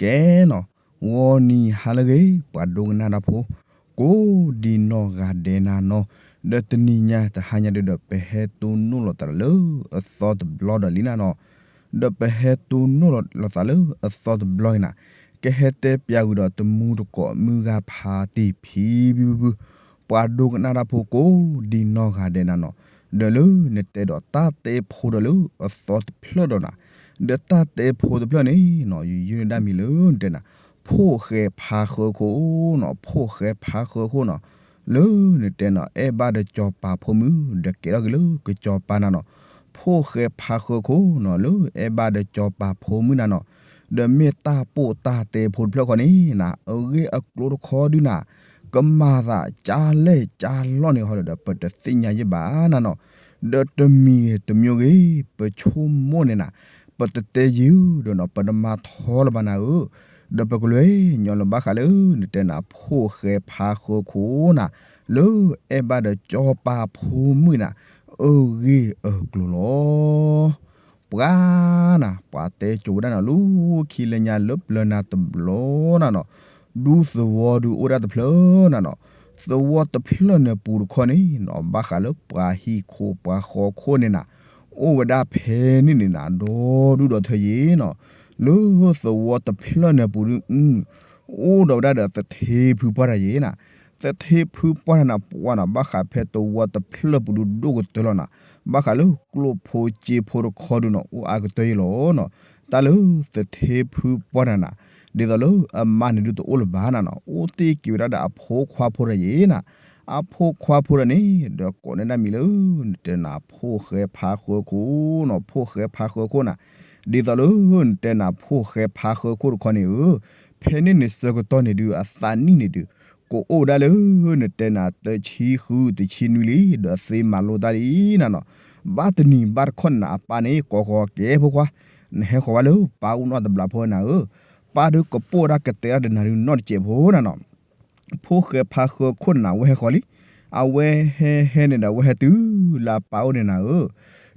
ကဲနီၤ, ဂီၤနံၤဟါလၢအဂ့ၤ ပှၤဒိကနၣ်တၢ်ဖိ ကိးဒံနီၢ်ဂၤဒဲးနၤနီၤ, ဒီးတနံၤညါတဟါညါဒုဒီး ပဟဲတိၢ်နီၣ်လိာ်သးလၢအသီတဘျီဒီးလံနၤနီၤ, ဒီးပဟဲတိၢ်နီၣ်လိာ်သးလၢအသီတဘျီအံၤနၤ, ကဟဲတဲပၠးကွံာ်ဒီးတမူတကိးမုၢ်ဂၤဖးတံၢ်ဖံဖံဖုဖု ပှၤဒိကနၣ်တၢ်ဖိကိးဒံနီၢ်ဂၤဒဲးနၤနီၤ, ဒီးလၢနတဲဒီးတၢ်တဲဖိဒီးလၢအသီတဖျၢၣ်ဒီးနၤ, ဒီးတၢ်တဲဖိတဖျၢၣ်န့ၣ်နီၤ ယယုၢ်န့ၢ်ဒၣ်မံၤလၢနတဲနၤ, ဖိၣ်ဃဲဖးဃၢခိၣ်နီၤ, ဖိၣ်ဃဲဖးဃၢခိၣ်နီၤ, လၢနတဲနီၤ အဲၣ်ဘၣ်ဒီးစီၤပၤဖိမုၣ် ဒီးကဲထီၣ်က့ၤလၢကစီၤပၤနၤနီၤ, ဖိၣ်ဃဲဖးဃၢခိၣ်နီၤ လၢအဲၣ်ဘၣ်ဒီးစီၤပၤဖိမုၣ်နၤနီၤ, ဒီးမ့ၢ်တၢ်ပိာ်တၢ်တဲဖိတဖျၢၣ်ဃီန့ၣ်နၤ အဂ့ၢ်အကျိၤတခီဒုနၤ, ကမၤသးကၢ်လဲၢ်ကၢ်လီၢ်န့ၣ်ဃီဒီး ပတသ့ၣ်ညါယဲၢ်ဘၣ်နၤနီၤ, ဒီးတမံၤဂ့ၤတမံၤဂ့ၤ ပဆိကမိၣ်န့ၣ်နၤ, ပတတဲယုာ်ဒီးနီၤ ပတမၤထီလၢၤဘၣ်နၤဧၢ, ဒီးပကလဲၤညီလၢဘၣ်ဃးလၢနတဲနၤ ဖိၣ်ဃဲဖးဃၢခိၣ်နၤ, လၢအဲၣ်ဘၣ်ဒီးစီၤပၤဖိမုၣ်နၤ, အဂ့ၢ်အကျိၤလီၤ. ပှၤနၤ ပှၤတဲကိးဝဲဒၣ်နၤ လၢခံလၢညါလၢပျၢၤနၤတဘျီနၤနီၤ, ဒူသဝီဒုအိၣ်ဒၣ်တဖျၢၣ်နၤနီၤ, သဝီတဖျၢၣ်န့ၣ်ပူၤတခီန့ၣ်နီၤ ဘၣ်ဃးလၢပှၤဟံၣ်ခိၣ်ပှၤဃီခိၣ်န့ၣ်နၤ, အိၣ်ဝဲဒၣ်ဖဲန့ၣ်န့ၣ်နၤ ဒီဒူၣ်ဒီထၢယံၤနီၤ, လၢသဝီတဖျၢၣ်န့ၣ်ပူၤဒု အိၣ်ဒီးဝဲဒၣ်ဒီးသထ့ဖုပှၢ်တၢ်ယံၤနၤ, သထ့ဖုပှၢ်တၢ်နၤ ပှၤနၤ ဘၣ်ဃးဖဲသဝီတဖျၢၣ်ပူၤဒုဒိၣ်ကတၢၢ်လီၤနၤ, ဘၣ်ဃးလၢကျိၣ်ဖိစ့ဖိတခီဒုနီၤ အိၣ်အါကတၢၢ်ယံၤလီၤနီၤ, တၢ်လၢသထ့ဖုပှၢ်တၢ်နၤ, ဒ်သိးလၢအမါန့ၣ်ဒုတအိၣ်လၢၤဘၣ်နၤနီၤ အိၣ်တ့ၢ်က့ၤဝဲဒၣ်ဒီးအဖိခွါဖိတၢ်ယံၤနၤ, အဖိခွါဖိတၢ်န့ၣ် ဒီးကိးန့ၢ်ဒၣ်မံၤလၢ နတဲနၤ ဖိၣ်ဃဲဖးဃၢခိၣ်နီၤ ဖိၣ်ဃဲဖးဃၢခိၣ်နၤ, ဒ်သိးလၢနတဲနၤ ဖိၣ်ဃဲဖးဃၢခိၣ်တခီန့ၣ်ဧၢ, ဖဲန့ၣ်န့ၣ်ဆၢကတီၢ်န့ၣ်ဒု အသးနံၣ်န့ၣ်ဒု ကအိၣ်ဒၣ်လၢ နတဲနၤ တဆံဃုတဆံနွံလံ ဒီးသ့မၤလိတၢ်လံနၤနီၤ, ဘၣ်တနံၤဘၣ်တခီၣ်န့ၣ်နၤ အပၢ်န့ၣ် ကိးဃီၤကဲဖိခွါ, နဟဲဃီၤဘၣ်လၢပၢ်အိၣ်နီတဘျီဖိနၤဧၢ, ပၢ်ဒုကပိာ်ဒၣ်ကတဲဒၣ်ဒီးနၤဒုနီတစဲးဖိနၤနီၤ ဖိၣ်ဃဲဖးဃၢခိၣ်န့ၣ်နၤ ဝဲဟဲဃီၤလံ, အဝဲဟဲဟဲန့ၣ်ဒီး ဝဲဟဲတုၤလၢအပၢ်အိၣ်န့ၣ်နၤဧၢ,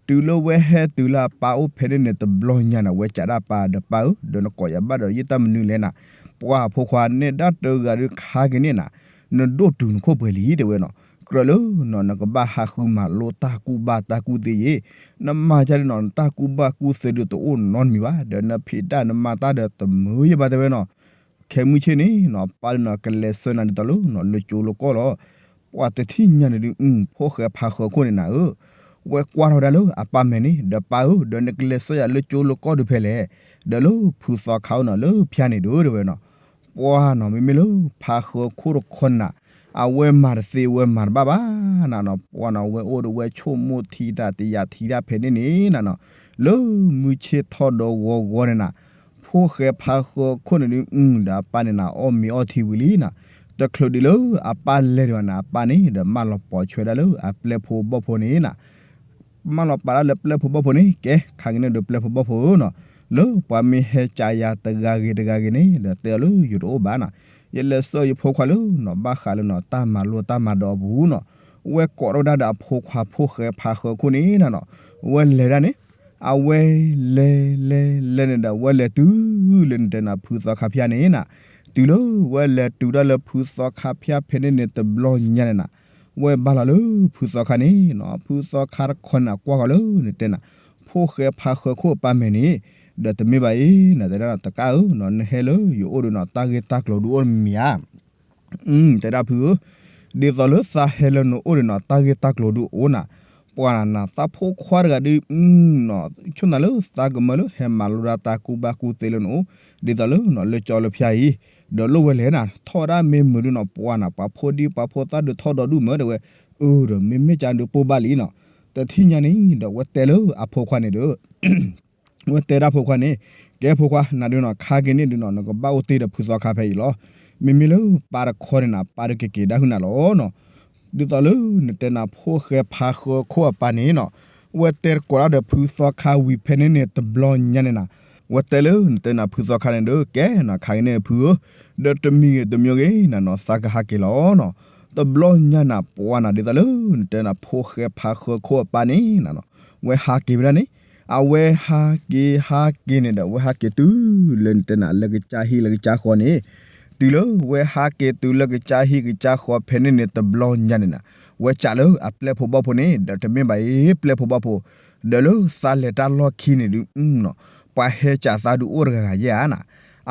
တုၤလၢဝဲဟဲတုၤလၢအပၢ်အိၣ်ဖဲန့ၣ်န့ၣ် တဘျီညါန့ၣ် ဝဲစံးဒၣ်ပၢ်ဒီး ပၢ်ဧၢ, ဒီးနကိးယၤဘၣ်ဒီးယတၢ်မနုၤလဲၣ်နၤ, ပှၤဖိခွါ နဲဒၣ်တဂၤဒုခါက့ၤန့ၣ်နၤ, နဒိၣ်တုာ်နခိၣ်ပှဲၤလံတဲဝဲနီၤ, ကြၢးလၢနီၤ နကဘၣ်ဟးဃုမၤလိတၢ်ကူၣ်ဘၣ်တၢ်ကူၣ်သ့ယ့ၣ်, နမၤကၢ်ဒုနီၤ နတၢ်ကူၣ်ဘၣ်ကူၣ်သ့ဒုတအိၣ်နီတမံၤဘၣ်, ဒီးနဖံးတၢ်နမၤတၢ်ဒီးတမုာ်ယဲၢ်ဘၣ်တဲဝဲနီၤ ခဲမုၢ်ဆ့ၣ်န့ၣ်နီၤ ပၢ်ဒုနီၤ ကလဲၤဆှၢနၤဒ်သိးလၢနီၤ လၢကၠိလၢကီၢ်လီၤ. ပှၤတထံၣ်ညါန့ၣ်ဒု ဖိၣ်ဃဲဖးဃၢခိၣ်န့ၣ်နၤဧၢ, ဝဲကွၢ်ထီၣ်ဝဲဒၣ်လၢအပၢ်မဲာ်န့ၣ် ဒီးပၢ်ဧၢ ဒီးနကလဲၤဆှၢယၤလၢကၠိလၢကီၢ်ဒုဖဲလဲၣ်, ဒီးလၢဖုသီခါအိၣ်နီၤ လၢဖၠါန့ၣ်ဒုတဲဝဲနီၤ ပှၤနီၤ မ့မ့ၢ်လၢဖးဃၢခိၣ်တခီန့ၣ်နၤ, အဝဲမၤတသ့ဝဲမၤတဘၣ်ဘၣ်နၤနီၤ, ပှၤနီၤ ဝဲအိၣ်ဒီးဝဲဆိကမိၣ်ထံတၢ်တယၤထံတၢ်ဖဲန့ၣ်န့ၣ်နၤနီၤ, လၢမုၢ်ဆ့ၣ်ထီၣ်ဒီးဂီၤဂီၤန့ၣ်နၤ, ဖိၣ်ဃဲဖးဃၢခိၣ်န့ၣ်ဒု ဒီးအပၢ်န့ၣ်နၤ အီၣ်မ့ၤအီထံဝံၤလံနၤ, တချုးဒံးလၢအပၢ်လဲၤဒံးဘၣ်န့ၣ် အပၢ်န့ၣ်ဒီးမၢလီၤပိာ်ဆွဲဒၣ်လၢအပျဲၢ်ဖိဘီၣ်ဖိန့ၣ်နၤ မၢလီၤပာ်ဒၣ်လၢပျဲၢ်ဖိဘီၣ်ဖိန့ၣ် ကဲ ခါက့ၤန့ၣ်ဒီးပျဲၢ်ဖိဘီၣ်ဖိဧၢနီၤ, လၢပှၤမ့ၢ်ဟဲကးယၤတဂၤဂ့ၤတဂၤဂ့ၤန့ၣ် ဒီးတဲအီၤလၢယတအိၣ်ဘၣ်နီၤ, ယလဲၤဆှၢယဖိခွါလၢနီၤ ဘၣ်ဃးလၢနီၤ တၢ်မၤလိတၢ်မၤဒိးအပူၤနီၤ, ဝဲကိးထီၣ်ဝဲဒၣ်ဒီးအဖိခွါဖိၣ်ဃဲဖးဃၢခိၣ်န့ၣ်နၤနီၤ, ဝဲလဲၤဒၣ်န့ၣ် အဝဲလဲၤလဲၤလဲၤန့ၣ်ဒီး ဝဲလဲၤတုၤလၢနတဲနၤဖုသီခါဖၠါန့ၣ်နၤ, တုၤလၢဝဲလဲၤတုၤတၢ်လၢဖုသီခါဖၠါဖဲန့ၣ်န့ၣ်တဘျီညါန့ၣ်နၤ, ဝဲဘၣ်လီၤလၢဖုသီခါန့ၣ်နီၤ, ဖုသီခါတခီန့ၣ်နၤ ကွၢ်ဃီၤလၢနတဲနၤ ဖိၣ်ဃဲဖးဃၢခိၣ်အပၢ်မဲာ်န့ၣ်, ဒီးတမ့ၢ်ဘၣ်အံၤ နတဲဒၣ်နီၤ တကးဧၢနီၤ နဟဲလၢယအိၣ်ဒီးနီၤ တၢ်ဂ့ၢ်တၢ်ကျိၤဒုအိၣ်မ့ၢ်ဧါ တဲဒၣ်ဖုဧၢ, ဒ်သိးလၢသးဟဲလၢနအိၣ်ဒီးနီၤ တၢ်ဂ့ၢ်တၢ်ကျိၤဒုအိၣ်နၤ, ပှၤနၤသးဖိခွါတဂၤဒု နီၤ ဆိၣ်နၤလၢသးကမၢလၢဟဲမၤလိဒၣ်တၢ်ကူၣ်ဘၣ်ကူၣ်သ့လၢနအိၣ်, ဒ်သိးလၢနီၤ လၢကၠီလၢဖၠါအံၤ, ဒီးလိၣ်ဝဲလဲၣ်နၤ ထီၣ်ဝဲဒၣ်မ့ၢ်မုာ်ဒုနီၤ ပှၤနၤ ပှၤဖိဒံပှၤဖိသၣ်ဒုထီၣ်ဒီဒူၣ်မၢတဲဝဲ, အၢ ဒီးမ့မ့ၢ်ကၠါဒုပိၢ်ဘၣ်လံနီၤ, တထံၣ်ညါန့ၣ်ဒီး ဝဲတဲလၢအဖိခွါန့ၣ်ဒီး ဝဲတဲဒၣ်ဖိခွါန့ၣ်, ကဲဖိခွါ နၤဒုနီၤ ခါက့ၤန့ၣ်ဒုနီၤ နကဘၣ်အိၣ်တ့ၢ်ဒီးဖုသီခါဖဲအံၤလီၤ. မ့မ့ၢ်လၢပၢ်တခီန့ၣ်နၤ ပၢ်ဒုကက့ၤဒၣ်ဟုၣ်နၤလီၤနီၤ. ဒ်သိးလၢနတဲနၤဖိၣ်ဃဲဖးဃၢခိၣ်အပၢ်န့ၣ်နီၤ, ဝဲတဲတကိးဒၣ်ဒီးဖုသီခါဝံၤဖဲန့ၣ်န့ၣ်တဘျီညါန့ၣ်နၤ, ဝဲတဲလၢနတဲနၤဖုသီခါန့ၣ်ဒီး ကဲနီၤ ခါက့ၤန့ၣ်ဖုဧၢ, ဒီးတမံၤဂ့ၤတမံၤဂ့ၤနၤနီၤ သးကဟးက့ၤလီၤနီၤ. တဘျီညါနၤ ပှၤနၤဒ်သိးလၢနတဲနၤဖိၣ်ဃဲဖးဃၢခိၣ်အပၢ်န့ၣ်နၤနီၤ, ဝဲဟးက့ၤဝဲဒၣ်န့ၣ် အဝဲဟးက့ၤဟးက့ၤန့ၣ်ဒီး အဝဲဟးက့ၤတုၤလၢနတဲနၤလၢကစၢ်ဟံၣ်လၢကစၢ်ဃီန့ၣ်, တုၤလၢဝဲဟးက့ၤတုၤလၢကစၢ်ဟံၣ်ကစၢ်ဃီဖဲန့ၣ်န့ၣ် တဘျီညါန့ၣ်နၤ, ဝဲစံးလၢအပျဲၢ်ဖိဘီၣ်ဖိန့ၣ် ဒီးတမ့ၢ်ဘၣ်အံၤပျဲၢ်ဖိဘီၣ်ဖိ, ဒီးလၢသးလဲၤတၢ်လီၢ်ခံန့ၣ်ဒုး ပှၤဟဲစံးသးဒုးအိၣ်တဂၤဂၤယဲၢ်ဧါနၤ,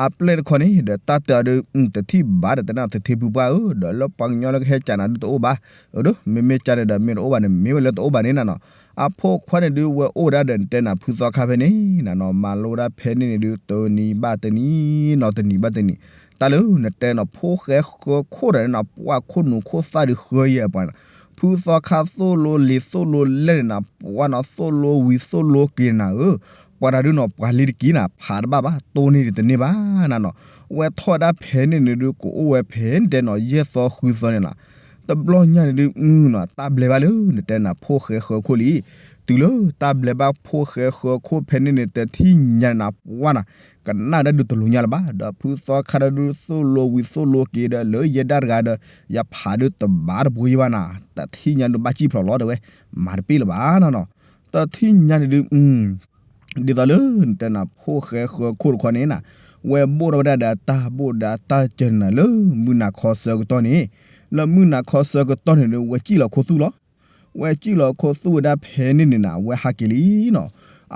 အပျဲၢ်တခီန့ၣ် ဒီးတၢ်တဲအီၤဒုး တထံၣ်ဘၣ်ဒီးတဲနၤသထ့ဖုပှၢ်ဧၢ, ဒီးလၢပှၤကညီလၢကဟဲစံးနၤဒုးတအိၣ်ဘၣ်, အဒိ မ့မ့ၢ်ကၢ်န့ၣ်ဒီးမ့ၢ်တအိၣ်ဘၣ်န့ၣ် မ့ၢ်ဝဲလၢတအိၣ်ဘၣ်န့ၣ်နၤနီၤ, အဖိခွါန့ၣ်ဒုးဝဲအိၣ်ဝဲဒၣ်ဒီးနတဲနၤဖုသီခါဖဲန့ၣ်နၤနီၤ, မၤလိဝဲဒၣ်ဖဲန့ၣ်န့ၣ်ဒုး တနံၤဘၣ်တနံၤနီၤ တနံၤဘၣ်တနံၤ, တၢ်လၢနတဲနၤဖိၣ်ဃဲဃၢခိၣ်ဒီးနၤ ပှၢ်ခိၣ်နူာ်ခိၣ်သၣ်ဒုးဃၢယဲၢ်ပှၤနၤ, ဖုသီခါသိၣ်လိလံၤသိၣ်လိလဲၢ်န့ၣ်နၤ ပှၢ်နီၤသိၣ်လိဝံၤသိၣ်လိက့ၤနၤဧၢ, ပှၤတၢ်ဒုးနီၤ ပှၤလံတက့ၤနၤ ဖးတဘၣ်ဘၣ် တိၢ်န့ၢ်ဒံးတန့ၢ်ဘၣ်နၤနီၤ, ဝဲထီၣ်ဝဲဒၣ်ဖဲန့ၣ်န့ၣ်ဒုး ကအိၣ်ဝဲဖဲနတဲနၤ ယဲၢ်သီဃုသီန့ၣ်နၤ, တဘျီညါန့ၣ်ဒုး အနီၤ တၢ်ဘျဲဘၣ်လၢနတဲနၤဖိၣ်ဃဲဃၢခိၣ်လံ, တုၤလၢတၢ်ဘျဲဘၣ်ဖိၣ်ဃဲဃၢခိၣ်ဖဲန့ၣ်န့ၣ် တထံၣ်ညါန့ၣ်နၤ ပှၢ်နၤ ကနၣ်ဒၣ်ဒုးတလိၤညါလၢၤဘၣ်, ဒီးဖုသီခါဒၣ်ဒုးသိၣ်လိဝံၤသိၣ်လိက့ၤဒီး လၢယဲဒၣ်တဂၤဒီး ယဖးဒုးတဘၣ်တဘိယဲၢ်ဘၣ်နၤ, တထံၣ်ညါဒုးဘၣ်စံၣ်ဖျိးလီၤတဲဝဲ, မၤတပ့ၢ်လၢၤဘၣ်နၤနီၤ, တထံၣ်ညါန့ၣ်ဒုး ဒ်သိးလၢနတဲနၤဖိၣ်ဃဲဃၢခိၣ်တခီန့ၣ်နၤ, ဝဲဘိၣ်ထီၣ်ဝဲဒၣ်ဒီးတၢ်ဘိၣ်ဒီးတၢ်စၢၤန့ၣ်နၤ လၢမုၢ်နၤခီဆၢကတီၢ်န့ၣ်, လၢမုၢ်နၤခီဆၢကတီၢ်န့ၣ်ဒုး ဝဲစံၣ်လီၤခိၣ်သူၣ်လီၤ, ဝဲစံၣ်လီၤခိၣ်သူၣ်ဝဲဒၣ်ဖဲန့ၣ်န့ၣ်နၤ အဝဲဟးက့ၤလံနီၤ,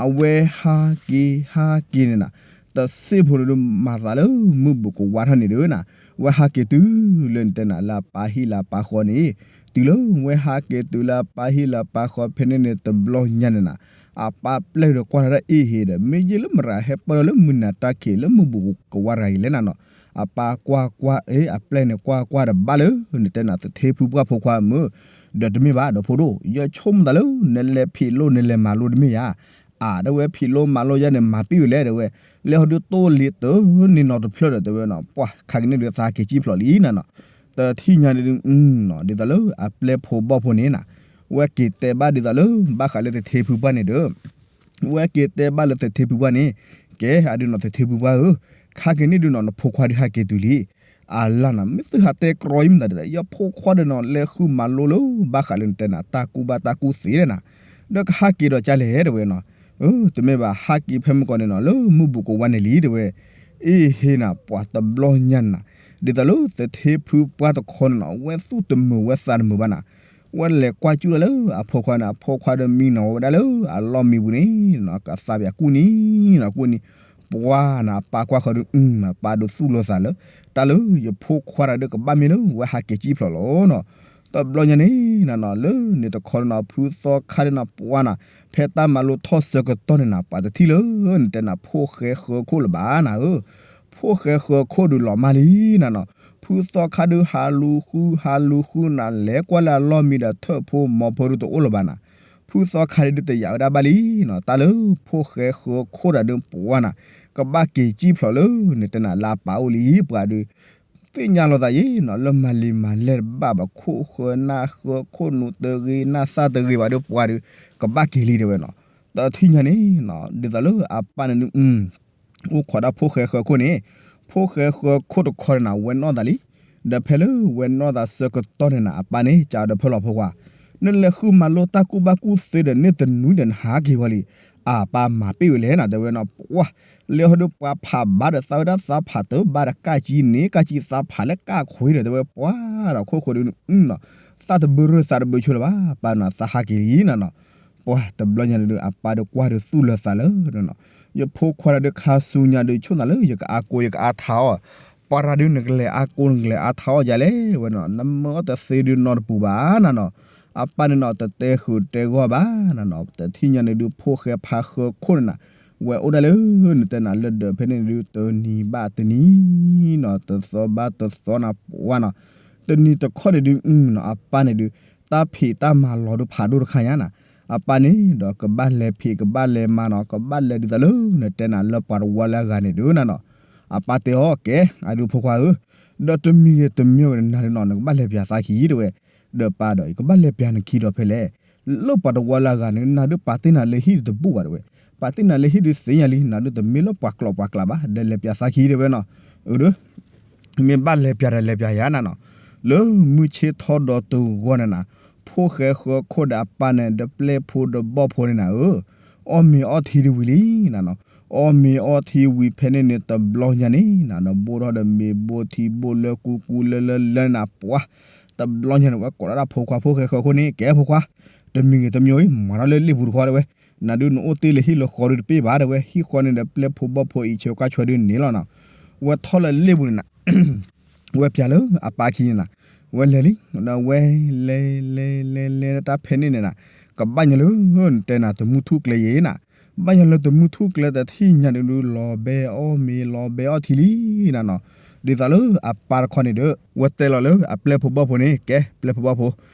အဝဲဟးက့ၤဟးက့ၤန့ၣ်နၤ, တစ့ၢ်ဖိန့ၣ်ဒုး မၤသးလၢမုၢ်ဘူးကဝါထီၣ်န့ၣ်ဒုးနၤ, ဝဲဟးက့ၤတုၤလၢနတဲနၤလၢအပၢ်ဟံၣ်လၢအပၢ်ဃီန့ၣ်, တုၤလၢဝဲဟးက့ၤတုၤလၢအပၢ်ဟံၣ်လၢအပၢ်ဃီဖဲန့ၣ်န့ၣ် တဘျီညါန့ၣ်နၤ, အပၢ်ပျဲၢ်ဒီးကွၢ်ထီၣ်ဒၣ်အ့ၣ်ဟ့ဒီး မ့ၢ်ယဲလၢမရၤဟဲပၢၢ်ထီၣ်လၢမုၢ်နၤတၢ်ခံးလၢမုၢ်ဘူးကဝါတဂၤအံၤလဲၣ်နၤနီၤ, အပၢ်ကွၢ်ကွၢ်အ့ၣ် အပျဲၢ်န့ၣ်ကွၢ်ကွၢ်ဒီးဘၣ်လၢ နတဲနၤသထ့ဖုပှၢ်ဖိခွါမုၢ်, ဒီးတမ့ၢ်ဘၣ်ဒီးဖိဒိၣ် ယဆိကမိၣ်သးလၢ နလဲၤဖံးလိၣ်နလဲၤမၤလိတမ့ၢ်ယၤ အတဲဝဲဖံးလိၣ်မၤလိယဲန့ၣ် မၤပ့ၢ်ဝဲလဲၣ်တဲဝဲ, လဲၤဟီဒုးတိၢ်လံၤတၢ်န့ၢ်နီတဖျၢၣ်ဒီးတဲဝဲနီၤ, ပှၤခါကန့ၣ်ဒုးသးက့ၤစံၣ်ဖျိးလံနၤနီၤ, တထံၣ်ညါဒုး ဒ်သိးလၢအပျဲၢ်ဖိဘီၣ်ဖိန့ၣ်နၤ, ဝဲက့ၤတဲဘၣ်ဒ်သိးလၢ ဘၣ်ဃးလၢသထ့ဖုပှၢ်န့ၣ်ဒီး ဝဲက့ၤတဲဘၣ်လၢသထ့ဖုပှၢ်န့ၣ်, ကဲအဒုးနီၤသထ့ဖုပှၢ်ဧၢ, ခါကန့ၣ်ဒုးနီၤ နဖိခွါဒုးဟးက့ၤတုၤလံ, အလၢ်နၤ မ့ၢ်သုဟးတဲကြီယံမတၤဒီး ယဖိခွါဒီးနီၤ လဲၤဃုမၤလိလၢ ဘၣ်ဃးလၢနတဲနၤ တၢ်ကူၣ်ဘၣ်တၢ်ကူၣ်သ့ဒီးနၤ, ဒီးကဟးက့ၤဒီးကၢ်လဲၣ်တဲဝဲနီၤ, တမ့ၢ်ဘၣ် ဟးက့ၤဖဲမုၢ်ကီၢ်န့ၣ်နီၤ လၢမုၢ်ဘူးကဝါန့ၣ်လံတဲဝဲ, အ့ၣ်ဟ့နၤ ပှၤတဘျီညါနၤ, ဒ်သိးလၢသထ့ဖုပှၢ်တခီန့ၣ်နီၤ ဝဲသူၣ်တမုာ်ဝဲသးတမုာ်ဘၣ်နၤ, ဝဲလဲၤကွၢ်ကၠူၣ်ဒၣ်လၢအဖိခွါန့ၣ် အဖိခွါဒီးမံနီၤဝဲဒၣ်လၢအလီၢ်မံပူၤန့ၣ် ကသးပၠးကူၣ်နံၤနီၤ ကူၣ်နံၤ, ပှၤနၤ အပၢ်ကွၢ်ဃီဒီး အပၢ်ဒုးသူၣ်လီၤသးလၢ တၢ်လၢယဖိခွါတၢ်ဒုးကဘၣ်မ့ၢ်လၢ ဝဲဟးက့ၤစံၣ်ဖျိးလီၤနီၤ, တဘျီညါန့ၣ်နၤနီၤ လၢန့ၣ်တခီန့ၣ်နီၤ ဖုသီခါဒုးနီၤ ပှၤနၤ ဖဲတၢ်မၤလိထီၣ်ဆၢကတီၢ်န့ၣ်နၤ ပှၤတထံၣ်လၢ နတဲနၤဖိၣ်ဃဲဃၢခိၣ်လၢၤဘၣ်နၤဧၢ, ဖိၣ်ဃဲဃၢခိၣ်ဒုးလီၤမၢ်လံနၤနီၤ, ဖုသီခါဒုးဟးလူၤဃု ဟးလူၤဃုနၤ လဲၤကွၢ်လၢအလီၢ်မံဒီးထၢၣ်ဖိမီၤဖိဒုးတအိၣ်လၢၤဘၣ်နၤ, ဖုသီခါဒုးတယာ်ဝဲဒၣ်ဘၣ်လံနီၤ, တၢ်လၢဖိၣ်ဃဲဃၢခိၣ်တၢ်ဒုးပှၤနၤ ကဘၣ်က့ၤစံၣ်ဖျိးလၢ နတဲနၤလၢအပၢ်အိၣ်လံ ပှၤဒုး သ့ၣ်ညါလီၤသးယံၤနီၤ လၢမၤလံၤမၤလဲၢ်တဘၣ်ဘၣ် ခိၣ်ဃၢနၢ်ဃၢ ခိၣ်နူာ်တဂ့ၤ နၢ်သၣ်တဂ့ၤဘၣ်ဒီး ပှၤဒုး ကဘၣ်က့ၤလံတဲဝဲနီၤ, တထံၣ်ညါန့ၣ် ဒ်သိးလၢအပၢ်န့ၣ်ဒုး အိၣ်ခိးဒၣ်ဖိၣ်ဃဲဃၢခိၣ်န့ၣ်, ဖိၣ်ဃဲဃၢခိၣ်တခီန့ၣ်နၤ ဝဲနီၢ်သးလံ, ဒီးဖဲလၢဝဲနီၢ်သးဆၢကတီၢ်န့ၣ်နၤ အပၢ်န့ၣ် ကးဒီးဖဲလီၤဖိခွါ, နလဲၤဃုမၤလိတၢ်ကူၣ်ဘၣ်ကူၣ်သ့ဒီးန့ၣ်တနွံဒီးနဟးက့ၤဝဲလံ, အပၢ်မၤပ့ၢ်ဝဲလဲၣ်နၤ တဲဝဲနီၤ, ပှၤ လဲၤဟီဒုးပှၤဖးဘၣ်ဒီးသးဝဲဒၣ်သးဖး တဘၣ်ဒီးကၢ်ကံန့ၣ် ကၢ်ကံသးဖးလၢကၢ်ခွံဒီး တဲဝဲပှၤဒီးခိၣ်ဃိဒုး သးတဘုရၢသးတဘုဆိလၢၤဘၣ် ပၢ်နီၤ သးဟးက့ၤလံနၤနီၤ, ပှၤတဘျီညါန့ၣ်ဒုး အပၢ်ဒုးကွၢ်ဒုးသူၣ်လၢၤသးလၢနီၤ, ယဖိခွါတၢ်ဒုးခါဆူညါဒုး ဆိၣ်နၤလၢယကအါကိယကအါထါအီၣ်, ပှၤတၢ်ဒုးနကလဲၤအါကိနကလဲၤအါထါအီၣ်ယၤလဲၣ်ဝဲနီၤ, နမၢအီၣ်တသ့ဒုးနီတပူၤဘၣ်နၤနီၤ, အပၢ်န့ၣ်နီၤ တတဲဃုာ်တဲဂီၢ်ဘၣ်နၤနီၤ, တထံၣ်ညါန့ၣ်ဒုး ဖိၣ်ဃဲဖးဃၢခိၣ်န့ၣ်နၤ, ဝဲအိၣ်ဒၣ်လၢ နတဲနၤလၢဒၢးဖဲန့ၣ်ဒုး တနံၤဘၣ်တနံၤနီၤ တသီဘၣ်တသီနၤ ပှၤနီၤ, တနံၤတခီန့ၣ်ဒုး အပၢ်န့ၣ်ဒုး တၢ်ဖံးတၢ်မၤလီၤဒုးဖးဒိၣ်တခါညါနၤ, အပၢ်န့ၣ်ဒီးကဘၣ်လဲၤဖံး ကဘၣ်လဲၤမၤနီၤ ကဘၣ်လဲၤဒ်သိးလၢ နတဲနၤလၢပှၤတဝီလၢအဂၤန့ၣ်ဒုးနၤနီၤ, အပၢ်တဲအီၤ ကဲ အဒုးဖိခွါဧၢ, ဒီးတမံၤဂ့ၤတမံၤဂ့ၤနၤဒုးနီၤ နကဘၣ်လဲၤပၠးသးခံတဲဝဲ, ဒီးပၢ်ဒီး ယကဘၣ်လဲၤပၠးနခံဒီးဖဲလဲၣ်, လၢပှၤတဝီလၢအဂၤန့ၣ် နၤဒုးပာ်တ့ၢ်နၤလၢဟံၣ်တဘူၣ်ဘၣ်တဲဝဲ, ပာ်တ့ၢ်နၤလၢဟံၣ်ဒုးသ့ၣ်ညါလံ နၤဒုးတမ့ၢ်လၢပှၤကျိာ်ပှၤကျးဘၣ် ဒီးလဲၤပၠးသးခံတဲဝဲနီၤ, အဒုး မ့ၢ်ဘၣ်လဲၤပၠးဒီးလဲၤပၠးယၤနၤနီၤ, လၢမုၢ်ဆ့ၣ်ထီၣ်ဒီးတဂီၢ်န့ၣ်နၤ, ဖိၣ်ဃဲဃၢခိၣ်ဒီးအပၢ်န့ၣ် ဒီးပျဲၢ်ဖိဒီးဘီၣ်ဖိန့ၣ်နၤဧၢ, အီၣ်မ့ၤအီထံတဝံၤလံနၤနီၤ. အီၣ်မ့ၤအီထံဝံၤဖဲန့ၣ်န့ၣ် တဘျီညါန့ၣ်နၤနီၤ ဘိၣ်ထီၣ်ဒီးမ့ၤဘိထံဘိလၢကူကူလၢလၢလၢနၤပှၤ တဘျီညါန့ၣ် ဝဲကိးလီၤဒၣ်ဖိခွါဖိၣ်ဃဲဃၢၤခိၣ်န့ၣ် ကဲဖိခွါ တမံၤဂ့ၤတမံၤဂ့ၤ မၤထီၣ်လၢလ့ၣ်ပူၤတခီတဲဝဲ, နဒုးနအိၣ်တ့ၢ်လၢဟံၣ်လၢဃီဒုးတပ့ၢ်ဘၣ်တဲဝဲ, ဟံၣ်ဃီန့ၣ်ဒီးပျဲၢ်ဖိဘီၣ်ဖိအံးဆၢကါဆၢဒုးန့ၣ်လီၤနီၤ. ဝဲထီၣ်လၢလ့ၣ်ပူၤန့ၣ်နၤ ဝဲပၠးလၢအပၢ်ခံန့ၣ်နၤ, ဝဲလဲၤလံ, ဒီးဝဲလဲၤလဲၤလဲၤလဲၤတၢ်ဖဲန့ၣ်န့ၣ်နၤ, ကဘၣ်ညါလၢ နတဲနၤတမုၢ်ထူၣ်ကျဲယဲနၤ, ဘၣ်ညါလၢတမုၢ်ထူၣ်ကျဲတထံၣ်ညါန့ၣ်ဒုး လီၤဘဲအီၣ်မ့ၤလီၤဘဲအီထံလံနၤနီၤ. ဒ်သိးလၢအပၢ်တခီန့ၣ်ဒီး ဝဲတဲလီၤလၢအပျဲၢ်ဖိဘီၣ်ဖိန့ၣ် ကဲ ပျဲၢ်ဖိဘီၣ်ဖိ,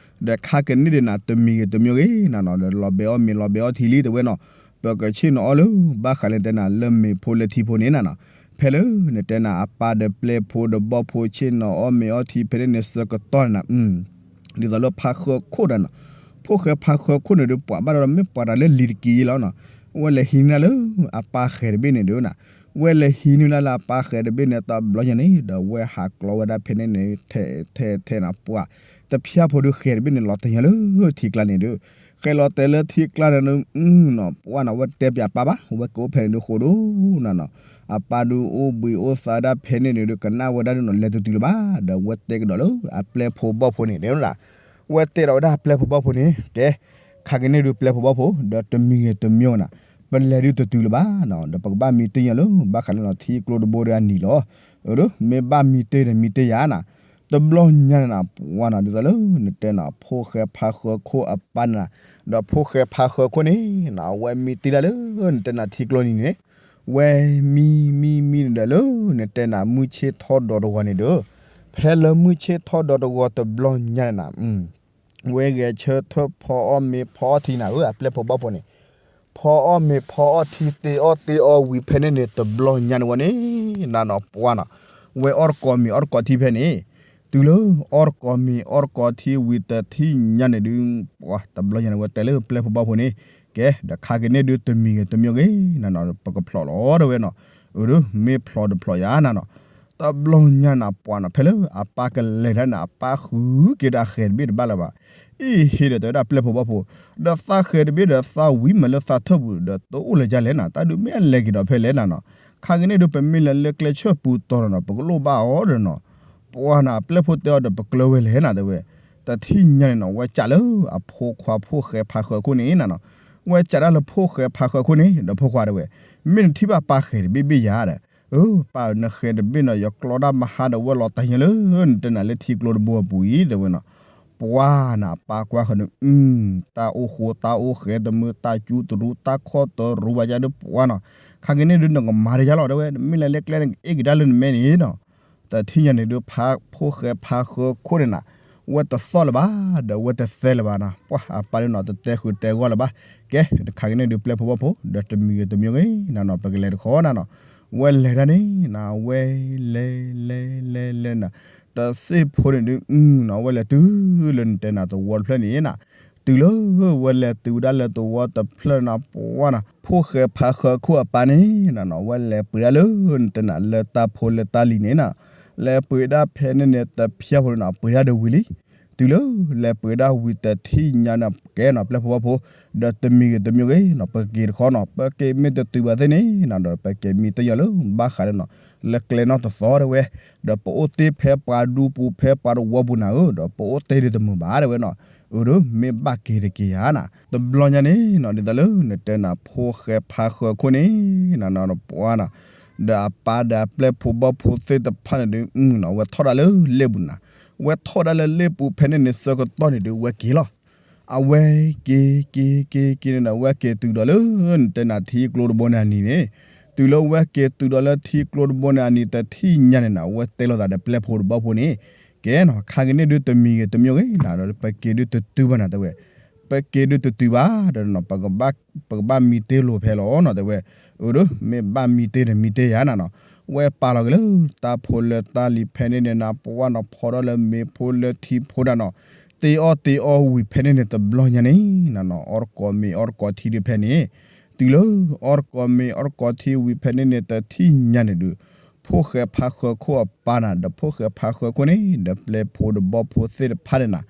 ဒီးခါကန့ၢ်ဒုးနၤတမံၤဂ့ၤတမံၤဂ့ၤနၤနီၤ ဒီးလီၤဘဲအီၣ်မ့ၤလီၤဘဲအီထံလံတဲဝဲနီၤ, ပကဆ့ၣ်နီၤအီၣ်လၢ ဘၣ်ဃးလၢနတဲနၤလၢမ့ၤဖိလၢထံဖိန့ၣ်နၤနီၤ, ဖဲလၢနတဲနၤအပၢ်ဒီးပျဲၢ်ဖိဒီးဘီၣ်ဖိဆ့ၣ်နီၤအီၣ်မ့ၤအီထံဖဲန့ၣ်န့ၣ်ဆၢကတီၢ်န့ၣ်နၤ ဒ်သိးလၢဖါဃၢခိၣ်ဒီးနီၤ, ဖိၣ်ဃဲဖါဃၢခိၣ်န့ၣ်ဒီး ပှၤဘၣ်ဒီးမ့ၢ်ပှၤတၢ်လၢလံၤတက့ၢ်လီၤနီၤ, ဝဲလဲၤဟံးန့ၢ်ဒၣ်လၢအပၢ်ဃဲၤတဘ့ၣ်န့ၣ်ဒီးနၤ, ဝဲလဲၤဟံးန့ၢ်ဒၣ်လၢအပၢ်ဃဲၤတဘ့ၣ်န့ၣ် တဘျီညါန့ၣ် ဒီးဝဲဟးကျီဝဲဒၣ်ဖဲန့ၣ်န့ၣ် ထဲထဲထဲနၤ ပှၤ တဖၠၣ်ဖိဒီးဃဲၤတဘ့ၣ်န့ၣ် လီၤတဲာ်ညါလၢထံကျါန့ၣ်ဒီး, ဃဲၤလီၤတဲာ်လၢထံကျါန့ၣ်ဒီး နီၤ ပှၤနီၤ ဝဲတဲပၠးအပၢ်ဘၣ် ဝဲကအိၣ်ဖဲန့ၣ်ဒီးဃိဒိၣ်နၤနီၤ, အပၢ်ဒုးအိၣ်ဘှံးအိၣ်သါဒၣ်ဖဲန့ၣ်န့ၣ်ဒီး ကနၣ်ဝဲဒၣ်ဒုးနီၤ လဲၤတတုၤလၢၤဘၣ်, ဒီးဝဲတဲကဒီးလၢအပျဲၢ်ဖိဘီၣ်ဖိန့ၣ်ဒၣ် ဝဲတဲဒီးဝဲဒၣ်အပျဲၢ်ဖိဘီၣ်ဖိန့ၣ် ကဲ ခါကန့ၢ်ဒုးပျဲၢ်ဖိဘီၣ်ဖိ ဒီးတမံၤဂ့ၤတမံၤဂ့ၤနၤ, ပလဲၤဒုးတတုၤလၢၤဘၣ်နီၤ, ဒီးပကဘၣ်မံတ့ၢ်ညါလၢ ဘၣ်ဃးလၢနီၤ ထံကျိတဘိဒီးအနံၤလီၤ, အၢ မ့ၢ်ဘၣ်မံတ့ၢ်ဒီးမံတ့ၢ်ယၤနၤ, တဘျီညါန့ၣ်နၤ ပှၤနီၤ ဒ်သိးလၢနတဲနၤ ဖိၣ်ဃဲဖါဃၢခိၣ်အပၢ်န့ၣ်နၤ, ဒီးဖိၣ်ဃဲဖါဃၢခိၣ်န့ၣ်နၤ အဝဲမံတ့ၢ်ဒၣ်လၢ နတဲနၤထံကျိနံၤန့ၣ်, ဝဲမံမံမံန့ၣ်ဒီးလၢ နတဲနၤမုၢ်ဆ့ၣ်ထီၣ်ဒီးတဂီၤန့ၣ်ဒီး, ဖဲလၢမုၢ်ဆ့ၣ်ထီၣ်ဒီးတဂီၤတဘျီညါန့ၣ်နၤ ဝဲဂဲၤဆၢထၢၣ်ဖီအီၣ်မ့ၤဖီအီၣ်ထံနၤဧၢ အပျဲၢ်ဖိဘီၣ်ဖိန့ၣ်, ဖီအီၣ်မ့ၤဖီအီၣ်ထံ တ့အီၣ်တ့အီဝံၤဖဲန့ၣ်န့ၣ် တဘျီညါန့ၣ်ဝဲန့ၣ် နၤနီၤ ပှၤနီၤ, ဝဲအီၣ်တကိးမ့ၤအီၣ်တကိးထံဖဲန့ၣ်, တုၤလၢအီၣ်တကိးမ့ၤအီၣ်တကိးထံဝံၤတထံၣ်ညါန့ၣ်ဒုး ပှၤတဘျီညါန့ၣ် ဝဲတဲလၢပျဲၢ်ဖိဘီၣ်ဖိန့ၣ်, ကဲ ဒီးခါကန့ၢ်ဒုးတမံၤဂ့ၤတမံၤဂ့ၤ နၤနီၤ ပကဖျိးလီၤတဲဝဲနီၤ, အၢ မ့ၢ်ဖျိးတဖျိးယၤနၤနီၤ, တဘျီညါနၤ ပှၤနီၤ ဖဲလၢအပၢ်ကလဲၤဒၣ်န့ၣ် အပၢ်ဃုက့ၤဒီးအဃဲၤတဘ့ၣ်တဘၣ်လၢၤဘၣ်, အ့ၣ် ဟ့ၣ်ဒီးတဲဝဲဒၣ်ပျဲၢ်ဖိဘီၣ်ဖိ, ဒီးသးဃဲၤတဘ့ၣ်ဒီးသးဝံၤမးလၢသးထၢၣ်ပူၤဒီးတအိၣ်လၢၤဒ်လဲၣ်နၤ, တၢ်ဒုးမ့ၢ်အလဲၤက့ၤဒီးဖဲလဲၣ်နၤနီၤ, ခါကန့ၢ်ဒုးပမ့ၢ်လဲၤလၢကျဲဆၢၣ်ပူၤတီၤနီၤနီၤ ပကလိၣ်ဘၣ်အီၤဒီးနီၤ, ပှၤနၤ ပျဲၢ်ဖိတဲအီၤဒီးပကျၢၤဝဲလဲၣ်နၤတဲဝဲ, တထံၣ်ညါန့ၣ်နီၤ ဝဲကးလၢအဖိခွါဖိၣ်ဃဲဖါဃၢခိၣ်န့ၣ်နၤနီၤ, ဝဲကးဒၣ်လၢဖိၣ်ဃဲဖါဃၢခိၣ်န့ၣ် ဒီးဖိခွါတဲဝဲ, မ့ၢ်နထံၣ်ဘၣ်ပၢ်ဃဲၤတဘ့ၣ်ဘ့ၣ်ယၤဒီး, အၢ ပၢ်နဃဲၤတဘ့ၣ်နီၤ ယကျီဒၣ်မဟါဒီးဝဲလီၤတဲာ်ညါလၢ နတဲနၤလၢထံကျိတဘိအပူၤအံၤတဲဝဲနီၤ, ပှၤနၤ အပၢ်ကွၢ်ဃီၤန့ၣ် အု တၢ်အိၣ်ဃိတၢ်အိၣ်ဃဲ တမုာ်တၢ်ကၠူတရူး တၢ်ခီၣ်တရူးဘၣ်ယါဒီးပှၤနီၤ, ခါက့ၤန့ၣ်ဒုးနကမၤတယါလီၤတဲဝဲ နမ့ၢ်လဲၤလၢကျဲန့ၣ် ကအဲၣ်က့ၤဒၣ်လၢနမဲာ်န့ၣ်နီၤ, တထံၣ်ညါန့ၣ်ဒုး ဖါဖိၣ်ဃဲဖါဃၢခိၣ်န့ၣ်နၤ, ဝဲတသီၣ်လၢၤဘၣ် ဒီးဝဲတသဲလၢၤဘၣ်နီၤ, ပှၤအပၢ်ဒုးနီၤ တတဲဃုာ်တဲဂီၢ်လၢၤဘၣ်, ကဲ တခါက့ၤန့ၣ်ဒုး ပျဲၢ်ဖိဘီၣ်ဖိ ဒီးတမံၤဂ့ၤတမံၤဂ့ၤနၤနီၤ ပကလဲၤတခီနၤနီၤ, ဝဲလဲၤဒၣ်န့ၣ်နၤ ဝဲလဲၤလဲၤလဲၤလဲၤနၤ, တစ့ၢ်ဖိန့ၣ်ဒုး နီၤ ဝဲလဲၤတုၤလၢနတဲနၤသဝီတဖျၢၣ်န့ၣ်နၤ, တုၤလၢဝဲလဲၤတုၤဝဲဒၣ်လၢသဝီတဖျၢၣ်နၤ ပှၤနၤ ဖိၣ်ဃဲဖါဃၢခိၣ်အပၢ်န့ၣ်နၤနီၤ ဝဲလဲၤပှ့ၤဒၣ်လၢနတဲနၤလၢတၢ်ဖိလၢတၢ်လံၤန့ၣ်နၤ, လဲၤပှ့ၤဒၣ်ဖဲန့ၣ်န့ၣ် တဖၠၣ်ဖိန့ၣ်နၤ ပှ့ၤဒၣ်ဒီးဝံၤလံ, တုၤလၢလဲၤပှ့ၤဒၣ်ဝံၤတထံၣ်ညါန့ၣ် ကဲနီၤ ပျဲၢ်ဖိဘီၣ်ဖိ, ဒီးတမံၤဂ့ၤတမံၤဂ့ၤနီၤ ပက့ၤတခီနီၤ ပက့ၤမ့ၢ်တတုၤဘၣ်သ့ၣ်န့ၣ်နၤဒီး ပက့ၤမံတ့ၢ်ယၤလၢဘၣ်ဃးလၢနီၤ လၢကျဲနီၣ်တသီတဲဝဲ, ဒီးပအိၣ်တ့ၢ်ဖဲပှၤဒူပူၤဖဲပှၤတဝီပူၤနၤဧၢ, ဒီးပအိၣ်တ့ၢ်ဒုးတမုာ်ဘၣ်တဲဝဲနီၤ, အၢ ဒီးမ့ၢ်ဘၣ်က့ၤတက့ၤယၤနၤ, တဘျီညါန့ၣ်နီၤ ဒ်သိးလၢနတဲနၤဖိၣ်ဃဲဖါဃၢခိၣ်န့ၣ်နၤနီၤ ပှၤနၤ ဒီးအပၢ်ဒီးအပျဲၢ်ဖိဘီၣ်ဖိသ့ၣ်တဖၣ်န့ၣ်ဒုး နီၤ ဝဲထီၣ်ဒၣ်လၢလ့ၣ်ပူၤနၤ, ဝဲထီၣ်ဒၣ်လၢလ့ၣ်ပူၤဖဲန့ၣ်န့ၣ်ဆၢကတီၢ်န့ၣ်ဒုး ဝဲက့ၤလီၤ. အဝဲက့ၤက့ၤက့ၤက့ၤန့ၣ်ဒီး ဝဲက့ၤတုၤဒီးလၢနတဲနၤထံကျိတဘိန့ၣ်အနံၤန့ၣ်, တုၤလၢဝဲက့ၤတုၤဒီးလၢထံကျိတဘိန့ၣ်အနံၤ တထံၣ်ညါန့ၣ်နၤ ဝဲတဲလိာ်သးဒီးပျဲၢ်ဖိတဘီဖိန့ၣ်, ကဲနီၤ ခါက့ၤန့ၣ်ဒုးတမံၤဂ့ၤတမံၤဂ့ၤနၤဒီး ပက့ၤဒုးတတုၤဘၣ်နၤတဲဝဲ, ပက့ၤဒုးတတုၤဘၣ်ဒီးနီၤ ပကဘၣ်မံတ့ၢ်လိာ်ဖဲလီၤနီၤတဲဝဲ, အၢ ဒီးမ့ၢ်ဘၣ်မံတ့ၢ်ဒီးမံတ့ၢ်ယၤနၤနီၤ, ဝဲပာ်လီၤက့ၤလၢတၢ်ဖိလၢတၢ်လံၤဖဲန့ၣ်န့ၣ်နၤ ပှၤနီၤ ဖီဒီးလၢမ့ၤဖိလၢထံဖိနၤနီၤ, တ့အီၣ်တ့အီဝံၤဖဲန့ၣ်န့ၣ် တဘျီညါန့ၣ်နၤနီၤ အီၣ်တကိးမ့ၤအီၣ်တကိးထံဒုးဖဲန့ၣ်, တုၤလၢအီၣ်တကိးမ့ၤအီၣ်တကိးထံဝံၤဖဲန့ၣ်န့ၣ် တထံၣ်ညါန့ၣ်ဒုး ဖိၣ်ဃဲဖါဃၢခိၣ်အပၢ်နၤ ဒီးဖိၣ်ဃဲဖါဃၢခိၣ်န့ၣ် ဒီးပျဲၢ်ဖိဒီးဘီၣ်ဖိသ့ၣ်တဖၣ်န့ၣ်နၤ,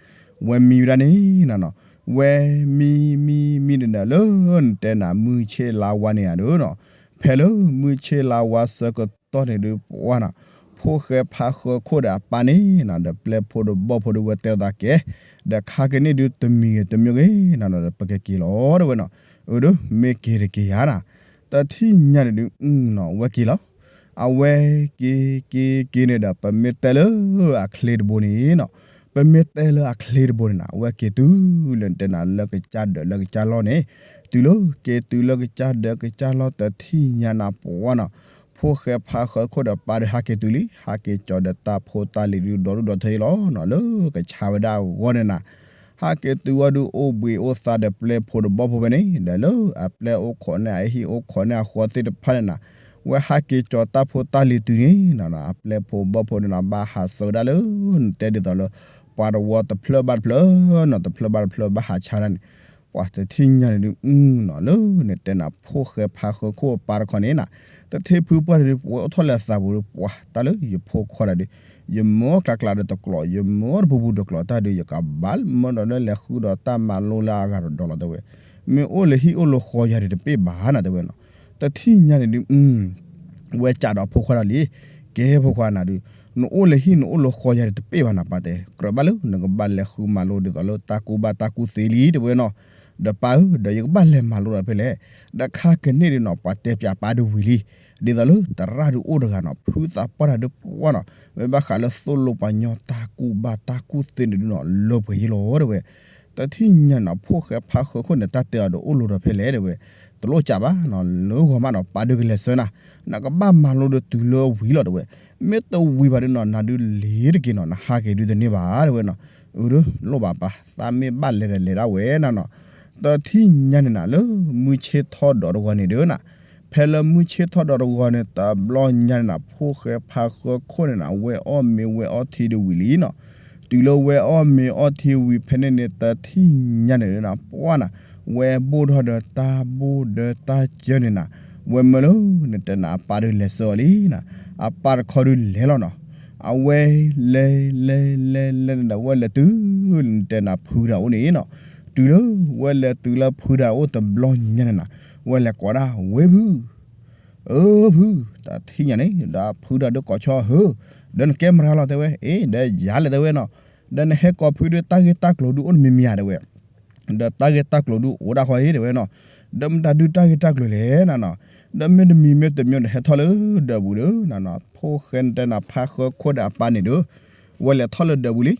ဝဲမံဝဲဒၣ်န့ၣ်နၤနီၤ, ဝဲမံမံမံတနၢၤလၢနတဲနၤ မုၢ်ဆ့လါဝါန့ၣ်ဧါဒုးနီၤ, ဖဲလၢမုၢ်ဆ့လါဝါဆၢကတီၢ်န့ၣ်ဒုးပှၢ်နီၤ, ဖိၣ်ဃဲဖါဃၢခိၣ်ဒီးအပၢ်န့ၣ်နီၤ ဒီးပျဲၢ်ဖိဒီးဘီၣ်ဖိဒုးဝဲတဲသးကဲ, ဒီးခါကန့ၣ်ဒုးတမံၤဂ့ၤတမံၤဂ့ၤနီၤ ဒီးပကက့ၤလီၤတဲဝဲနီၤ, အၢဒုး မ့ၢ်က့ၤတက့ၤယၤနီၤ, တထံၣ်ညါန့ၣ်ဒုးနီၤ ဝဲက့ၤလီၤ အဝဲက့ၤက့ၤက့ၤန့ၣ်ဒီး ပမ့ၢ်တဲလၢအချ့တဘိန့ၣ်နီၤ, ပမ့ၢ်တဲလၢအချ့တဘိန့ၣ်နီၤ အဝဲက့ၤတုၤလၢနတဲနၤလၢကစၢ်ဒၢးလၢကစၢ်လီၢ်န့ၣ်, တုၤလၢက့ၤတုၤလၢကစၢ်ဒၢးကစၢ်လီၢ် တထံၣ်ညါနၤပှၢ်နီၤ, ဖိၣ်ဃဲဖါဃၢခိၣ်ဒီးပၢ်ဒီးဟးက့ၤတုၤလံ, ဟးက့ၤကၠီၤဒီးတၢ်ဖိတၢ်လံၤဒုးဒီဒူၣ်ဒီထၢအံၤလီၤနီၤ, လၢကဆါဝဲဒၣ်အဂီၢ်န့ၣ်နၤ ဟးက့ၤတုၤဝဲဒုးအိၣ်ဘှံးအိၣ်သါဒီးပျဲၢ်ဖိဒီးဘီၣ်ဖိဖဲန့ၣ်, ဒီးလၢအပျဲၢ်အိၣ်ခိးန့ၢ်အဟံၣ်အိၣ်ခိးန့ၢ်အဃီသ့ၣ်တဖၣ်န့ၣ်နၤ, ဝဲဟးက့ၤကၠီၤတၢ်ဖိတၢ်လံၤတုၤန့ၣ်နီၤ, အပျဲၢ်ဖိဘီၣ်ဖိန့ၣ်နၤ ဘၣ်ဟးဆၢဝဲဒၣ်လၢ နတဲဒ်သိးလၢ ပှၤတဝီတဖျၢၣ်ဘၣ်တဖျၢၣ်နီၤ, တဖျၢၣ်ဘၣ်တဖျၢၣ်ဘၣ်ဟးဆါဒၣ်န့ၣ်, ပှၤတထံၣ်ညါန့ၣ်ဒုးနီၤ လၢနတဲနၤ ဖိၣ်ဃဲဖါဃၢခိၣ်အပၢ်တခီန့ၣ်နၤ, တထံၣ်ဖုပှၢ်န့ၣ်ဒုး ပဝဲအိၣ်ထီၣ်လၢအသးပူၤဒုး ပှၤတၢ်လၢယဖိခွါတၢ်ဒုး ယမၢအီၣ်ကျးကျးဒီးတကျိး ယမၢအီၣ်တပူၤပူၤတကျိးတၢ်ဒုး ယကဘၣ်မၢဒီးလၢလဲၤဃုဒီးတၢ်မၤလိလၢအဂၤဒီးဒီးလီၤတဲဝဲ, မ့ၢ်အိၣ်လၢဟံၣ်အိၣ်လၢဃီယၤဒုးတပ့ၢ်ဘၣ်နၤတဲဝဲနီၤ, တထံၣ်ညါန့ၣ်ဒုး ဝဲကးဒီးဖိခွါတၢ်လံ, ကဲဖိခွါနၤဒုး, နအိၣ်လၢဟံၣ်နအိၣ်လၢဃီယၤဒုးတပ့ၢ်ဘၣ်နၤ ပၢ်တဲ, ကြၢးဘၣ်လၢနကဘၣ်လဲၤဃုမၤလိဒ်သိးလၢတၢ်ကူၣ်ဘၣ်တၢ်ကူၣ်သ့လံတဲဝဲနီၤ, ဒီးပၢ်ဧၢ ဒီးယကဘၣ်လဲၤမၤလိဒီးဖဲလဲၣ်, ဒီးခါကန့ၣ်ဒုးနီၤ ပှၤတဲပၠးပၢ်ဒုးဝံၤလံ, ဒ်သိးလၢသရၣ်ဒုးအိၣ်တဂၤနီၤ ဖုသးပှၢ်တၢ်ဒုးပှၢ်နီၤ မ့ၢ်ဘၣ်ဃးလၢသိၣ်လိပှၤကညီတၢ်ကူၣ်ဘၣ်တၢ်ကူၣ်သ့န့ၣ်ဒုးနီၤ လၢပှဲၤယံလီၤတဲဝဲ, တထံၣ်ညါနီၤ ဖိၣ်ဃဲဖါဃၢခိၣ်န့ၣ် တၢ်တဲအီၤဒီးအိၣ်လိၤဒီးဖဲလဲၣ်တဲဝဲ, တလိၣ်ကးဘၣ်နီၤ လၢဂီၤမးနီၤ ပၢ်ဒုးကလဲၤဆှၢနၤ, နကဘၣ်မၤလိဒီးတုၤလၢဝံၤလီၤတဲဝဲ, မ့ၢ်တဝံၤဘၣ်ဒုးနီၤ နၤဒုးလ့ၤတက့ၢ်နီၤ နဟးက့ၤဒုးတန့ၢ်ဘၣ်တဲဝဲနီၤ, အၢဒုး လိၣ်ဘၣ်ပၢ် သးမ့ၢ်ဘၣ်လဲၤဒီးလဲၤဒၣ်ဝဲနၤနီၤ, တထံၣ်ညါန့ၣ်နၤ လၢမုၢ်ဆ့ၣ်ထီၣ်ဒီးတဂီၤန့ၣ်ဒုးနၤ ဖဲလၢမုၢ်ဆ့ၣ်ထီၣ်ဒီးတဂီၤန့ၣ် တဘျီညါန့ၣ်နၤ ဖိၣ်ဃဲဖါဃၢခိၣ်န့ၣ်နၤ ဝဲအီၣ်မ့ၤဝဲအီထံဒုးဝံၤလံနီၤ, တုၤလၢဝဲအီၣ်မ့ၤအီထံဝံၤဖဲန့ၣ်န့ၣ် တထံၣ်ညါန့ၣ်နၤ ပှၢ်နၤ, ဝဲဘိၣ်ထီၣ်ဒီးတၢ်ဘိၣ်ဒီးတၢ်စၢန့ၣ်နၤ, ဝဲမၢလၢနတဲနၤ အပၢ်ဒုးလဲၤဆှၢအီၤလံနၤ, အပၢ်တခီဒုးလဲၤလီၤနီၤ, အဝဲလဲၤလဲၤလဲၤလဲၤန့ၣ်ဒီး ဝဲလဲၤတုၤ နတဲနၤဖုတၢ်အိၣ်န့ၣ်နီၤ, တုၤလၢ ဝဲလဲၤတုၤလၢဖုတၢ်အိၣ်တဘျီညါန့ၣ်နၤ, ဝဲလဲၤကိးဒၣ် ဝဲဖု အၢဖု, တထံၣ်ညါန့ၣ် ဒီးဖုတၢ်ဒုးကိးဆီဟၢ, ဒီးနကဲမရၤလီၤတဲဝဲ, အ့ ဒီးယၤလဲၣ်တဲဝဲနီၤ, ဒီးနဟဲကိးဖုဒုးတၢ်ဂ့ၢ်တၢ်ကျိၤဒုးအိၣ်တမံၤမံၤဧါတဲဝဲ, ဒီးတၢ်ဂ့ၢ်တၢ်ကျိၤဒုးအိၣ်ဒၣ်ဃီအံၤတဲဝဲနီၤ, ဒီးမတၤဒုးတၢ်ဂ့ၢ်တၢ်ကျိၤလဲၣ်နၤနီၤ, ဒီးမ့ၢ်တမံၤမ့ၢ်တမံၤဒီးဟဲထီၣ်လၢဒၢးပူၤဒီးနၤနီၤ, ဖိၣ်ဃဲနတဲနၤဖါဃၢခိၣ်ဒီးအပၢ်န့ၣ်ဒီး ဝဲလဲၤထီၣ်လၢဒၢးပူၤလံ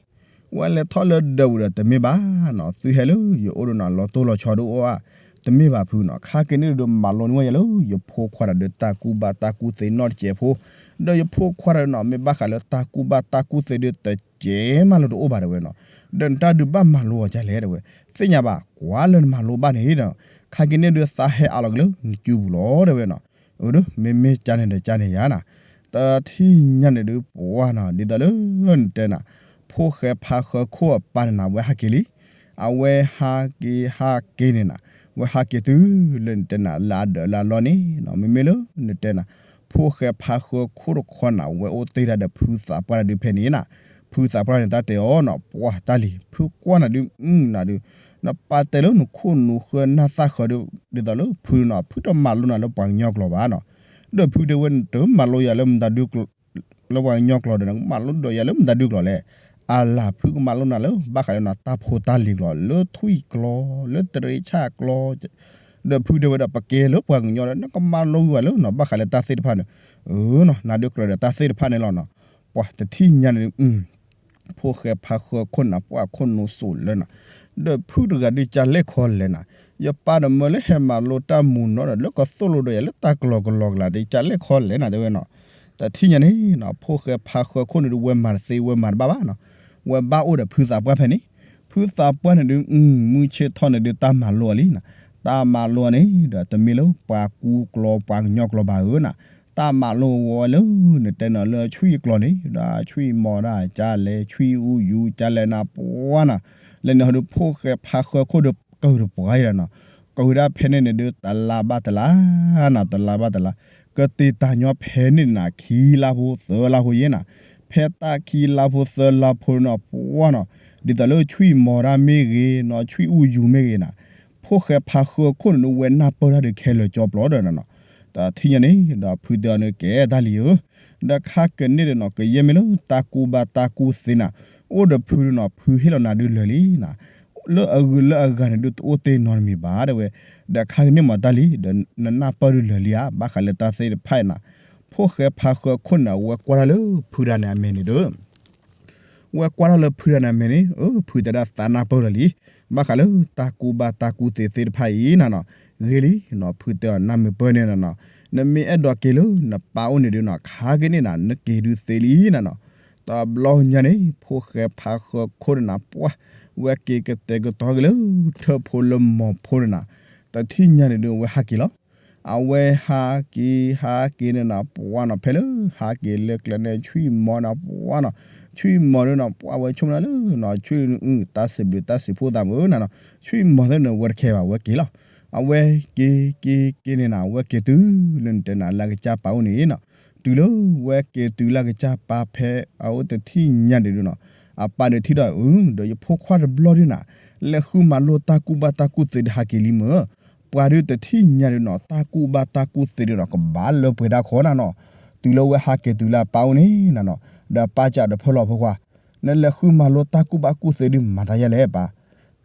ဝဲလဲၤထီၣ်လၢဒၢးပူၤဒီးတမ့ၢ်ဘၣ်နီၤ, သုဟဲလၢယအိၣ်ဒီးနီၤ လီၤတိၢ်လီၤဆီဒုးအိၣ်ဧါ, တမ့ၢ်ဘၣ်ဖုနီၤ, ခါက့ၤန့ၣ်ဒုးမၤလိန့ၢ်ဝဲယၤလၢ ယဖိခွါတၢ်ဒုးတၢ်ကူၣ်ဘၣ်တၢ်ကူၣ်သ့နီတစဲးဖိ, ဒီးယဖိခွါတၢ်ဒုးနီၤ မ့ၢ်ဘၣ်ဃးလၢတၢ်ကူၣ်ဘၣ်တၢ်ကူၣ်သ့ဒုးတစဲးမးလၢတအိၣ်ဘၣ်တဲဝဲနီၤ, ဒီးနတၢ်ဒုးဘၣ်မၤလိအီၤဒ်လဲၣ်တဲဝဲ, သ့ၣ်ညါဘၣ် ကွၢ်လၢနမၤလိဘၣ်န့ၣ်ဒီး ခါက့ၤန့ၣ်ဒုးသးဟဲအးလီၤက့ၤလၢနစုပူၤလီၤ တဲဝဲနီၤ, အၢ မ့မ့ၢ်ကန့ၣ်ဒီးကန့ၣ်ယၤနၤ, တထံၣ်ညါန့ၣ်ဒုးပှၢ်နီၤ ဒ်သိးလၢနတဲနၤ, ဖိၣ်ဃဲဖါဃၢခိၣ်အပၢ်န့ၣ်နၤ ဝဲဟးက့ၤလံ, အဝဲဟးက့ၤဟးက့ၤန့ၣ်နၤ, ဝဲဟးက့ၤတုၤလၢနတဲနၤ လၢအဒၢးလၢအလီၢ်န့ၣ်နီၤ, မ့မ့ၢ်လၢနတဲနၤ, ဖိၣ်ဃဲဖါဃၢခိၣ်တခီနၤ ဝဲအိၣ်တ့ၢ်ဒၣ်ဒီးဖုသးပှၢ်တၢ်ဒုးဖဲန့ၣ်နၤ, ဖုသးပှၢ်န့ၣ်တၢ်တဲအီၤနီၤ ပှၢ်တၢ်လံၤ ဖုကွၢ်နၤဒုး နၤဒုး နပာ်တဲလၢနခိၣ်နူာ်ဃၢနၢ်သၣ်ဃၢဒုး ဒ်သိးလၢဖုနီၤ ဖုတမၤလိနၤလၢပှၤကညီကျိာ်ဘၣ်နီၤ, ဒီးဖုတဲဝဲ နတမၤလိယၤလၢမတၤဒုး လၢပှၤကညီကျိာ်ဒီး နကမၤလိဒီးယၤလၢမတၤဒုးကျိာ်လဲၣ်, အလၤ ဖုကမၤလိနၤလၢ ဘၣ်ဃးလၢနတၢ်ဖိတၢ်လံၤကျိာ် လၢထွံၣ်ကျိာ် လၢတရ့ဆၣ်ကျိာ်, ဒီးဖုတဲဝဲဒၣ် ပကဲလၢပှၤကညီဒီး နကမၤလိဝဲလၢနီၤ ဘၣ်ဃးလၢတၢ်သ့ၣ်တဖၣ်န့ၣ်, အၢနီၤ နၤဒုးကြၢးဒီးတၢ်သ့ၣ်တဖၣ်န့ၣ်လီၤနီၤ, ပှၤတထံၣ်ညါန့ၣ် ဖိၣ်ဃဲဖါဃၢခိၣ်နၤ ပှၢ်ခိၣ်နူာ်စိးလၢနၤ, ဒီးဖုတဂၤဒုးကလဲၣ်ခီလဲၣ်နၤ, ယပၢ်ဒီးမၢလၢဟဲမၤလိတၢ်မူနီၤဒီး လၢကသိၣ်လိဒီးယၤလၢတၢ်ကျီၤကလီၤကလၤဒုး ကလဲၣ်ခီလဲၣ်နၤတဲဝဲနီၤ, တထံၣ်ညါန့ၣ်နီၤ ဖိၣ်ဃဲဖါဃၢခိၣ်န့ၣ်ဒုး ဝဲမၤတသ့ဝဲမၤတဘၣ်ဘၣ်နီၤ, ဝဲဘၣ်အိၣ်ဒီးဖုသးပှၢ်ဖဲန့ၣ်, ဖုသးပှၢ်န့ၣ်ဒုး မုၢ်ဆ့ၣ်ထီၣ်န့ၣ်ဒုး တၢ်မၤလိအီၤလံနၤ, တၢ်မၤလိအီၤန့ၣ်ဒီး တမ့ၢ်လၢပှၤကူကျိာ်ပှၤကညီကျိာ်ဘၣ်ဧၢနၤ, တၢ်မၤလိဝဲလၢ နတဲနီၤလၢထွံၣ်ကျိာ်န့ၣ် ဒီးထွံၣ်မီၤဒၣ်ကလဲၣ် ထွံၣ်အူယူၤကလဲၣ်နၤ ပှၢ်နၤ, လဲၤန့ၣ်ဟီဒုး ဖိၣ်ဃဲဖါဃၢခိၣ်ဒီး ကၢၢ်တပှၢ်အံၤဒီးနီၤ, ကၢၢ်ဒၣ်ဖဲန့ၣ်န့ၣ်ဒုး တလါဘၣ်တလါနၤ တလါဘၣ်တလါ, ကတ့ၢ်တၢ်ညီဖဲန့ၣ်နၤ ခံလါဖိသၢလါဖိယဲၢ်နၤ, ဖဲတၢ်ခံလါဖိသၢလါဖိနီၤ ပှၢ်နီၤ ဒ်သိးလၢဆွံၣ်မီၤတၢ်မ့ၢ်ဂ့ၤနီၤ ဆွံၣ်အူယူၤမ့ၢ်ဂ့ၤနၤ, ဖိၣ်ဃဲဖါဃၢခိၣ်န့ၣ်ဒုး ဝဲနၢ်ပၢၢ်တၢ်ဒုးခဲလၢာ်ကၠီပျီဒီးနၤနီၤ. တထံၣ်ညါန့ၣ် ဒီးဖုတဲအီၤန့ၣ် ကဲတၢ်လံဧၢ, ဒီးခါကန့ၣ်ဒီးနီၤ ကယဲၢ်မ့ၢ်လၢတၢ်ကူၣ်ဘၣ်တၢ်ကူၣ်သ့နၤ, အိၣ်ဒီးဖုဒုးနီၤ ဖုဟ့ၣ်လီၤနၤဒုးလၢာ်လံနၤ, လၢအဂုၤလၢအဂၤန့ၣ်ဒုး တအိၣ်တ့ၢ်နီတမံၤဘၣ်တဲဝဲ, ဒီးခါကန့ၣ်မၤတၢ်လံ ဒီးနနၢ်ပၢၢ်ဒုးလၢာ်လံဧါ, ဘၣ်ဃးလၢတၢ်သ့ၣ်တဖၣ်အံၤနၤ, ဖိၣ်ဃဲဖါဃၢခိၣ်န့ၣ် အဝဲကွၢ်တၢ်လၢဖုဒၣ်န့ၣ်အမဲာ်န့ၣ်ဒီး ဝဲကွၢ်ထီၣ်လၢဖုဒၣ်န့ၣ်အမဲာ်န့ၣ်, အၢ ဖုတဲဒၣ်သးနၢ်ပၢၢ်လၢာ်လံ, ဘၣ်ဃးလၢတၢ်ကူၣ်ဘၣ်တၢ်ကူၣ်သ့သ့ၣ်တဖၣ်အံၤနၤနီၤ, ဂ့ၤလံနီၤ ဖုတဲအီၤနၢ်မုာ်ပၢၢ်န့ၣ်နၤနီၤ, နမ့ၢ်အဲၣ်ဒိးက့ၤလၢနပၢ်အိၣ်န့ၣ်ဒုးနီၤ ခါကန့ၣ်နၤ နက့ၤဒုးသ့လံနၤနီၤ. တဘျီညါန့ၣ် ဖိၣ်ဃဲဖါဃၢခိၣ်န့ၣ်နၤ ပှၢ် ဝဲက့ၤကတဲာ်ကတီၤက့ၤလၢထၢၣ်ဖိလၢမီၤဖိန့ၣ်နၤ, တထံၣ်ညါန့ၣ်ဒုး အဝဲဟးက့ၤလီၤ. အဝဲဟးက့ၤ ဟးက့ၤန့ၣ်နၤ ပှၢ်နီၤ ဖဲလၢဟးက့ၤလၢကျဲန့ၣ် ဆွံၣ်မီၤနၤ ပှၢ်နီၤ, ဆွံၣ်မီၤဒုးနီၤ ပှၢ်ဝဲဆိကမိၣ်နၤလၢနီၤ ဆွံၣ်အူ တၢ်စံးဘျုးတၢ်စံးဖှိၣ်သးမုာ်နၤနီၤ, ဆွံၣ်မီၤသ့ၣ်န့ၣ် ဝဲတခဲဘၣ် ဝဲက့ၤလီၤ. အဝဲက့ၤက့ၤက့ၤန့ၣ်နၤ ဝဲက့ၤတုၤလၢနတဲနၤလၢအကစၢ်ပၢ်အိၣ်န့ၣ်နီၤ, တုၤလၢဝဲက့ၤတုၤလၢအကစၢ်ပၢ်ဖဲအအိၣ်တထံၣ်ညါန့ၣ်ဒုးနီၤ, အပၢ်ဒုးထံၣ်ဒီး အု ဒီးယဖိခွါတဘျီဒုးနၤ, လဲၤဃုမၤလိတၢ်ကူၣ်ဘၣ်တၢ်ကူၣ်သ့ဒုးဟးက့ၤလံမ့ၢ် ပှၤဒုးတထံၣ်ညါဒုးနီၤ တၢ်ကူၣ်ဘၣ်တၢ်ကူၣ်သ့ဒုးနီၤ ကဘၣ်လၢပှဲၤဒၣ်ခီနၤနီၤ, တုၤလၢဝဲဟးက့ၤတုၤလၢအပၢ်အိၣ်န့ၣ်နၤနီၤ, ဒီးပၢ်စံးဒီး ဖဲလီၤဖိခွါ, နလဲၤဃုမၤလိတၢ်ကူၣ်ဘၣ်ကူၣ်သ့ဒုးမၤတၢ်ယဲလဲၣ်ပၢ်,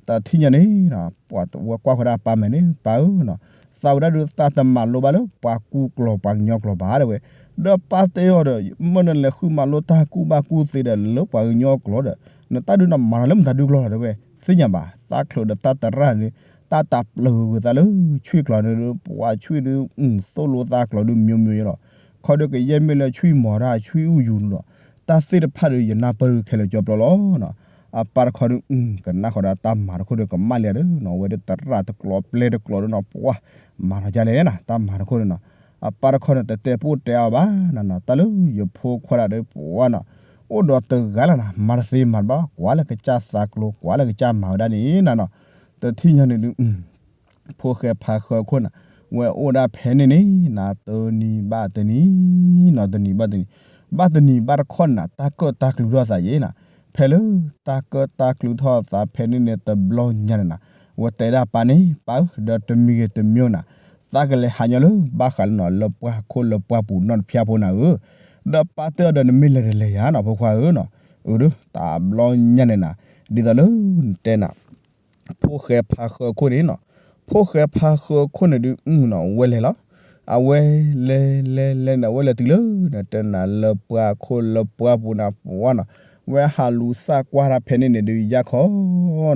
တထံၣ်ညါန့ၣ် ပှၤဝဲကွၢ်ဃီၤဒၣ်အပၢ်မဲာ်န့ၣ် ပၢ်ဧၢနီၤ, သးဝဲဒၣ်ဒုးသးတမၤလိဘၣ်လၢပှၤကူၣ်ကျိာ်ပှၤကညီကျိာ်ဘၣ်တဲဝဲ, ဒီးပၢ်တဲအီၤဒီး မ့ၢ်နလဲၤဃုမၤလိတၢ်ကူၣ်ဘၣ်ကူၣ်သ့ဒီးလၢပှၤကညီကျိာ်ဒီး နတၢ်ဒုးနီၤမၤထီၣ်လၢမတၤဒုးကျိာ်လီၤတဲဝဲ, သ့ၣ်ညါဘၣ် သးချိးဒီးတၢ်တရၣ်န့ၣ် တၢ်တၢ်ပျၢၤဂ့ၤသးလၢဆွံၣ်ကျိာ်န့ၣ်ဒုး ပှၤဆွံၣ်ဒုး သိၣ်လိသးကျိာ်ဒုး မျိုးမျိုး ယဲလီၤ, ခီဒုးကယဲၢ်မ့ၢ်လၢဆွံၣ်မီၤတၢ်ဆွံၣ်အူယူၤန့ၣ်ဒီး တၢ်သ့ၣ်တဖၣ်ဒုးယနၢ်ပၢၢ်ဒုးခဲလၢာ်ကၠီပျီလီၤနီၤ, အပၢ်တခီဒုး ကနၣ်ဃီၤဒီးတၢ်မၤတခိၣ်ဒုးကမၣ်လံဧါဒုးနီၤ, ဝဲဒုးတရၣ်တကျိာ်ပျဲတကျိာ်ဒုးနီၤ ပှၢ် မၤထီၣ်ဒ်လဲၣ်နၤ တၢ်မၤတခိၣ်ဒုးနီၤ, အပၢ်တခီန့ၣ် တတဲပူၣ်တဲအီၤဘၣ်နၤနီၤ, တၢ်လၢယဖိခွါဒၣ်ဒုးပှၢ်နီၤ, အိၣ်ဒီးတဂၤလၢ်နၤ မၤတသ့မၤတဘၣ် ကွၢ်လၢကစၢ်သးကျိၤ ကွၢ်လၢကစၢ်မၤဝဲဒၣ်န့ၣ်နၤနီၤ, တထံၣ်ညါန့ၣ်ဒုး ဖိၣ်ဃဲဖါဃၢခိၣ်န့ၣ် ဝဲအိၣ်ဒၣ်ဖဲန့ၣ်န့ၣ်နၤ တနံၤဘၣ်တနံၤနီၤ တနံၤဘၣ်တနံၤ, ဘၣ်တနံၤဘၣ်တခီန့ၣ်နၤ တၢ်ကၢၣ်တၢ်ကျူထီၣ်သးယဲနၤ, ဖဲလၢတၢ်ကၢၣ်တၢ်ကျူထီၣ်သးဖဲန့ၣ်န့ၣ် တဘျီညါန့ၣ်နၤ, ဝဲတဲဒၣ်ပၢ်န့ၣ် ပၢ်ဧၢ ဒီးတမံၤဂ့ၤတမံၤန့ၣ်နၤ, သးကလဲၤဟးညီလၢဘၣ်ဃးလၢနီၤ လၢပှၢ်ခိၣ်လၢပှၢ်ပူၤနီတဖျၢၣ်ဖိနၤဧၢ, ဒီးပၢ်တဲအီၤဒီး နမ့ၢ်လဲၤတလဲၤယၤနီၤ ဖိခွါဧၢနီၤ, အၢ ဒုး တဘျီညါန့ၣ်နၤ, ဒ်သိးလၢနတဲနၤ ဖိၣ်ဃဲဖါဃၢခိၣ်န့ၣ်နီၤ, ဖိၣ်ဃဲဖါဃၢခိၣ်န့ၣ်ဒုး အုနီၤ ဝဲလဲၤလီၤ, အဝဲလဲၤလဲၤလဲၤန့ၣ် အဝဲလဲၤတုၤလၢ နတဲနၤလၢပှၢ်ခိၣ်လၢပှၢ်ပူၤနၤ ပှၢ်နီၤ, ဝဲဟးလူၤသၣ်ကွၢ်တၢ်ဖဲန့ၣ်န့ၣ်ဒုး ယါခီ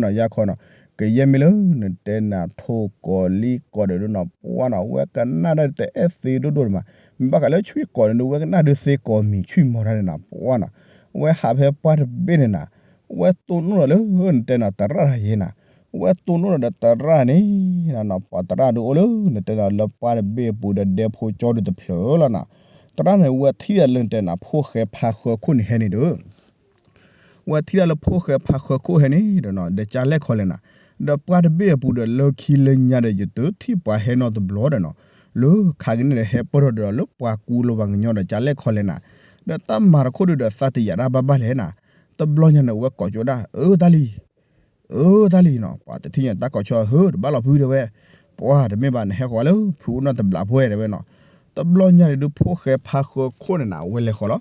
နီၤ ယါခီနီၤ, ကယဲၢ်မ့ၢ်လၢ နတဲနၤထိၣ်ကိးလံၢ်ကိးဒီးဒုးနီၤ ပှၢ်နီၤ ဝဲကနၣ်ဒၣ်တအဲၣ်သ့ဒိၣ်ဒိၣ်ဒံးမး, ဘၣ်ဃးလၢဆွံၣ်ကိးန့ၣ်ဒုး ဝဲကနၣ်ဒုးသ့ကိးမံၤဆွံၣ်မီၤတၢ်န့ၣ်နၤ ပှၢ်နီၤ, ဝဲဟးဖဲပှၢ်တဘ့ၣ်န့ၣ်နၤ ဝဲတိၢ်နီၣ်ဒီးလၢ နတဲနၤတရၣ်တၢ်ယဲနၤ, ဝဲတိၢ်နီၣ်ဒီးတရၣ်န့ၣ်နၤနီၤ ပှၤတရၣ်ဒုးအိၣ်လၢ နတဲနၤလၢပှၢ်တဘ့ၣ်အပူၤဒီးဒဲဖိကၠီဒုးတဖျၢၣ်လီၤနၤ, တရၣ်န့ၣ် ဝဲထံၣ်ဒၣ်လၢနတဲနၤ ဖိၣ်ဃဲဖါဃၢခိၣ်န့ၣ်ဟဲန့ၣ်ဒီး ဝဲထံၣ်ဒၣ်လၢဖိၣ်ဃဲဖါဃၢခိၣ်ဟဲန့ၣ်ဒီးနီၤ ဒီးကၢ်လဲၣ်ခီလဲၣ်နၤ, ဒီးပှၢ်တဘ့ၣ်အပူၤဒီးလၢခံလၢညါဒီး ယတထံၣ်ပှၤဟဲနီတဘျီဒီးနီၤ, လၢခါကန့ၣ်ဒီး ဟဲပၢၢ်ထီၣ်ဒီးလၢပှၤကူလၢပှၤကညီဒီးကၢ်လဲၣ်ခီလဲၣ်နၤ, ဒီးတၢ်မၤတခိၣ်ဒုးဒီးသးတယာ်ဒၣ်ဘၣ်ဘၣ်လဲၣ်နၤ, တဘျီညါန့ၣ် ဝဲကိးကၠိဒၣ် အၢ တၢ်လံ အၢ တၢ်လံနီၤ ပှၤတထံၣ်ညါတၢ်ကိးဆၢ ဟၢ တဘၣ်လီၤဖုတဲဝဲ, ပှၤတမ့ၢ်ဘၣ် နဟဲဃီၤလၢဖုအိၣ်နီတဘျီဖိတဲဝဲနီၤ, တဘျီညါန့ၣ်ဒုး ဖိၣ်ဃဲဖါဃၢခိၣ်န့ၣ်နၤ ဝဲလဲၤဃီၤလီၤ,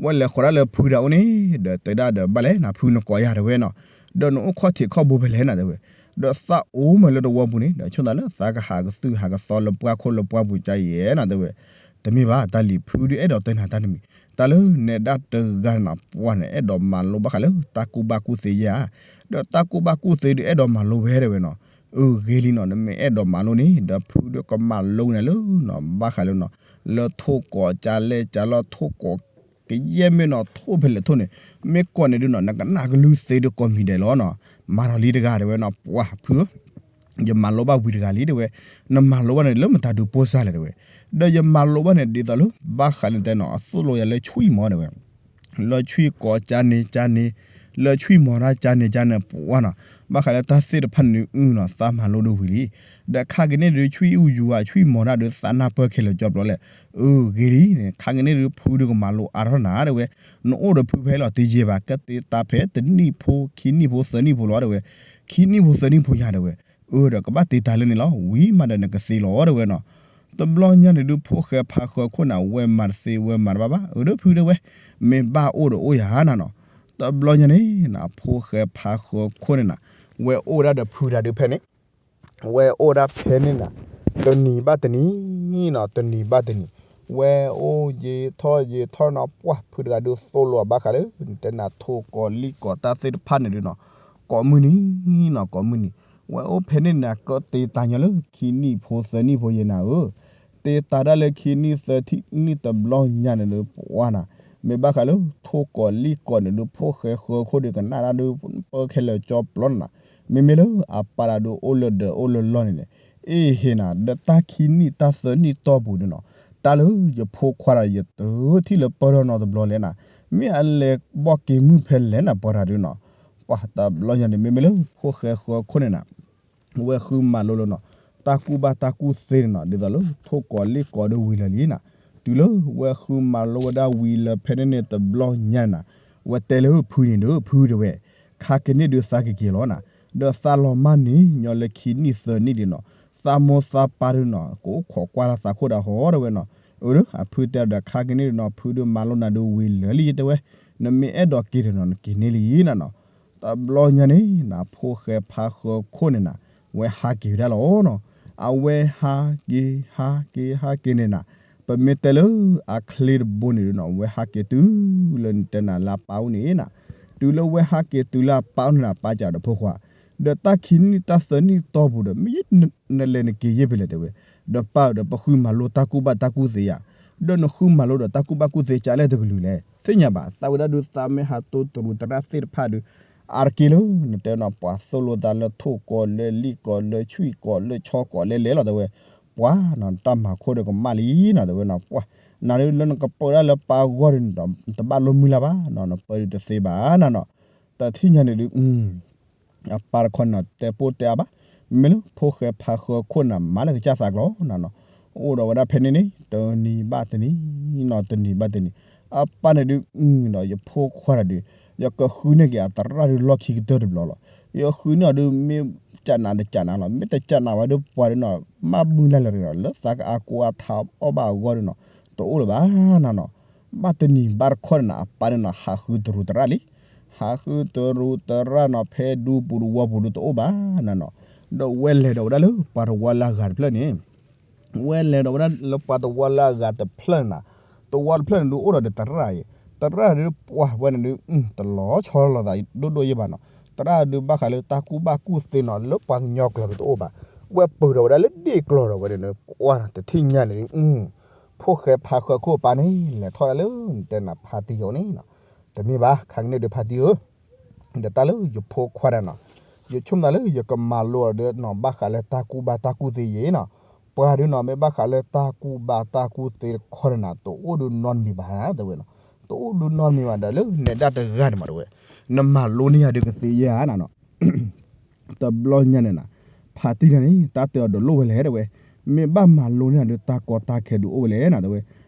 ဝဲလဲၤဃီၤဒၣ်လၢဖုဒၣ်အိၣ်န့ၣ် ဒီးတဲဒၣ်ဒီးဘၣ်လဲၣ်နၤ ဖုနကိးယၤတဲဝဲနီၤ, ဒီးနအိၣ်ခီၣ်ထံးခီၣ်ဘိဖဲလဲၣ်နၤတဲဝဲ, ဒီးသးအိၣ်မးလၢတဝီပူၤန့ၣ် ဒီးဆိသးလၢသးကဟးကသုၣ်ဟးကသီလၢပှၢ်ခိၣ်လၢပှၢ်ပူၤကါယဲနၤတဲဝဲ, တမ့ၢ်ဘၣ် တၢ်လံၤ ဖုဒုးအဲၣ်ဒိးတဲနၤတၢ်တမံၤ, တၢ်လၢနဲဒၣ်တဂၤန့ၣ်နၤ ပှၢ်န့ၣ် အဲၣ်ဒိးမၤလိဘၣ်ဃးလၢတၢ်ကူၣ်ဘၣ်ကူၣ်သ့ယဲဧါ, ဒီးတၢ်ကူၣ်ဘၣ်ကူၣ်သ့ဒုးအဲၣ်ဒိးမၤလိဝဲတဲဝဲနီၤ, အၢ ဂ့ၤလံနီၤ နမ့ၢ်အဲၣ်ဒိးမၤလိန့ၣ် ဒီးဖုဒုးကမၤလိနၤလၢနီၤ ဘၣ်ဃးလၢနီၤ လၢထိၣ်ကိးကၢ်လဲၣ်ကၢ်လီၢ်ထိၣ်ကိး ကယဲၢ်မ့ၢ်နီၤ ထိၣ်ဖဲလဲၣ်ထိၣ်န့ၣ်, မ့ၢ်ကိးန့ၣ်ဒုးနီၤ နကနၣ်ကလုၢ်သ့ဒုးကိးမံၤဒဲးလီၤနီၤ, မၤထီၣ်လံတဂၤတဲဝဲနီၤ ပှၢ်ဖုဧၢ ယမၤလိဘၣ်ဝံၤတဂၤလံတဲဝဲ, နမၤလိဘၣ်န့ၣ်လၢမတၤဒုးပိၢ်စၢ်လဲၣ်တဲဝဲ, ဒီးယမၤလိဘၣ်န့ၣ်ဒ်သိးလၢ ဘၣ်ဃးလၢတဲနီၤ အသိၣ်လိယၤလၢဆွံၣ်မီၤတဲဝဲ, လၢဆွံၣ်ကိးကၢ်န့ၣ်ကၢ်န့ၣ်, လၢဆွံၣ်မီၤတၢ်ကန့ၣ်ကန့ၣ်ပှၤနီၤ, ဘၣ်ဃးလၢတၢ်သ့ၣ်တဖၣ်န့ၣ်ဒုးအုနီၤ သးမၤလိဒုးဝံၤလံ. ဒီးခါက့ၤန့ၣ်ဒုး ဆွံၣ်အူယူၤဧါ ဆွံၣ်မီၤတၢ်ဒုးသးနၢ်ပၢၢ်ခဲလၢာ်ကၠီပျီလဲၣ်, အၢဂ့ၤလံ, ခါက့ၤန့ၣ်ဒုး ဖုဒုးကမၤလိအါထီၣ်နၤတဲဝဲ, နအိၣ်ဒီးဖုဖဲလီၤတယံာ်ဘၣ် ကတ့တၢ်ဖဲတနံၣ်ဖိ ခံနံၣ်ဖိ သၢနံၣ်ဖိလီၤတဲဝဲ, ခံနံၣ်ဖိသၢနံၣ်ဖိညါတဲဝဲ, အၢဒီးကဘၣ်တ့တၢ်လၢန့ၣ်လီၤ ဝံၤမးဒီးနကသ့လီၤတဲဝဲနီၤ. တဘျီညါန့ၣ်ဒုး ဖိၣ်ဃဲဖါဃၢခိၣ်န့ၣ် အဝဲမၤတသ့ဝဲမၤတဘၣ်ဘၣ် အၢဒီးဖုတဲဝဲ, မ့ၢ်ဘၣ်အိၣ်ဒီးအိၣ်ယၤနၤနီၤ. တဘျီညါန့ၣ်နၤ ဖိၣ်ဃဲဖါဃၢခိၣ်န့ၣ်နၤ, ဝဲအိၣ်ဒၣ်ဒီးဖုတၢ်ဒုးဖဲန့ၣ် ဝဲအိၣ်ဒၣ်ဖဲန့ၣ်နၤ, တနံၤဘၣ်တနံၤနီၤ တနံၤဘၣ်တနံၤ, ဝဲအိၣ်ယံာ်ထီၣ်ယံာ်ထီၣ်နီၤ ပှၢ်ဖုတဂၤဒုးသိၣ်လိအဘၣ်ဃးလၢ နတဲနၤထိၣ်ကိးလံၣ်ကိးတၢ်သ့ၣ်တဖၣ်န့ၣ်ဒုးနီၤ, ကိးမုၢ်နံၤနီၤ ကိးမုၢ်နံၤ, ဝဲအိၣ်ဖဲန့ၣ်နၤ ကတ့တၢ်ညီလၢခံနံၣ်ဖိသၢနံၣ်ဖိယဲနၤဧၢ တ့တၢ်ဒၣ်လၢခံနံၣ်သၢနံၣ်တဘျီညါန့ၣ်ဒုး ပှၢ်နၤ, မ့ၢ်ဘၣ်ဃးလၢထိၣ်ကိးလံၣ်ကိးန့ၣ်ဒုး ဖိၣ်ဃဲဃၢခိၣ်ဒုးကနၣ်တၢ်ဒုး ပၢခဲလၢာ်ကၠီပျီနၤ, မ့မ့ၢ်လၢအပၢ်တၢ်ဒုးအိၣ်လၢဒၢးအိၣ်လၢလီၢ်န့ၣ်န့ၣ်, အ့ၣ်ဟ့ၣ်နၤ ဒီးတၢ်ခံနံၣ်တၢ်သၢနံၣ်တီၢ်ပူၤဒုးနီၤ, တၢ်လၢယဖိခွါဒီးယတထံၣ်လၢပၢၢ်ထီၣ်နီတဘျီလဲၣ်နၤ, မ့ၢ်အလဲၤဘီၣ်က့ၤမုၢ်ဖဲလဲၣ်နၤ ပှၢ်တၢ်ဒုးနီၤ, ပှၢ်တဘျီညါန့ၣ် မ့မ့ၢ်လၢဖိၣ်ဃဲဃၢခိၣ်န့ၣ်နၤ ဝဲဃုမၤလိလၢနီၤ, တၢ်ကူၣ်ဘၣ်တၢ်ကူၣ်သ့န့ၣ်နီၤ ဒ်သိးလၢထိၣ်ကိးလံၣ်ကိးဒုးဝံၤလၢာ်လံနၤ, တုၤလၢဝဲဃုမၤလိဝဲဒၣ်ဝံၤလၢဖဲန့ၣ်န့ၣ်တဘျီညါန့ၣ်နၤ, ဝဲတဲလၢဖုန့ၣ်ဒီး ဖုတဲဝဲ, ခါက့ၤန့ၣ်ဒုးသးက့ၤက့ၤလီၤနၤ, ဒီးသးလီၤမၢ်န့ၣ် ညီလၢခံနံၣ်သၢနံၣ်ဒုးနီၤ, သးမိၢ်သးပၢ်ဒုးနီၤ ကအိၣ်ခိးကွၢ်လၢသးခိၣ်ဒၣ်ဟီတဲဝဲနီၤ, အၢ အဖုတဲဒီးခါက့ၤန့ၣ်ဒုးနီၤ ဖုဒုးမၤလိနၤဒုးဝံၤလၢာ်လံတဲဝဲ, နမ့ၢ်အဲၣ်ဒိးက့ၤဒီးနီၤ နက့ၤန့ၢ်လံနၤနီၤ တဘျီညါန့ၣ်နၤ ဖိၣ်ဃဲဖါဃၢခိၣ်န့ၣ်နၤ, ဝဲဟးက့ၤဝဲဒၣ်လီၤနီၤ, အဝဲဟးက့ၤ ဟးက့ၤ ဟးက့ၤန့ၣ်နၤ, ပမ့ၢ်တဲလၢအချ့တဘိန့ၣ်ဒုးနီၤ ဝဲဟးက့ၤတုၤလၢနတဲနၤလၢအပၢ်အိၣ်န့ၣ်နၤ, တုၤလၢဝဲဟးက့ၤတုၤလၢအပၢ်အိၣ်န့ၣ်နၤ ပၢ်စံးဒီးဖိခွါ, ဒီးတၢ်ခံနံၣ်တၢ်သၢနံၣ်တီၢ်ပူၤဒီး မ့ၢ်နလဲၤနက့ၤယဲၢ်ဖဲလဲၣ်တဲဝဲ, ဒီးပၢ်ဒီးပဃုမၤလိတၢ်ကူၣ်ဘၣ်တၢ်ကူၣ်သ့ယၤ, ဒီးနဃုမၤလိဒီးတၢ်ကူၣ်ဘၣ်ကူၣ်သ့ကလဲၣ်တကလုာ်လဲၣ် သ့ၣ်ညါဘၣ် သးဝဲဒၣ်ဒုးသးမ့ၢ်ဟးတိၢ်တရူးတရၣ်သ့ၣ်တဖၣ်ဒုး, အါတက့ၢ်လၢ နတဲနီၤ ပှၤသိၣ်လိသးလၢထိၣ်ကိးလၢလံၣ်ကိးလၢဆွံၣ်ကိးလၢဆီကိးလဲလဲလီၤတဲဝဲ, ပှၤနီၤ တၢ်မၤခိၣ်ဒီးကမၣ်လံနီၤတဲဝဲနီၤ ပှၤ, နၤဒုးလၢနကပၢဒၣ်လၢပၢ်ဂီၢ်ဒုးန့ၣ်ဒီး တဘၣ်လိမုၢ်လၢ်ဘၣ်နီၤ နပၢဒုးတသ့ဘၣ်နၤနီၤ, တထံၣ်ညါန့ၣ်ဒုး အပၢ်တခီန့ၣ်တဲပိၢ်တဲအါဘၣ်, မ့ၢ်လၢဖိၣ်ဃဲဖါဃၢခိၣ်န့ၣ် မၤလၢကစၢ်သးကျီနၤနီၤ, အိၣ်ဒီးဝဲဒၣ်ဖဲန့ၣ်န့ၣ် တနံၤဘၣ်တနံၤနီၤ တနံၤဘၣ်တနံၤ, အပၢ်န့ၣ်ဒုး ဒီးယဖိခွါတၢ်ဒုး, ယကဃုန့ၢ်က့ၤအသရၣ်ဒုးလီၢ်ခံကတၢၢ်တဘျီလီၤ, ယဃုန့ၢ်အီၤဒုးမ့ၢ်ကနးတကနးလီၤ မ့ၢ်တကနးဝဲဒုးပှၤဒုးနီၤ မၤမုၢ်လၢ်လၢာ်နီၤ လၢသးကအါကိးအါထးအီၣ်ဘၣ်အဂီၢ်ဒုးနီၤ, တအိၣ်လၢၤဘၣ်နၤနီၤ, ဘၣ်တနံၤဘၣ်တခီန့ၣ်နၤ အပၢ်န့ၣ်နီၤ ဟးဃုတရူးတရၣ်လံ ဟးဃုတရူးတရၣ်နီၤ ဖဲဒူပူၤတဝီပူၤဒုးတအိၣ်ဘၣ်နၤနီၤ, ဒီးဝဲလဲၤဒီးဝဲဒၣ်လၢပှၤတဝီလၢအဂၤတဖျၢၣ်န့ၣ်, ဝဲလဲၤဒီးဝဲဒၣ်လၢပှၤတဝီလၢအဂၤတဖျၢၣ်န့ၣ်နၤ, တဝီတဖျၢၣ်န့ၣ်ဒုးအိၣ်ဒီးတရၣ်အံၤ, တရၣ်ဒုးပှၤဝဲန့ၣ်ဒုး တလီၤဆီလိာ်သးဒိၣ်ဒိၣ်ယဲၢ်ဘၣ်နီၤ, တရၣ်ဒုးဘၣ်ဃးလၢတၢ်ကူၣ်ဘၣ်ကူၣ်သ့နီၤ လၢပှၤကညီကျိာ်ဒုးတအိၣ်ဘၣ်, ဝဲပၢၢ်ဒီးဝဲဒၣ်လၢဒ့ၣ်ကျီၤဒီးဝဲန့ၣ်ဒုး ပှၤတထံၣ်ညါန့ၣ်ဒုး ဖိၣ်ဃဲဖါဃၢခိၣ်အပၢ်န့ၣ် လဲၤထီၣ်ဒၣ်လၢနတဲနၤဖါတံၢ်အအိၣ်န့ၣ်နီၤ, တမ့ၢ်ဘၣ် ခါကန့ၣ်ဒုးဖါတံၢ်ဧၢ, ဒီးတၢ်လၢယဖိခွါတၢ်နီၤ, ယဆိကမိၣ်သးလၢယကမၤလိအီၤဒီးနီၤ ဘၣ်ဃးလၢတၢ်ကူၣ်ဘၣ်တၢ်ကူၣ်သ့ယဲၢ်နီၤ, ပှၤဒုးနီၤ မ့ၢ်ဘၣ်ဃးလၢတၢ်ကူၣ်ဘၣ်တၢ်ကူၣ်သ့တခီန့ၣ်နၤ တအိၣ်ဒုးနီတမံၤဘၣ်တဲဝဲနီၤ, တအိၣ်ဒုးနီတမံၤဘၣ်ဒီးလၢနဲဒၣ်တဂၤန့ၣ်မးတဲဝဲ, နမၤလိန့ၢ်ယၤဒုးကသ့ယဲၢ်ဧါနၤနီၤ တဘျီညါန့ၣ်နၤ, ဖါတံၢ်တၢ်န့ၣ် တၢ်တဲအီၤဒီးလိၣ်ဝဲလဲၣ်တဲဝဲ, မ့ၢ်ဘၣ်မၤလိန့ၢ်ယၤဒုးတၢ်ကီတၢ်ခဲဒုးအိၣ်ဝဲလဲၣ်နၤတဲဝဲ,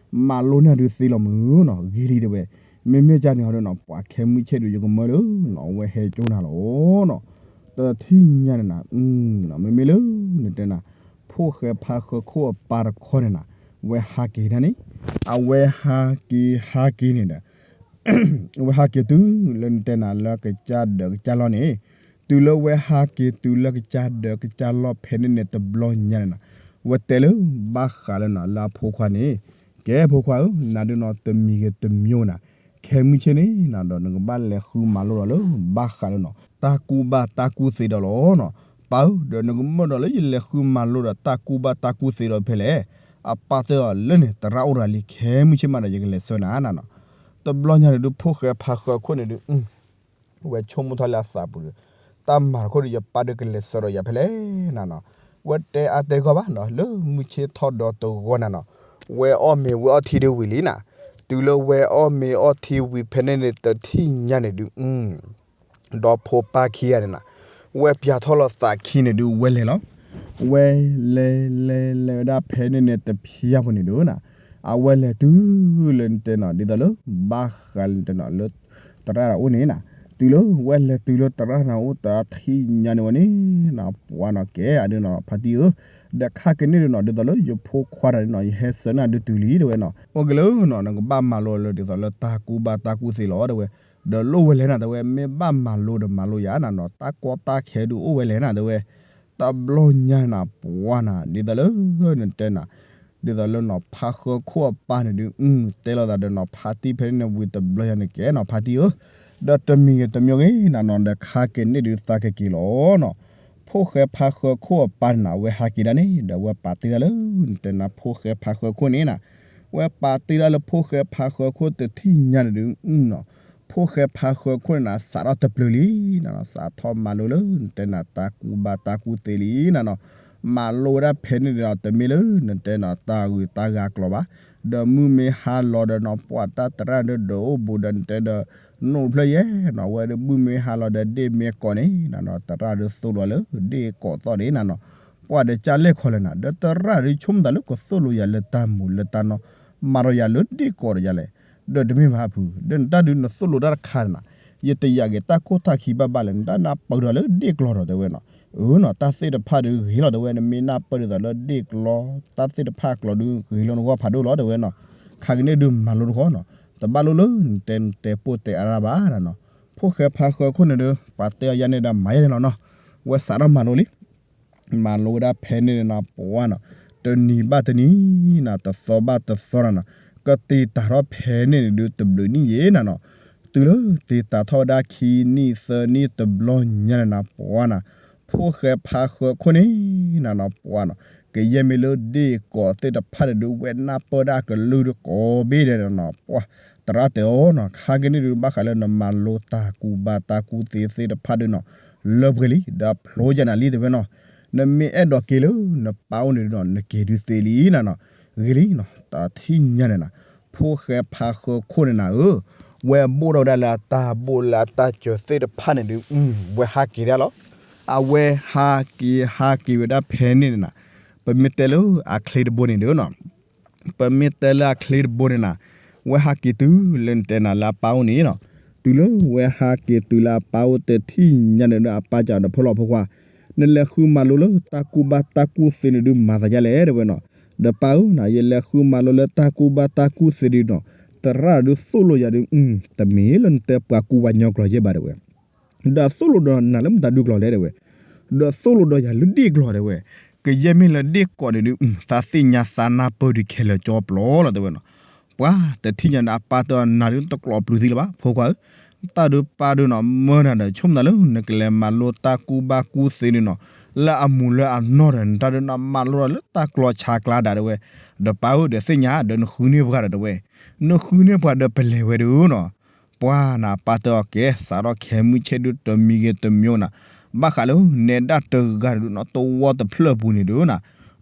မၤလိန့ၢ်ယၤဒုးသ့လီၤမုၢ်နီၤ ဂ့ၤလံတဲဝဲ, မ့မ့ၢ်ကန့ၣ်ဟီဒုးနီၤ ပှၤခဲမုၢ်ဆ့ၣ်ဒုးယကမၢလၢနီၤ အဝဲဟဲကၠိနၤလီၤနီၤ, တထံၣ်ညါန့ၣ်နၤ, မ့မ့ၢ်လၢနတဲနၤ, ဖိၣ်ဃဲဖါဃၢခိၣ်အပၢ်တခီန့ၣ်နၤ, ဝဲဟးက့ၤတၢ်န့ၣ်, အဝဲဟးက့ၤဟးက့ၤန့ၣ်ဒီး ဝဲဟးက့ၤတုၤလၢနတဲနၤလၢကစၢ်ဒၢးကစၢ်လီၢ်န့ၣ်, တုၤလၢဝဲဟးက့ၤတုၤလၢကစၢ်ဒၢးကစၢ်လီၢ်ဖဲန့ၣ်န့ၣ်တဘျီညါန့ၣ်နၤ, ဝဲတဲလၢဘၣ်ဃးလၢနၤလၢအဖိခွါန့ၣ်, ကဲဖိခွါဧၢ, နၤဒုးနီၤတမံၤဂ့ၤတမံၤနၤ, ခဲမုၢ်ဆ့ၣ်န့ၣ်နၤဒီး နကဘၣ်လဲၤဃုမၤလိဒီးလၢဘၣ်ဃးလၢနီၤ တၢ်ကူၣ်ဘၣ်တၢ်ကူၣ်သ့ဒီးလီၤနီၤ, ပၢ်ဧၢ, ဒီးနကမၢဒီးလၢယလဲၤဃုမၤလိဒီးတၢ်ကူၣ်ဘၣ်တၢ်ကူၣ်သ့ဒီးဖဲလဲၣ်, အပၢ်တဲအီၤလၢန့ၣ် သရၣ်အိၣ်တဂၤလံ ခဲမုၢ်ဆ့ၣ်မးဒီးယကလဲၤဆှၢနၤနၤနီၤ, တဘျီညါန့ၣ်ဒုး ဖိၣ်ဃဲဖါဃၢခိၣ်န့ၣ်ဒုး ဝဲဆိကမိၣ်ထီၣ်လၢအသးပူၤဒီး, တၢ်မၤတခီဒီး ယပၢ်ဒုးကလဲၤဆှၢဒီးယၤဖဲလဲၣ်နၤနီၤ, ဝဲတဲအါတဲဂီၢ်ဘၣ်နီၤ လၢမုၢ်ဆ့ၣ်ထီၣ်ဒီးတဂီၢ်နၤနီၤ, ဝဲအီၣ်မ့ၤဝဲအီထံဒုးဝံၤလံနၤ, တုၤလၢဝဲအီၣ်မ့ၤအီထံဝံၤဖဲန့ၣ်န့ၣ် တထံၣ်ညါန့ၣ်ဒုး အ ဒီဖိပၢ်ခံဂၤန့ၣ်နၤ, ဝဲပၠးထီၣ်လီၤသးခံန့ၣ်ဒုးဝဲလဲၤလီၤ. ဝဲလဲၤလဲၤလဲၤဝဲဒၣ်ဖဲန့ၣ်န့ၣ်တဖျၢၣ်ဖိန့ၣ်ဒုးနၤ, အဝဲလဲၤတုၤလၢနတဲနီၤ ဒ်သိးလၢ ဘၣ်ဃးလၢနတဲနီၤလၢ သရၣ်တၢ်အိၣ်န့ၣ်နၤ, တုၤလၢဝဲလဲၤတုၤလၢသရၣ်န့ၣ်အိၣ်တထံၣ်ညါန့ၣ်ဝဲန့ၣ်နၤ ပှၤနီၤကဲအဒုးနီၤ ဖါတံၢ်ဧၢ, ဒီးခါကန့ၣ်ဒုးနီၤ ဒ်သိးလၢယဖိခွါတဂၤန့ၣ်နီၤ ယဟဲဆှၢန့ၢ်အဒုးတုၤလံတဲဝဲနီၤ, အိၣ်က့ၤလၢနီၤ နကဘၣ်မၤလိလၢဒ်သိးလၢတၢ်ကူဘၣ်တၢ်ကူသ့လီၤတဲဝဲ, ဒီးလိၣ်ဝဲလဲၣ်နၤတဲဝဲ မ့ၢ်ဘၣ်မၤလိဒီးမၤလိယၤနၤနီၤ တၢ်ကီတၢ်ခဲဒုးအိၣ်ဝဲလဲၣ်နၤတဲဝဲ, တဘျီညါနၤ ပှၤနၤ ဒ်သိးလၢ နတဲနၤ ဒ်သိးလၢနီၤ ဖါဃၢခိၣ်အပၢ်န့ၣ်ဒုး အု တဲလိာ်သးဒီးနီၤ ဖါတံၢ်ဖဲန့ၣ်ဝံၤတဘျီညါန့ၣ်ကဲနီၤ ဖါတံၢ်ဧၢ, ဒီးတမံၤဂ့ၤတမံၤဂ့ၤနၤနီၤ ဒီးခါကန့ၣ်ဒုးသးကက့ၤလီၤနီၤ, ဖိၣ်ဃဲဖါဃၢခိၣ်အပၢ်န့ၣ်နၤ ဝဲဟးက့ၤဒၣ်န့ၣ် ဒီးဝဲပာ်တ့ၢ်ဒၣ်လၢ နတဲနၤ ဖိၣ်ဃဲဖါဃၢခိၣ်န့ၣ်နၤ, ဝဲပာ်တ့ၢ်ဒၣ်လၢဖိၣ်ဃဲဖါဃၢခိၣ်တထံၣ်ညါန့ၣ်ဒုး အုနီၤ, ဖိၣ်ဃဲဖါဃၢခိၣ်န့ၣ်နၤ စးထီၣ်တပျုၤလံနၤနီၤ စးထီၣ်မၤလိလၢ နတဲနၤ တၢ်ကူဘၣ်တၢ်ကူသ့လံနၤနီၤ, မၤလိဝဲဒၣ်ဖဲန့ၣ်ဒီးတမ့ၢ်လၢ နတဲနၤ တၢ်ဂုၤတၢ်ဂၤကျိာ်ဘၣ်, ဒီးမုၢ်မ့ၢ်ဟါလီၤဒီးနီၤ ပှၤတၢ်သရၣ်ဒုးဒီးအိၣ်ဘူးဒီး နတဲဒီး နိၣ်ဖျၢၣ်ယဲနီၤ ဝဲဒၣ်မုၢ်မ့ၢ်ဟါလီၤဒီးဒ့ၣ်မ့ၢ်ကိးန့ၣ်နၤနီၤ သရၣ်ဒုးသိၣ်လိာ်လၢဒ့ၣ်ကိးသီၣ်န့ၣ်နၤနီၤ, ပှၤဒီးကၢ်လဲၣ်ခီလဲၣ်နၤ ဒီးသရၣ်ဒုးဆိကမိၣ်သးလၢကသိၣ်လိယၤလၢတၢ်မူၤလၢတၢ်နီၢ် မၤဒီးယၤလၢဒ့ၣ်ကိးဒီးယၤလဲၣ်, ဒီးတမ့ၢ်ဘၣ်ဖု ဒီးနတၢ်ဒုးနသိၣ်လိတၢ်တခါန့ၣ်နၤ, ယတယာ်က့ၤတၢ်ခိၣ်တၢ်ခံဘၣ်ဘၣ်လဲၣ် နတၢ်နၢ်ပၢၢ်ဒီးလၢဒ့ၣ်ကျီဒီးတဲဝဲနီၤ, အၢနီၤ တၢ်သ့ၣ်တဖၣ်ဒုးဂ့ၤလီၤတဲဝဲ နမ့ၢ်နၢ်ပၢၢ်ဒ်သိးလၢဒ့ၣ်ကျီ တၢ်သ့ၣ်တဖၣ်ကျိာ်ဒုးဂ့ၤလီၤနဂီၢ်ဖးဒိၣ်လီၤတဲဝဲနီၤ, ခါကန့ၣ်ဒုးမၤလိတခီနီၤ, တဘၣ်လိၣ်လၢနတဲနတဲပိၢ်တဲအါတၢ်ဘၣ်နၤနီၤ, ဖိၣ်ဃဲဖါဃၢခိၣ်န့ၣ်ဒုး ပှၤတဲအီၤယါန့ၣ်ဒီးမၤယါန့ၣ်လီၤနီၤ, ဝဲစးထီၣ်မၤလိလံ မၤလိဝဲဒၣ်ဖဲန့ၣ်နၤ ပှၤနီၤ, တနံၤဘၣ်တနံၤနၤ တသီဘၣ်တသီနၤနီၤ, ကတ့ၤတၢ်ထီၣ်ဖဲန့ၣ်န့ၣ်ဒုးတဘျုးနံၣ်ယဲနၤနီၤ, တုၤလၢတ့ၤတၢ်ထီၣ်ဝဲဒၣ်ခံနံၣ်သၢနံၣ်တဘျီညါန့ၣ်နၤ ပှၤနီၤ, ဖိၣ်ဃဲဖါဃၢခိၣ်န့ၣ်နၤနီၤ ပှၤနီၤ, ကယဲၢ်မ့ၢ်လၢဒ့ၣ်ကိးသ့ၣ်တဖၣ်န့ၣ်ဒုး ဝဲနၢ်ပၢၢ်ဒၣ်ကလုၢ်တကိးဘ့ၣ်ဒီးနၤနီၤ, ပှၤ သရၣ်တဲအီၤနီၤ ခါကန့ၣ်ဒုး ဘၣ်ဃးလၢနမၤလိတၢ်ကူဘၣ်တၢ်ကူသ့သ့ၣ်တဖၣ်ဒုးနီၤ လၢပှဲၤလံ ဒီးဖျိယၤနၤလံတဲဝဲနီၤ, နမ့ၢ်အဲၣ်ဒိးက့ၤလၢနပၢ်အိၣ်န့ၣ်ဒုးနီၤ နက့ၤဒုးသ့လံနၤနီၤ, ဂ့ၤလံနီၤ တထံၣ်ညါန့ၣ်နၤ, ဖိၣ်ဃဲဖါဃၢခိၣ်န့ၣ်နၤဧၢ, ဝဲဘိၣ်ထီၣ်ဝဲဒၣ်လၢအတၢ်ဘိၣ်လၢအတၢ်စၢၤသ့ၣ်တဖၣ်န့ၣ်ဒုး ဝဲဟးက့ၤဒၣ်လီၤ, အဝဲဟးက့ၤဟးက့ၤဝဲဒၣ်ဖဲန့ၣ်န့ၣ်နၤ, ပမ့ၢ်တဲလၢအချ့တဘိန့ၣ်ဒုးနီၤ ပမ့ၢ်တဲလၢအချ့တဘိန့ၣ်နၤ, ဝဲဟးက့ၤတုၤလၢနတဲနၤလၢအပၢ်အိၣ်န့ၣ်နီၤ, တုၤလၢဝဲဟးက့ၤတုၤလၢအပၢ်အိၣ်တထံၣ်ညါန့ၣ်ဒီး အပၢ်စံးဒီး ဖိလီၤဖိခွါ, နလဲၤဃုမၤလိလၢတၢ်ကူဘၣ်တၢ်ကူသ့န့ၣ်ဒုး မၤသးဒ်လဲၣ်တဲဝဲနီၤ, ဒီးပၢ်ဧၢနီၤ ယလဲၤဃုမၤလိလၢတၢ်ကူဘၣ်တၢ်ကူသ့ဒုးနီၤ, သရၣ်ဒုးသိၣ်လိယၤဒုး တမ့ၢ်လၢနတဲပှၤကူပှၤညီကျိာ်ယဲၢ်ဘၣ်တဲဝဲ ဒီးသိၣ်လိဒီးနၤလၢမတၤဒုးကျိာ်လဲၣ်တဲဝဲ, ဒီးသိၣ်လိဒီးယၤလၢဒ့ၣ်ကျိာ်တဲဝဲ, ကယဲၢ်မ့ၢ်လၢဒ့ၣ်ကိးန့ၣ်ဒုး သးသ့ၣ်ညါသးနၢ်ပၢၢ်ဒုးခဲလၢာ်ကၠီပျီလီၤတဲဝဲနီၤ, ပှၤတထံၣ်ညါန့ၣ် အပၢ်တဲအီၤ နၤဒုးတကျိးပျုၤသံလၢၤဘၣ် ဖိခွါဧၢ, တၢ်ဒုးပၢ်ဒုးနီၤ မၢနၤဒီး ဆိကမိၣ်သးလၢ နကလဲၤမၤလိတၢ်ကူဘၣ်ကူသ့ဒုးနီၤ, လၢအမူးလၢအနီၢ်ဒီး နတၢ်ဒုးနီၤ မၤလိဒီးလၢတၢ်ကျီဆါကျါဒၣ်တဲဝဲ, ဒီးပၢ်ဧၢ ဒီးသ့ၣ်ညါဒီးနဃုန့ၢ်ပှၤဒီးတဲဝဲ, နဃုန့ၢ်ပှၤဒီးပလဲၤဝဲဒုးနီၤ ပှၤနၤ ပၢ်တဲအီၤကဲ စးထီၣ်ခဲမုၢ်ဆ့ၣ်ဒုးတမံၤဂ့ၤတမံၤနီၤ, ဘၣ်ဃးလၢနဲဒၣ်တဂၤဒုးနီၤ တဝီတဖျၢၣ်ပူၤန့ၣ်ဒုးနီၤ,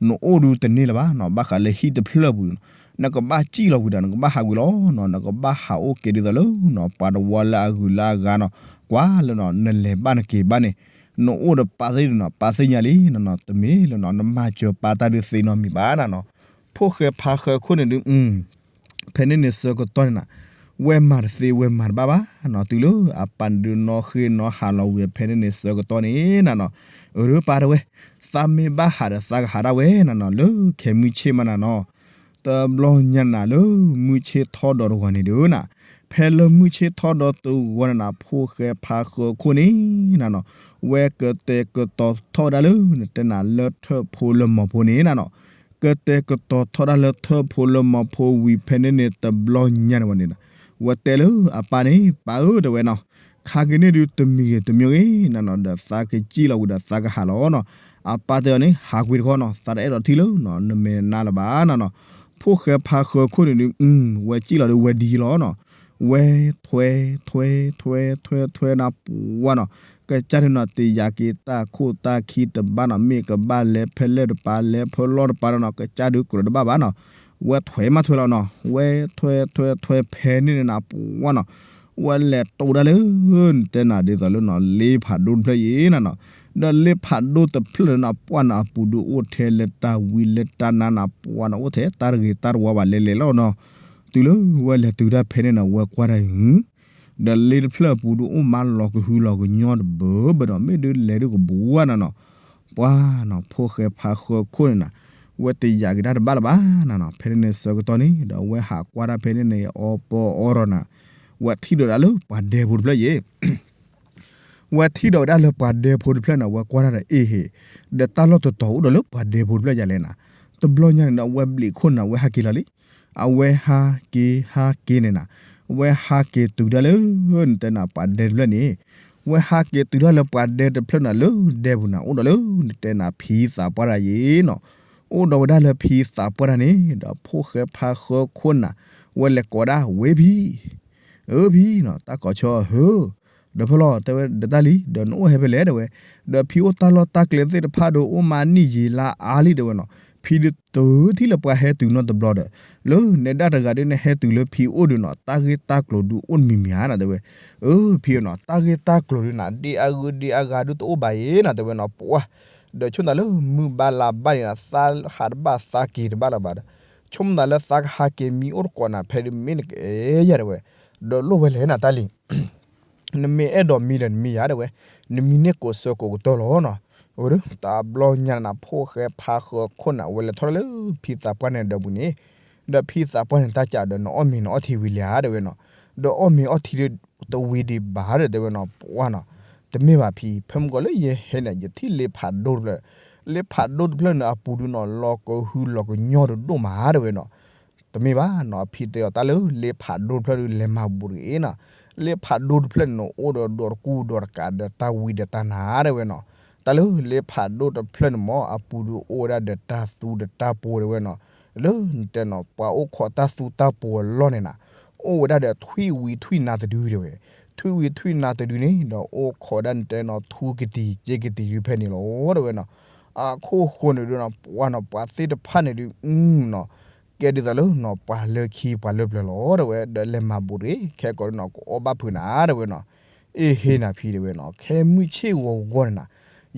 နအိၣ်ဒုးတန့ၢ်လၢၤဘၣ်နီၤ, ဘၣ်ဃးလၢဟံၣ်တဖျၢၣ်ပူၤန့ၣ်နီၤ, နကဘၣ်စံၣ်လီၤဝံၤဒီး နကဘၣ်ဟးဝံၤလီၤနီၤ, နကဘၣ်ဟးအိၣ်က့ၤဒ်သိးလၢနီၤ ပှၤတဝီလၢအဂုၤလၢအဂၤနီၤ, ကွၢ်လၢနီၤ နလဲၤဘၣ်နက့ၤဘၣ်န့ၣ်, နအိၣ်ဒီးပၢ်သ့ၣ်ဒုးနီၤ ပၢ်သ့ၣ်ညါလံနီၤနီၤ, တမ့ၢ်လၢနီၤ နမၤစၢၤပၢ်တၢ်ဒုးသ့နီတမံၤဘၣ်နီၤနီၤ, ဖိၣ်ဃဲဖါဃၢခိၣ်န့ၣ်ဒုး ဖဲန့ၣ်န့ၣ်ဆၢကတီၢ်န့ၣ်နၤ, ဝဲမၤတသ့ဝဲမၤတဘၣ်ဘၣ်နီၤ, တုၤလၢအပၢ်န့ၣ်ဒုးနီၣ်ဃ့နီၣ်ဟးလီၤဝံၤဖဲန့ၣ်န့ၣ်ဆၢကတီၢ်န့ၣ်နၤနီၤ, အၢ ပၢ်တဲဝဲ, သးမ့ၢ်ဘၣ်ဟးဒီးသးကဟးဒၣ်ဝဲနၤနီၤ, လၢခဲမုၢ်ဆ့ၣ်မးနၤနီၤ, တဘျီညါနၤ လၢမုၢ်ဆ့ၣ်ထီၣ်ဒီးတဂီၤန့ၣ်ဒုးနၤ, ဖဲလၢမုၢ်ဆ့ၣ်ထီၣ်ဒီးတဂီၤန့ၣ်နၤ ဖိၣ်ဃဲဖါဃၢခိၣ်န့ၣ်နၤနီၤ, ဝဲကတဲာ်ကတီၤထီၣ်ဝဲဒၣ်လၢ နတဲနၤလၢထၢၣ်ဖိလၢမီၤဖိန့ၣ်နၤနီၤ, ကတဲာ်ကတီၤထီၣ်ဒၣ်လၢထၢၣ်ဖိလၢမီၤဖိဝံၤဖဲန့ၣ်န့ၣ်တဘျီညါန့ၣ်ဝဲန့ၣ်, ဝဲတဲလၢအပၢ်န့ၣ် ပၢ်ဧၢ တဲဝဲနီၤ, ခါက့ၤန့ၣ်ဒုးတမံၤဂ့ၤတမံၤဂ့ၤနၤနီၤ ဒီးသးကစံၣ်လီၤဝံၤဒီးသးကဟးလီၤနီၤ, အပၢ်တဲအီၤန့ၣ် ဟးကွံာ်တခီနီၤ သးတအဲၣ်ဒိးထံၣ်လၢနမဲာ်နါလၢၤဘၣ်နၤနီၤ, ဖိၣ်ဃဲဖါဃၢခိၣ်န့ၣ်ဒုး ဝဲစံၣ်လီၤဒုးဝဲဒ်လီၤနီၤ, ဝဲထွဲ ထွဲ ထွဲ ထွဲ ထွဲနၤပှၢ်နီၤ, ကစၢ်ဒုးနီၤ တယာ်က့ၤတၢ်ခိၣ်တၢ်ခံတဘၣ်နီၤ, မ့ၢ်ကဘၣ်လဲၤဖဲလဲၣ်တပၤ လဲၤဖဲလီၢ်တပၤဒီးနီၤ ကစၢ်ဒုးကြၢးတဘၣ်ဘၣ်နီၤ, ဝဲထွဲမးထွဲလီၤနီၤ, ဝဲထွဲထွဲထွဲဖဲန့ၣ်နၤပှၢ်နီၤ, ဝဲလဲၤတိၢ်ဒၣ်လၢ နတဲနၤဒ်သိးလၢနီၤ လ့ဖးဒိၣ်တဖျၢၣ်အံၤနၤနီၤ, ဒီးလ့ဖးဒိၣ်တဖျၢၣ်န့ၣ်နီၤ ပှၢ်န့ၣ်အပူၤဒုးအိၣ်ထဲလၢတၢ်ဝံလၢတၢ်နါန့ၣ် ပှၢ်န့ၣ်အိၣ်ထဲတၢ်တဂ့ၤတၢ်တဝါဘၣ်လဲၤလဲၤလီၤနီၤ, တုၤလၢဝဲလဲၤတုၤတၢ်ဖဲန့ၣ်နီၤ ဝဲကွၢ်တၢ်အံၤ ဒီးလ့တဖျၢၣ်အပူၤဒုးအိၣ်မးလီၤကဟုလီၤကညီတဘၢဘၢဒီး မ့ၢ်ဒုးလဲၤဒုးကဘူးဧါနၤနီၤ, ပှၢ်နီၤ ဖိၣ်ဃဲဖါဃၢခိၣ်န့ၣ်နၤ ဝဲတယာ်က့ၤတၢ်တဘၣ်လၢၤဘၣ်နၤနီၤ, ဖဲန့ၣ်န့ၣ်ဆၢကတီၢ်န့ၣ် ဒီးဝဲဟးကွၢ်တၢ်ဖဲန့ၣ်န့ၣ် အီပီအီရီၤနၤ, ဝဲထံၣ်ဒီးဒၣ်လၢပှၤဒဲဖိတဖျၢၣ်အံၤ ဝဲထံၣ်ဒီးဝဲဒၣ်လၢပှၤဒဲဖိတဖျၢၣ်န့ၣ် ဝဲကွၢ်တၢ်ဒီးအ့ၣ်ဟ့ၣ်, ဒီးတၢ်လီၢ်တတီၤအိၣ်ဒီးလၢပှၤဒဲဖိတဖျၢၣ်ယၤလဲၣ်နၤ, တဘျီညါန့ၣ်ဒီး ဝဲဘျံးခိၣ်န့ၣ် ဝဲဟးက့ၤလီၤလံ, အဝဲဟးက့ၤဟးက့ၤန့ၣ်နၤ, ဝဲဟးက့ၤတုၤဒၣ်လၢ နတဲနၤပှၤဒဲတဖျၢၣ်န့ၣ်, ဝဲဟးက့ၤတုၤဒၣ်လၢပှၤဒဲတဖျၢၣ်န့ၣ် လၢဒဲပူၤန့ၣ် အိၣ်ဒီးလၢနတဲနၤဖံသးပှၢ်တၢ်ယံၤနီၤ, အိၣ်ဒီးဝဲဒၣ်လၢဖံသးပှၢ်တၢ်န့ၣ် ဒီးဖိၣ်ဃဲဖါဃၢခိၣ်န့ၣ် ဝဲလဲၤကိးဒၣ်ဝဲဖံ အၢဖံနီၤ တၢ်ကိးဆၢဟၢ, ဒီးဖဲလီၤတဲဝဲဒီးတၢ်လံ ဒီးနအိၣ်ဟဲဖဲလဲၣ်တဲဝဲ, ဒီးဖံအိၣ်တၢ်လီၢ်တၢ်ကျဲသ့ၣ်တဖၣ်ဒီးအိၣ်မးနံၣ်ယံာ်လါအါလံတဲဝဲနီၤ, ဖံဒုးတုၤထံၣ်လၢပှၤဟဲတုၤနီတဘျီဒီး, လၢနဲဒၣ်တဂၤဒုးနဟဲတုၤလၢဖံအိၣ်ဒုးနီၤ တၢ်ဂ့ၢ်တၢ်ကျိၤဒုးအိၣ်တမံၤမံၤဧါနၤတဲဝဲ, အၢဖံနီၤ တၢ်ဂ့ၢ်တၢ်ကျိၤဒုးနၤ ဒ့အဂုၢ်ဒ့အဂၤဒုးတအိၣ်ဘၣ်အံၤနၤတဲဝဲနီၤ ပှၢ်, ဒီးဆိကမိၣ်သးလၢမုၢ်ဘၣ်လါဘၣ်န့ၣ်နၤ သးဟးတဘၣ်သးက့ၤတဘၣ်လၢၤဘၣ်ဒီး, ဆိကမိၣ်သးလၢသးကဟးက့ၤမံအိၣ်တကိးနၤ ဖဲဒုးမ့ၢ်နကအဲၣ်ယၤတဲဝဲ, ဒီးလိၣ်ဝဲလဲၣ်နၤတၢ်လံ နမ့ၢ်အဲၣ်ဒိးမံဒီးနမံယၤတဲဝဲ, နမံန့ၢ်ကိးဆၢကိးကတီၢ်လီၤနီၤ, အၢ တဘျီညါနၤ ဖိၣ်ဃဲဖါဃၢခိၣ်န့ၣ် ဝဲလဲၤထီၣ်လၢဖံသးပှၢ်န့ၣ်ဒီးပူၤန့ၣ်, ဒီးဖံသးပှၢ်န့ၣ်တၢ်ကးဒီး နအီၣ်မ့ၤနအီထံဝံၤလံဧါတဲဝဲနီၤ, ဒီးအီၣ်မ့ၤအီထံဒုးတဝံၤဒံးဘၣ်ဒီးတဲဝဲနီၤ ပှၢ်နီၤ, တမ့ၢ်ဘၣ်ဖံ ဖဲမုၢ်ကီၢ်လၢယဟဲန့ၣ် ယထံၣ်လ့ဖးဒိၣ်တဖျၢၣ်, လ့ဖးဒိၣ်တဖျၢၣ်န့ၣ် အပူၤဒုးနီၤ လီၤကဟုလီၤကညီတဒိၣ်မးတဲဝဲနီၤ တမ့ၢ်ဘၣ်နီၤ အဖံတဲအီၤတၢ်လၢ လ့ဖးဒိၣ်တဖျၢၣ်ဒုးလဲၤမၤဘူးတဂ့ၤနီၤ, လ့ဖးဒိၣ်တဖျၢၣ်န့ၣ် အိၣ်ဒီးဒီးတကူဒီးတကးဒီးတၢ်ဝံဒီးတၢ်နါတဲဝဲနီၤ, တၢ်လၢလ့ဖးဒိၣ်တဖျၢၣ်န့ၣ်မ့ၢ် အပူၤဒုးအိၣ်ဝဲဒၣ်ဒီးတၢ်သူဒီးတၢ်ပှီၤတဲဝဲနီၤ, လၢနတဲနီၤ ပှၤအိၣ်ခိးတၢ်သူတၢ်ပှီၤအလီၢ်န့ၣ်နၤ, အိၣ်ဝဲဒၣ်ဒီးထွံၣ်ဝံထွံၣ်နါတဒုတဲဝဲ, ထွံၣ်ဝံထွံၣ်နါတဒုန့ၣ် ဒီးအိၣ်ခိးဒၣ်နတဲနီၤ ထူကတံၤက့ကတံၤဒုးဖဲန့ၣ်လီၤတဲဝဲနီၤ, အခိၣ်ဃိန့ၣ်ဒုးနီၤ ပှၤနီၤ ပှၤသ့ၣ်တဖၣ်န့ၣ်ဒုး နီၤ ကဲဒ်သိးလၢနီၤ ပှၤလၢခံပှၤလၢပျၢၤလီၤတဲဝဲ, ဒီးလဲၤမၤဘူးတဂ့ၤ ခဲကိာ်ဒုးနီၤ ကအီၣ်ဘၣ်ဖုးနၤတဲဝဲနီၤ, အ့ၣ်ဟ့ၣ်နၤဖံတဲဝဲနီၤ ခဲမုၢ်ဆ့ၣ်ဂီၤဂီၤန့ၣ်နၤ,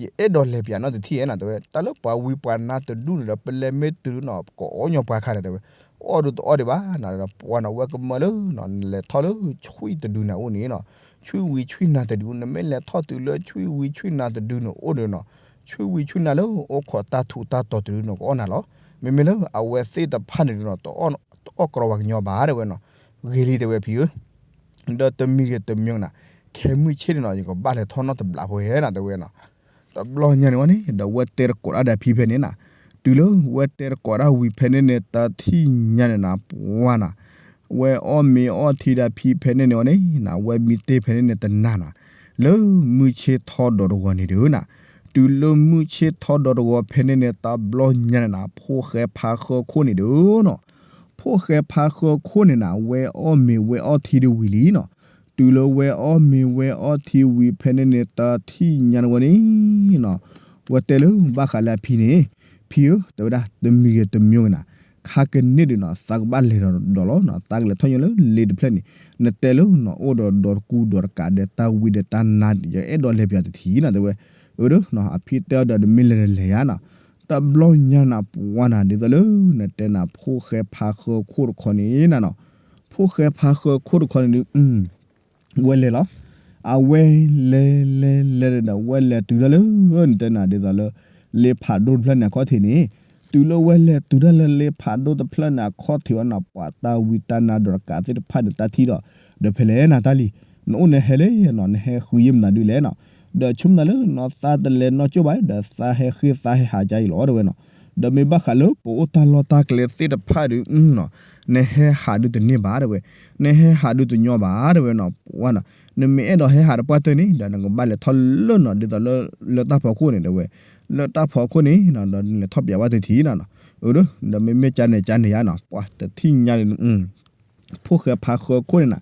ယအဲၣ်ဒိးလဲၤပၠးနီတထံၣ်ဧါနၤတဲဝဲ, တၢ်လၢပှၤဝံပှၤနါတဒုန့ၣ်ဒီး ပလဲၤမ့ၢ်တုၤနီၤ ကအီၣ်ညီပှၤခါဒီးတဲဝဲ, အီၣ်ဒုးတအီၣ်ဒံးဘၣ်နၤဒီး ပှၤနီၤ ဝဲကမၢလၢနီၤ နလဲၤထီၣ်လၢဆွံၣ်တဒုန့ၣ်အိၣ်န့ၣ်နီၤ, ဆွံၣ်ဝံဆွံၣ်နါတဒု နမ့ၢ်လဲၤထီၣ်တုၤလၢဆွံၣ်ဝံဆွံၣ်နါတဒုန့ၣ်အိၣ်ဒီးနီၤ, ဆွံၣ်ဝံဆွံၣ်နါလၢအိၣ်ခိးတၢ်ထူးတၢ်တီၤတဒုန့ၣ် ကအီၣ်နၤလီၤ, မ့မ့ၢ်လၢအဝဲသ့ၣ်တဖၣ်န့ၣ်ဒုးနီၤ တအီၣ် တအီၣ်ကြီပှၤကညီဘၣ်တဲဝဲနီၤ, ဂ့ၤလံတဲဝဲဖံဧၢ ဒီးတမံၤဂ့ၤတမံၤနၤ, ခဲမုၢ်ဆ့ၣ်န့ၣ်နီၤ ယကဘၣ်လဲၤထီၣ်နီတဘျီဖိဧါနၤတဲဝဲနီၤ, တဘျီညါန့ၣ်ဝဲန့ၣ် ဒီးဝဲတဲတကိးတၢ်ဒီးဖံဖဲန့ၣ်နၤ, တုၤလၢဝဲတဲတကိးတၢ်ဝံၤဖဲန့ၣ်န့ၣ် တထံၣ်ညါန့ၣ်နၤ ပှၢ်နၤ, ဝဲအီၣ်မ့ၤအီထံဒီးဖံဖဲန့ၣ်န့ၣ်ဝဲန့ၣ်နၤ ဝဲမံတ့ၢ်ဖဲန့ၣ်န့ၣ်တနၤနၤ, လၢမုၢ်ဆ့ၣ်ထီဒီးတဂီၤန့ၣ်ဒုးနၤ, တုၤလၢမုၢ်ဆ့ၣ်ထီဒီးတဂီၤဖဲန့ၣ်န့ၣ် တဘျီညါန့ၣ်နၤ ဖိၣ်ဃဲဖါဃၢခိၣ်န့ၣ်ဒုးနီၤ ဖိၣ်ဃဲဖါဃၢခိၣ်န့ၣ်နၤ ဝဲအီၣ်မ့ၤဝဲအီထံဒုးဝံၤလံနီၤ, တုၤလၢဝဲအီၣ်မ့ၤဝဲအီထံဝံၤဖဲန့ၣ်န့ၣ် တထံၣ်ညါန့ၣ်ဝဲန့ၣ်နီၤ, ဝဲတဲလၢဘၣ်ဃးလၢအဖံန့ၣ်, ဖံဧၢ တဲဝဲဒၣ် တမံၤဂ့ၤတမံၤဂ့ၤနၤ, ခါကန့ၣ်ဒုးနီၤ သးကဘၣ်လဲၤဒီးလီၤနီၤ, သးကလဲၤထီၣ်ညီလၢလ့တဖျၢၣ်န့ၣ်, နတဲလၢနီၤ အိၣ်ဒီးဒီးတကူဒီးတကးဒီးတၢ်ဝံဒီးတၢ်နါ ယအဲၣ်ဒိးလဲၤပၠးတထံၣ်နၤတဲဝဲ, အၢ အဖံတဲအီၤဒီး နမ့ၢ်လဲၤဒီးလဲၤယါနီၤ, တဘျီညါနၤ ပှၢ်နၤ ဒ်သိးလၢနတဲနၤ ဖိၣ်ဃဲဖါဃၢခိၣ်တခီန့ၣ်နၤနီၤ, ဖိၣ်ဃဲဖါဃၢခိၣ်တခီန့ၣ်ဒုး ဝဲလဲၤလီၤ, အဝဲလဲၤလဲၤလဲၤဒီး ဝဲလဲၤတုၤဒၣ်လၢ နတဲနၤဒ်သိးလၢ လ့ဖးဒိၣ်တဖျၢၣ်န့ၣ်အခီၣ်ထံးန့ၣ်, တုၤလၢဝဲလဲၤတုၤဒၣ်လၢလ့ဖးဒိၣ်တဖျၢၣ်န့ၣ်အခီၣ်ထံးဝဲနီၤ ပှၤတၢ်ဝံတၢ်နါဒီးတကးသ့ၣ်တဖၣ်န့ၣ် တၢ်ထံၣ်ဒီး ဒီးဖဲလဲၣ်နၤတၢ်လံ, နအိၣ်နဟဲလဲၣ်နီၤ နဟဲဃုယ့ၢ်မနုၤဒုးလဲၣ်နီၤ, ဒီးဆိကမိၣ်သးလၢနီၤသးတလဲၤနီၢ်ကၠိၣ်ဘၣ် ဒီးသးဟဲဃ့သးဟဲဟးကါအံၤလီၤတဲဝဲနီၤ, ဒီးမ့ၢ်ဘၣ်ဃးလၢပအိၣ်တၢ်လီၢ်တၢ်ကျဲသ့ၣ်တဖၣ်ဒုးနီၤ, နဟဲဟးဒုးတန့ၢ်ဘၣ်တဲဝဲ, နဟဲဟးဒုးတညီဘၣ်တဲဝဲနီၤ ပှၢ်နီၤ, နမ့ၢ်အဲၣ်ဒိးဟဲဟးတပှၢ်တၢၢ်န့ၣ် ဒီးနကဘၣ်လဲၤထီၣ်လၢနီၤ ဒ်သိးလၢ လၢတၢ်ဖီခိၣ်န့ၣ်တဲဝဲ, လၢတၢ်ဖီခိၣ်န့ၣ်နီၤ ဒီးနလဲၤထီၣ်ပၠးဘၣ်တထံၣ်နၤနီၤ, အၢ ဒီးမ့မ့ၢ်ကန့ၣ်ကန့ၣ်ယါနီၤ ပှၤတထံၣ်ညါန့ၣ် ဖိၣ်ဃဲဖါဃၢခိၣ်န့ၣ်နၤ,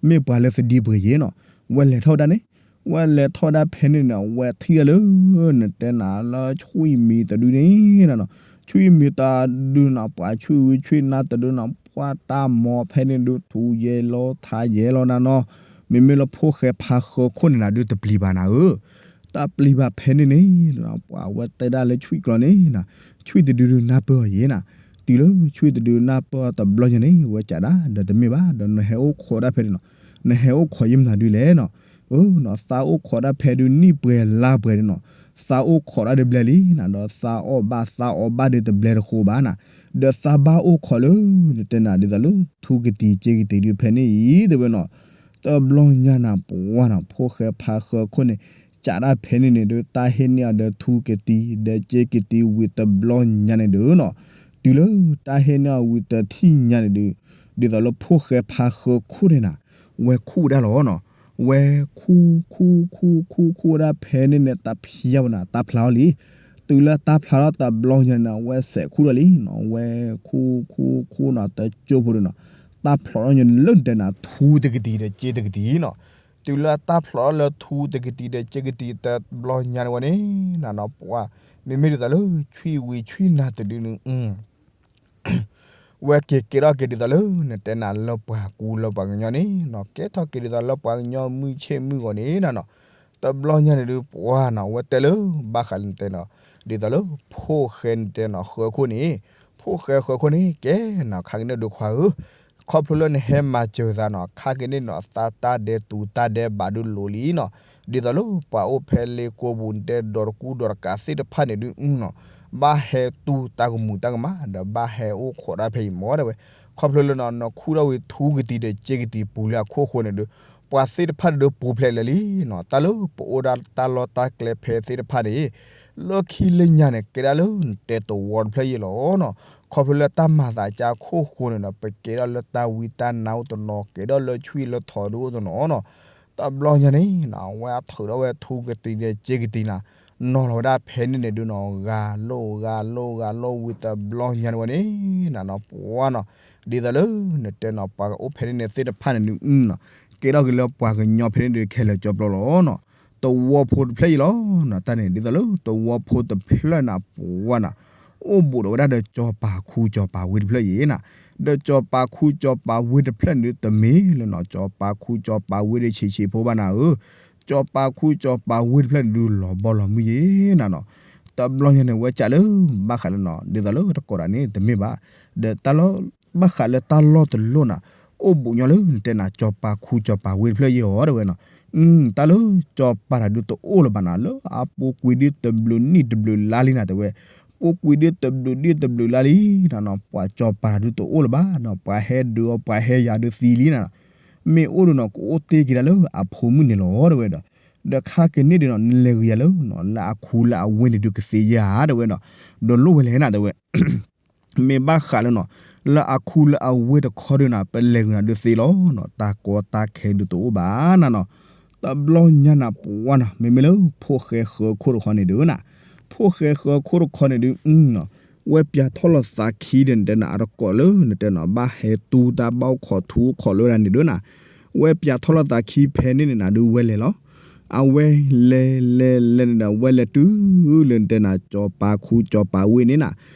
မ့ၢ်ပှၤလၢသဒံပှဲၤယ့ၤနီၤ, ဝဲလဲၤထီၣ်ဝဲဒၣ်န့ၣ်, ဝဲလဲၤထီၣ်ဝဲဒၣ်ဖဲန့ၣ်န့ၣ် ဝဲထံၣ်ဒၣ်လၢ နတဲနၤလၢဆွံၣ်မံၤတဒုန့ၣ်နၤနီၤ, ဆွံၣ်မံၤတဒုနီၤ ပှၤဆွံၣ်ဝံဆွံၣ်နါတဒုနီၤ ပှၤတၢ်မီၤဖဲန့ၣ်ဒုး ထူယဲၢ်လီၤ ထါယဲၢ်လီၤနၤနီၤ, မ့မ့ၢ်လၢဖိၣ်ဃဲဖါဃၢခိၣ်န့ၣ်နၤဒုးတပျံၤဘၣ်နၤဧၢ, တပျံၤဘၣ်ဖဲန့ၣ်န့ၣ် ပှၤဝဲတဲဒၣ်လၢဆွံၣ်ကျီန့ၣ်နၤ, ဆွံၣ်တဒုဒုးနၢ်ပၢၢ်အီၤယဲနၤ, တုၤလၢဆွံၣ်တဒုနၢ်ပၢၢ်အီၤတဘျီညါန့ၣ် ဝဲကးဒၣ်ဒီးတမ့ၢ်ဘၣ် ဒီးနဟဲအိၣ်ခိးဒၣ်ဖဲန့ၣ်နီၤ, နဟဲအိၣ်ခိးယမနၤဒုးလဲၣ်နီၤ, အနီၤ သးအိၣ်ခိးဒၣ်ဖဲဒုးနံၣ်ပှဲၤလါပှဲၤန့ၣ်နီၤ, သးအိၣ်ခိးဒၣ်ဒုးဘျဲလံနၤ, ဒီးသးအီၣ်ဘၣ်သးအီဘၣ်ဒုးတဘျဲတဃိဘၣ်နၤ, ဒီးသးဘၣ်အိၣ်ခိးလၢ နတဲနၤဒ်သိးလၢထူကတံၤစ့ကတံၤဒုးဖဲန့ၣ်အံၤ တဲဝဲနီၤ, တဘျီညါနၤပှၤနီၤ ဖိၣ်ဃဲဖါဃၢခိၣ်န့ၣ် ကးဒၣ်ဖဲန့ၣ်န့ၣ်ဒုး တၢ်ဟ့ၣ်န့ၢ်အီၤဒီးထူကတံၤ ဒီးစ့ကတံၤဝံၤတဘျီညါန့ၣ်ဒုးနီၤ, တုၤလၢတၢ်ဟ့ၣ်န့ၢ်အီၤဝံၤတထံၣ်ညါန့ၣ်ဒုး ဒ်သိးလၢဖိၣ်ဃဲဖါဃၢခိၣ်န့ၣ်နၤ ဝဲခူၣ်ဝဲဒၣ်လီၤနီၤ, ဝဲခူၣ်ခူၣ်ခူၣ်ခူၣ်ခူၣ်ဝဲဒၣ်ဖဲန့ၣ်န့ၣ် တၢ်ဖျါဝဲနၤ တၢ်ဖျါအီၤလံ, တုၤလၢတၢ်ဖျါထီၣ်တဘျီညါန့ၣ် ဝဲစဲးခူၣ်ထီၣ်လံနီၤ, ဝဲခူၣ်ခူၣ်ခူၣ်နီၤ တကၠိဖိဒုးနီၤ, တၢ်ဖျါထီၣ်ညါလၢနတဲနၤ ထူတကတံၤဒီးစ့တကတံၤနီၤ, တုၤလၢတၢ်ဖျါထီၣ်လၢထူတကတံၤဒီးစ့ကတံၤတဘျီညါန့ၣ်ဝဲန့ၣ် နနီၤပှၤ မ့မ့ၢ်ဒ်သိးလၢဆွံၣ်ဝံၤဆွံၣ်နၤတဒုန့ၣ် ဝဲက့ၤကဲထီၣ်က့ၤဒ်သိးလၢ နတဲနၤလၢပှၤကူလၢပှၤကညီန့ၣ်နီၤ, ကဲထီၣ်က့ၤဒ်သိးလၢပှၤကညီမုၢ်ဆ့ၣ်မုၢ်ဂီၤန့ၣ်နနီၤ, တဘျီညါန့ၣ်ဒုးပှၤနီၤ ဝဲတဲလၢဘၣ်ဃးလၢနတဲနီၤ, ဒ်သိးလၢဖိၣ်ဃဲနတဲနီၤဃၢခိၣ်န့ၣ်, ဖိၣ်ဃဲဃၢခိၣ်န့ၣ် ကဲနီၤ ခါကန့ၣ်ဒုးခွါဧၢ, ခီဖျိလၢနဟဲမၤစၢၤသးနီၤ ခါကန့ၣ်နီၤ သးတၢ်ဒဲးတူၤတၢ်ဒဲးဘးဒုးလိၤလံနီၤ, ဒ်သိးလၢပှၤအိၣ်ဖဲလ့ကိပူၤ နတဲဒီးတကူဒီးတကးသ့ၣ်တဖၣ်န့ၣ်ဒုးနီၤ ဘၣ်ဟဲတူၢ်တၢ်ကမူၤတၢ်ကမၣ် ဒီးဘၣ်ဟဲအိၣ်ခိးဒၣ်ဖဲအံၤမ့ၢ်တဲဝဲ, ခီဖျိလၢနီၤ နခူၣ်ထီၣ်ဝံၤထူကတံၤဒီးစ့ကတံၤပူၤလၢအခိၣ်ဃိန့ၣ်ဒုး ပှၤသ့ၣ်တဖၣ်ဒုးပူၤဖျဲးလၢာ်လံနီၤ, တၢ်လၢပအိၣ်ဒၣ်တၢ်လီၢ်တၢ်ကျဲဖဲသ့ၣ်တဖၣ်န့ၣ် လၢခံလၢညါန့ၣ် ကဲဒၣ်လၢနတဲသဝီတဖျၢၣ်ယဲလီၤနီၤ, ခီဖျိလၢတၢ်မၤသးကါခိၣ်ဃိန့ၣ်ဒီး ပကဲထီၣ်လၢတၢ်ဝံတၢ်နါအိၣ်တနီၤ ကဲထီၣ်လၢဆွံၣ်လၢထိးဒုးအိၣ်တနီၤနီၤ, တဘျီညါန့ၣ်နီၤ အဝဲအထုးထီၣ်ဝဲထူကတံၤဒီးစ့ကတံၤနၤ နီၤလီၤဝဲဒၣ်ဖဲန့ၣ်န့ၣ်ဒုးနီၤ ဂၤလိာ်ဂၤလိာ်ဂၤလိာ်ဝံၤတဘျီညါန့ၣ်ဝဲန့ၣ် နနီၤပှၤနီၤ, ဒ်သိးလၢနတဲနီၤ ပှၤကအိၣ်ဖဲန့ၣ်န့ၣ်သ့ၣ်တဖၣ်န့ၣ်ဒုးနီၤ ကဲထီၣ်က့ၤလၢပှၤကညီဖဲန့ၣ်ဒုးခဲလၢာ်ကၠီပျီလီၤနီၤ, သဝီဖိတဖျၢၣ်အံၤလီၤနီၤ, တၢ်န့ၣ်ဒ်သိးလၢသဝီဖိတဖျၢၣ်နၤပှၤနီၤ အိၣ်ဘူးဒီးဝဲဒၣ်ဒီးကၠီၤပၤခူကၠီၤပၤဝ့ၢ်တဖျၢၣ်အံၤနၤ, ဒီးကၠီၤပၤခူကၠီၤပၤဝ့ၢ်တဖျၢၣ်န့ၣ်ဒုးတမ့ၢ်လၢနီၤ ကၠီၤပၤခူကၠီၤပၤဝ့ၢ်ဒီးဆံးဆံးဖိဘၣ်နၤဧၢ, ကၠီၤပၤခူကၠီၤပၤဝ့ၢ်တဖျၢၣ်န့ၣ်ဒုးလီၤဘီလီၤမုၢ်ယဲနၤနီၤ, တဘျီညါန့ၣ် ဝဲကးလၢ ဘၣ်ဃးလၢနီၤ ဒ်သိးလၢတကိးဒၣ်န့ၣ် တမ့ၢ်ဘၣ်, ဒီးတၢ်လီၢ် ဘၣ်ဃးလၢတၢ်လီၢ်တလီၢ်နၤ အိၣ်ဘူးညီလၢနတဲနၤ ကၠီၤပၤခူကၠီၤပၤဝ့ၢ်တဖျၢၣ်ယဲအီၤတဲဝဲနီၤ, တၢ်လၢကၠီၤပၤတၢ်ဒုးတအိၣ်လၢၤဘၣ်နၤ လၢအပူၤကွံာ်ဒုးတဘျုးနံၣ်တဘျုးလါလံနၤတဲဝဲ, ပူၤကွံာ်ဒုးတဘျုးနံၣ်တဘျုးလါလံနၤနီၤ ပှၤကၠီၤပၤတၢ်ဒုးတအိၣ်လၢၤဘၣ်နီၤ ပှၤဟဲဒုးအီၤပှၤဟဲယၤဒုးသံလံနၤ, မ့ၢ်အိၣ်ဒုးနီၤ ကအိၣ်တ့ၢ်က့ၤဒၣ်လၢအဖိမုၣ်န့ၣ်လီၤတဲဝဲဒီး, ဒီးခါကန့ၣ်ဒုးနီၤ နလဲၤဂံၤယၤလၢနီၤ လၢအခူလၢအဝ့ၢ်န့ၣ်ဒုးကသ့ဧါတဲဝဲနီၤ, ဒီးလိၣ်ဝဲလဲၣ်နၤတဲဝဲ မ့ၢ်ဘၣ်ဃးလၢနီၤ လၢအခူလၢအဝ့ၢ်တခီဒုးနၤ ပလဲၤဂုာ်နၤဒုးသ့လီၤနီၤ တၢ်ကီတၢ်ခဲဒုးတအိၣ်ဘၣ်နၤနီၤ, တဘျီညါနၤပှၤနီၤ မ့မ့ၢ်လၢဖိၣ်ဃဲဃၢခိၣ်တခီန့ၣ်ဒုးနီၤ, ဖိၣ်ဃဲဃၢခိၣ်တခီန့ၣ်ဒုးနီၤ, ဝဲပၠးထီၣ်လီၤသးခံဒီးနတဲနၤ အတကိးလၢနတဲနၤ ဘၣ်ဟဲတူၢ်တၢ်ဘၣ်အိၣ်ခိးထူအိၣ်ခိးလၢဝဲဒၣ်န့ၣ်ဒုးနၤ, ဝဲပၠးထီၣ်လီၤသးခံဖဲန့ၣ်န့ၣ်နၤဒုးဝဲလဲၤလီၤ အဝဲလဲၤလဲၤလဲၤန့ၣ်ဒီး ဝဲလဲၤတုၤလၢနတဲနၤ ကၠီၤပၤခူကၠီၤပၤဝ့ၢ်န့ၣ်နၤ,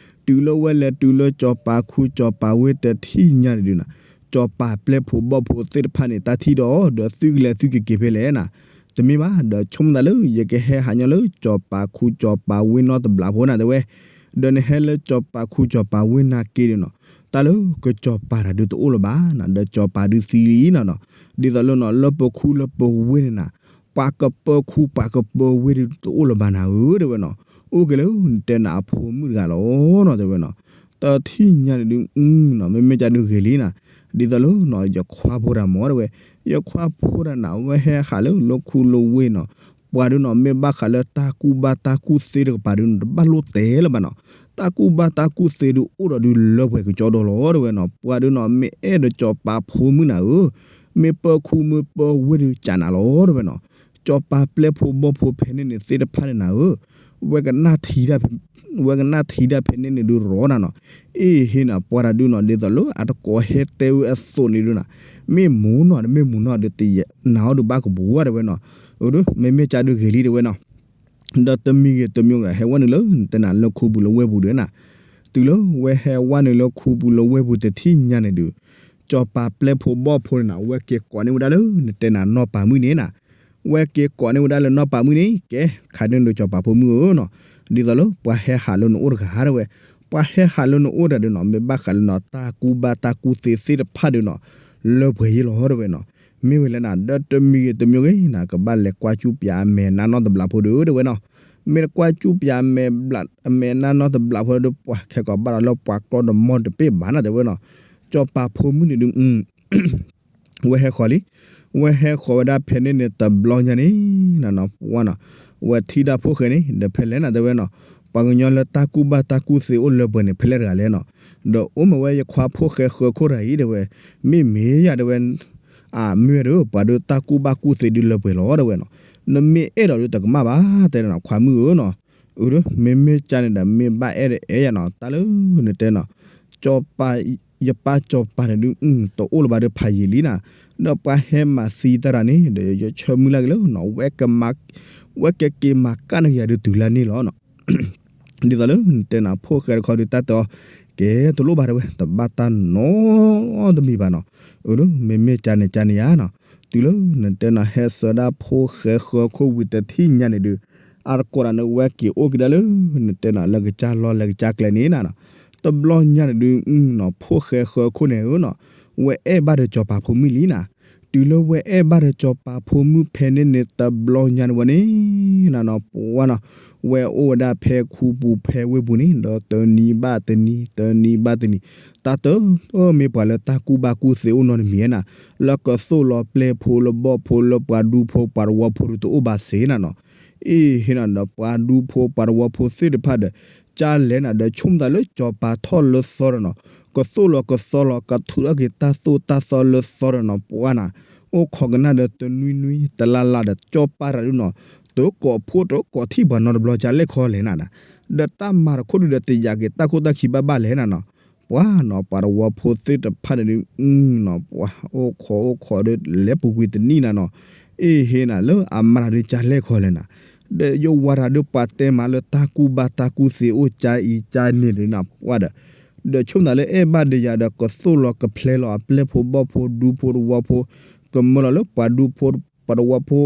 တုၤလၢဝဲလဲၤတုၤလၢကၠီၤပၤခူကၠီၤပၤဝ့ၢ်တထံၣ်ညါန့ၣ်ဒုးနၤ, ကၠီၤပၤပျဲၢ်ဖိဘီၣ်ဖိသ့ၣ်တဖၣ်န့ၣ် တၢ်ထံၣ်ဒီး ဒီးသုကလဲၤသုကက့ၤဖဲလဲၣ်နၤ, တမ့ၢ်ဘၣ် ဒီးဆိကမိၣ်သးလၢ ယကဟဲဟးညီလၢကၠီၤပၤခူကၠီၤပၤဝ့ၢ်နီတဘျီဖိနၤတဲဝဲ, ဒီးနဟဲလၢကၠီၤပၤခူကၠီၤပၤဝ့ၢ်နာ်က့ဒုးနီၤ, တၢ်လၢကၠီၤပၤတၢ်ဒုးတအိၣ်လၢၤဘၣ်နၤ, ဒီးကၠီၤပၤဒုးသံလံနၤနီၤ, ဒ်သိးလၢနီၤ လၢပခူလၢပဝ့ၢ်န့ၣ်နၤ, ပှၤကပၢခူပှၤကပၢဝ့ၢ်ဒုးတအိၣ်လၢၤဘၣ်နၤဧၢ တဲဝဲနီၤ, အိၣ်က့ၤလၢနတဲနၤအဖိမုၣ်တဂၤလီၤနီၤ တဲဝဲနီၤ, တထံၣ်ညါန့ၣ်ဒုးနီၤ မ့မ့ၢ်ကဒုးဂ့ၤလံနၤ, ဒ်သိးလၢနီၤ ယခွါဖိတၢ်မ့ၢ်တဲဝဲ, ယခွါဖိတၢ်နၤ အဝဲဟဲဟးလၢလၢခူလၢဝ့ၢ်နီၤ, ပှၤဒုးနီၤ မ့ၢ်ဘၣ်ဃးလၢတၢ်ကူၣ်ဘၣ်တၢ်ကူၣ်သ့တကပၤဒုးနီၤ တဘၣ်လိၣ်တဲလၢၤဘၣ်နီၤ, တၢ်ကူၣ်ဘၣ်တၢ်ကူၣ်သ့ဒုးအိၣ်ဒီးဒုးလၢပှဲၤကကၠီဒီးလီၤ တဲဝဲနီၤ, ပှၤဒုးနီၤ မ့ၢ်အဲၣ်ဒိးကၠီၤပၤဖိမုၣ်နၤဧၢ, မ့ၢ်ပၢခူမ့ၢ်ပၢဝ့ၢ်ဒုးကးနၤလီၤ တဲဝဲနီၤ, ကၠီၤပၤပျဲၢ်ဖိဘီၣ်ဖိဖဲန့ၣ်န့ၣ်သ့ၣ်တဖၣ်န့ၣ်နၤဧၢ, ဝဲကနၣ်ထံ ဝဲကနၣ်ထံဒၣ်ဖဲန့ၣ်န့ၣ်ဒုးရီနၤနီၤ, အ့ၣ်ဟ့နၤ ပှၤတၢ်ဒုးနီၤ ဒ်သိးလၢအတကိးဟဲတဲဝဲအသိးန့ၣ်ဒုးနၤ, မ့ၢ်မူနီၤ တမ့ၢ်မူနီၤဒုးတယဲနၤအီၤဒုးဘၣ်ကဘူးတဲဝဲနီၤ, အဒုး မ့မ့ၢ်ကဒုးဂ့ၤလံတဲဝဲနီၤ, ဒီးတမံၤဂ့ၤတမံၤဂ့ၤ ဟဲဝဲနုာ်လၢနတဲနၤလၢခူပူၤလၢဝ့ၢ်ပူၤဒုးနၤ, တုၤလၢဝဲဟဲဝဲနုာ်လၢခူပူၤလၢဝ့ၢ်ပူၤတထံၣ်ညါန့ၣ်ဒုး စီၤပၤပျဲၢ်ဖိဘီၣ်ဖိန့ၣ်နီၤ ဝဲက့ၤကိးန့ၢ်ဝဲဒၣ်လၢနတဲနၤနီၢ်ပၤမုၣ်န့ၣ်နီၤ, ဝဲက့ၤကိးန့ၢ်ဝဲဒၣ်လၢနီၢ်ပၤမုၣ်န့ၣ် ကဲ ခါဒ်န့ၣ်ဒီးစီၤပၤဖိမုၣ်ဧၢနီၤ, ဒ်သိးလၢပှၤဟဲဟးလၢနအိၣ်တဂၤဧါတဲဝဲ, ပှၤဟဲဟးလၢနအိၣ်တဂၤဒီးနီၤ မ့ၢ်ဘၣ်ဃးလၢနတၢ်ကူၣ်ဘၣ်တၢ်ကူၣ်သ့သ့ၣ်တဖၣ်ဒီးနီၤ လၢပှဲၤယ့လီၤတဲဝဲနီၤ, မ့ၢ်ဝဲလဲၣ်နၤ ဒီးတမံၤဂ့ၤတမံၤဂ့ၤနၤ ကဘၣ်လဲၤကွၢ်ကူၣ်ပၠးအမဲာ်နါနီၢ်တဘျီဖိဒီးတဲဝဲနီၤ, မ့ၢ်တကွၢ်ကူၣ်ပၠးအမဲာ်နါနီၢ်တဘျီဖိဒီး ပှၤခဲကိးဘၣ်ဒီးလၢပှၤကျီဒီးမီၢ်တပ့ၢ်ဘၣ်နၤတဲဝဲနီၤ, စီၤပၤဖိမုၣ်န့ၣ်ဒုး ဝဲဟဲဃီၤလံ, ဝဲဟဲဃီၤဝဲဒၣ်ဖဲန့ၣ်န့ၣ်တဘျီညါန့ၣ် နနီၤ ပှၤနီၤ, ဝဲထံၣ်ဒၣ်ဖိၣ်ဃဲန့ၣ် ဒီးဖဲလဲၣ်နၤတဲဝဲနီၤ, ပှၤကညီလၢတၢ်ကူၣ်ဘၣ်တၢ်ကူၣ်သ့အိၣ်လၢပှဲၤန့ၣ် ဖဲလဲၣ်တဂၤလဲၣ်နီၤ, ဒီးအိၣ်မ့ၢ်ဝဲယခွါဖိၣ်ဃဲဃၢၤခိၣ်တဂၤအံၤတဲဝဲ, မ့မ့ၢ်ယၤတဲဝဲ အမ့ၢ်ဝဲဒီး ပှၤဒုးတၢ်ကူၣ်ဘၣ်ကူၣ်သ့ဒုးလၢပှဲၤလီၤတဲဝဲနီၤ, နမ့ၢ်အဲၣ်ဒိးဒုးတကမၣ်ဘၣ်တဲနီၤ ခွါမုၣ်ဧၢနီၤ, အၢ မ့မ့ၢ်ကန့ၣ်ဒီး မ့ၢ်ဘၣ်အဲၣ်ဒီးအဲၣ်ယၤနီၤ တၢ်လၢနတဲနီၤ, စီၤပၤ ယပၢ်စီၤပၤန့ၣ်ဒုး တအိၣ်လၢၤဘၣ်ဒီးဖးယံာ်လံနၤ, ဒီးပှၤဟဲမၤသံတၢ်တၢ်န့ၣ် ဒီးယဆၢမုၢ်လၢ်က့ၤလၢနီၤ ဝဲကက့ၤမၤကၣ်န့ၢ်က့ၤယၤဒုးတုၤလၢန့ၣ်လီၤနီၤ ဒ်သိးလၢနတဲနၤ ဖိၣ်ဃဲတခီဒုးတၢ်တဲအီၤ, ကဲတလိၣ်ဘၣ်တဲဝဲ တဘၣ်တၢ်နီတမံၤဘၣ်နီၤ, အၢ မ့မ့ၢ်ကန့ၣ်ကန့ၣ်ယၤနီၤ, တုၤလၢနတဲနၤ ဟဲစၢၤဒၣ်ဖိၣ်ဃဲဃၢၤခိၣ်ဝံၤတထံၣ်ညါန့ၣ်ဒုး, အတကိးဒၣ်န့ၣ် ဝဲက့ၤအိၣ်က့ၤဒၣ်လၢ နတဲနၤ လၢကစၢ်လီၢ်လၢကစၢ်ကျဲန့ၣ်နၤနီၤ, တဘျီညါန့ၣ်ဒုးနီၤ ဖိၣ်ဃဲဃၢၤခိၣ်န့ၣ်ဧၢနီၤ, ဝဲအဲၣ်ဘၣ်ဒီးစီၤပၤဖိမုၣ်လံနၤ, တုၤလၢဝဲအဲၣ်ဘၣ်ဒီးစီၤပၤဖိမုၣ်ဖဲန့ၣ်န့ၣ် တဘျီညါန့ၣ်ဝဲန့ၣ် နနီၤ ပှၤနီၤ, ဝဲအိၣ်ဝဲဒၣ်ဖဲခူပူၤဖဲဝ့ၢ်ပူၤန့ၣ် ဒီးတနံၤဘၣ်တနံၤ တနံၤဘၣ်တနံၤ, တၢ်တမ့ၢ်ပှၤလၢတၢ်ကူၣ်ဘၣ်ကူၣ်သ့အိၣ်နီတမံၤနၤ, လၢကသိၣ်လီၤပျဲၢ်ဖိလၢဘီၣ်ဖိလၢပှၤဒူဖိပှၤတဝီဖိဒုးတအိၣ်ဘၣ်စ့နၤနီၤ, အ့ၣ် ဟ့ၣ်နၤဒီးပှၤဒူဖိပှၤတဝီဖိသ့ၣ်တဖၣ်ဒီး ကလဲၤနၤဒီးဆိကမိၣ်သးလၢစီၤပၤထီၣ်လၢသီဒီးနီၤ, ကသိၣ်လီၤကသီလီၤ ကထုးထီၣ်က့ၤတၢ်သိၣ်တၢ်သီလၢသီဒီးနီၤ ပှၤနၤ, အိၣ်ခိးကနၣ်ဒီးတနွံနွံ တလါလါဒီး စီၤပၤတဂၤဒုးနီၤ, တကိးဖိတကိးထံၣ်ပှၤနီတဘျီ ကလဲၤခီလဲၣ်နၤ, ဒီးတၢ်မၤတခိၣ်ဒုးဒီးတယာ်က့ၤတၢ်ခိၣ်တၢ်ခံဘၣ်ဘၣ်လဲၣ်နၤနီၤ, ပှၤနီၤ ပှၤတဝီဖိသ့ၣ်တဖၣ်န့ၣ်ဒုးနီၤ ပှၤအိၣ်ခိးအိၣ်ခိးဒီးလဲၤပူၤကွံာ်တနံၣ်နၤနီၤ, အ့ၣ်ဟ့ၣ်နၤလၢအမါတဂၤဒုး ကလဲၤခီလဲၣ်နၤ, ဒီးယဝၤတဂၤဒုးပှၤတဲမးလၢတၢ်ကူၣ်ဘၣ်တၢ်ကူၣ်သ့အိၣ်ကါအံၤကါန့ၣ်ဒုးနၤ ပှၤဒီး ဒီးဆိကမိၣ်သးလၢအဲၣ်ဘၣ်ဒီးယၤဒီး ကသိၣ်လီၤကဖျဲလီၤအပျဲၢ်ဖိဘီၣ်ဖိဒူဖိတဝီဖိ, ကမၢလီၤလၢပှၤဒူဖိပှၤတဝီဖိ,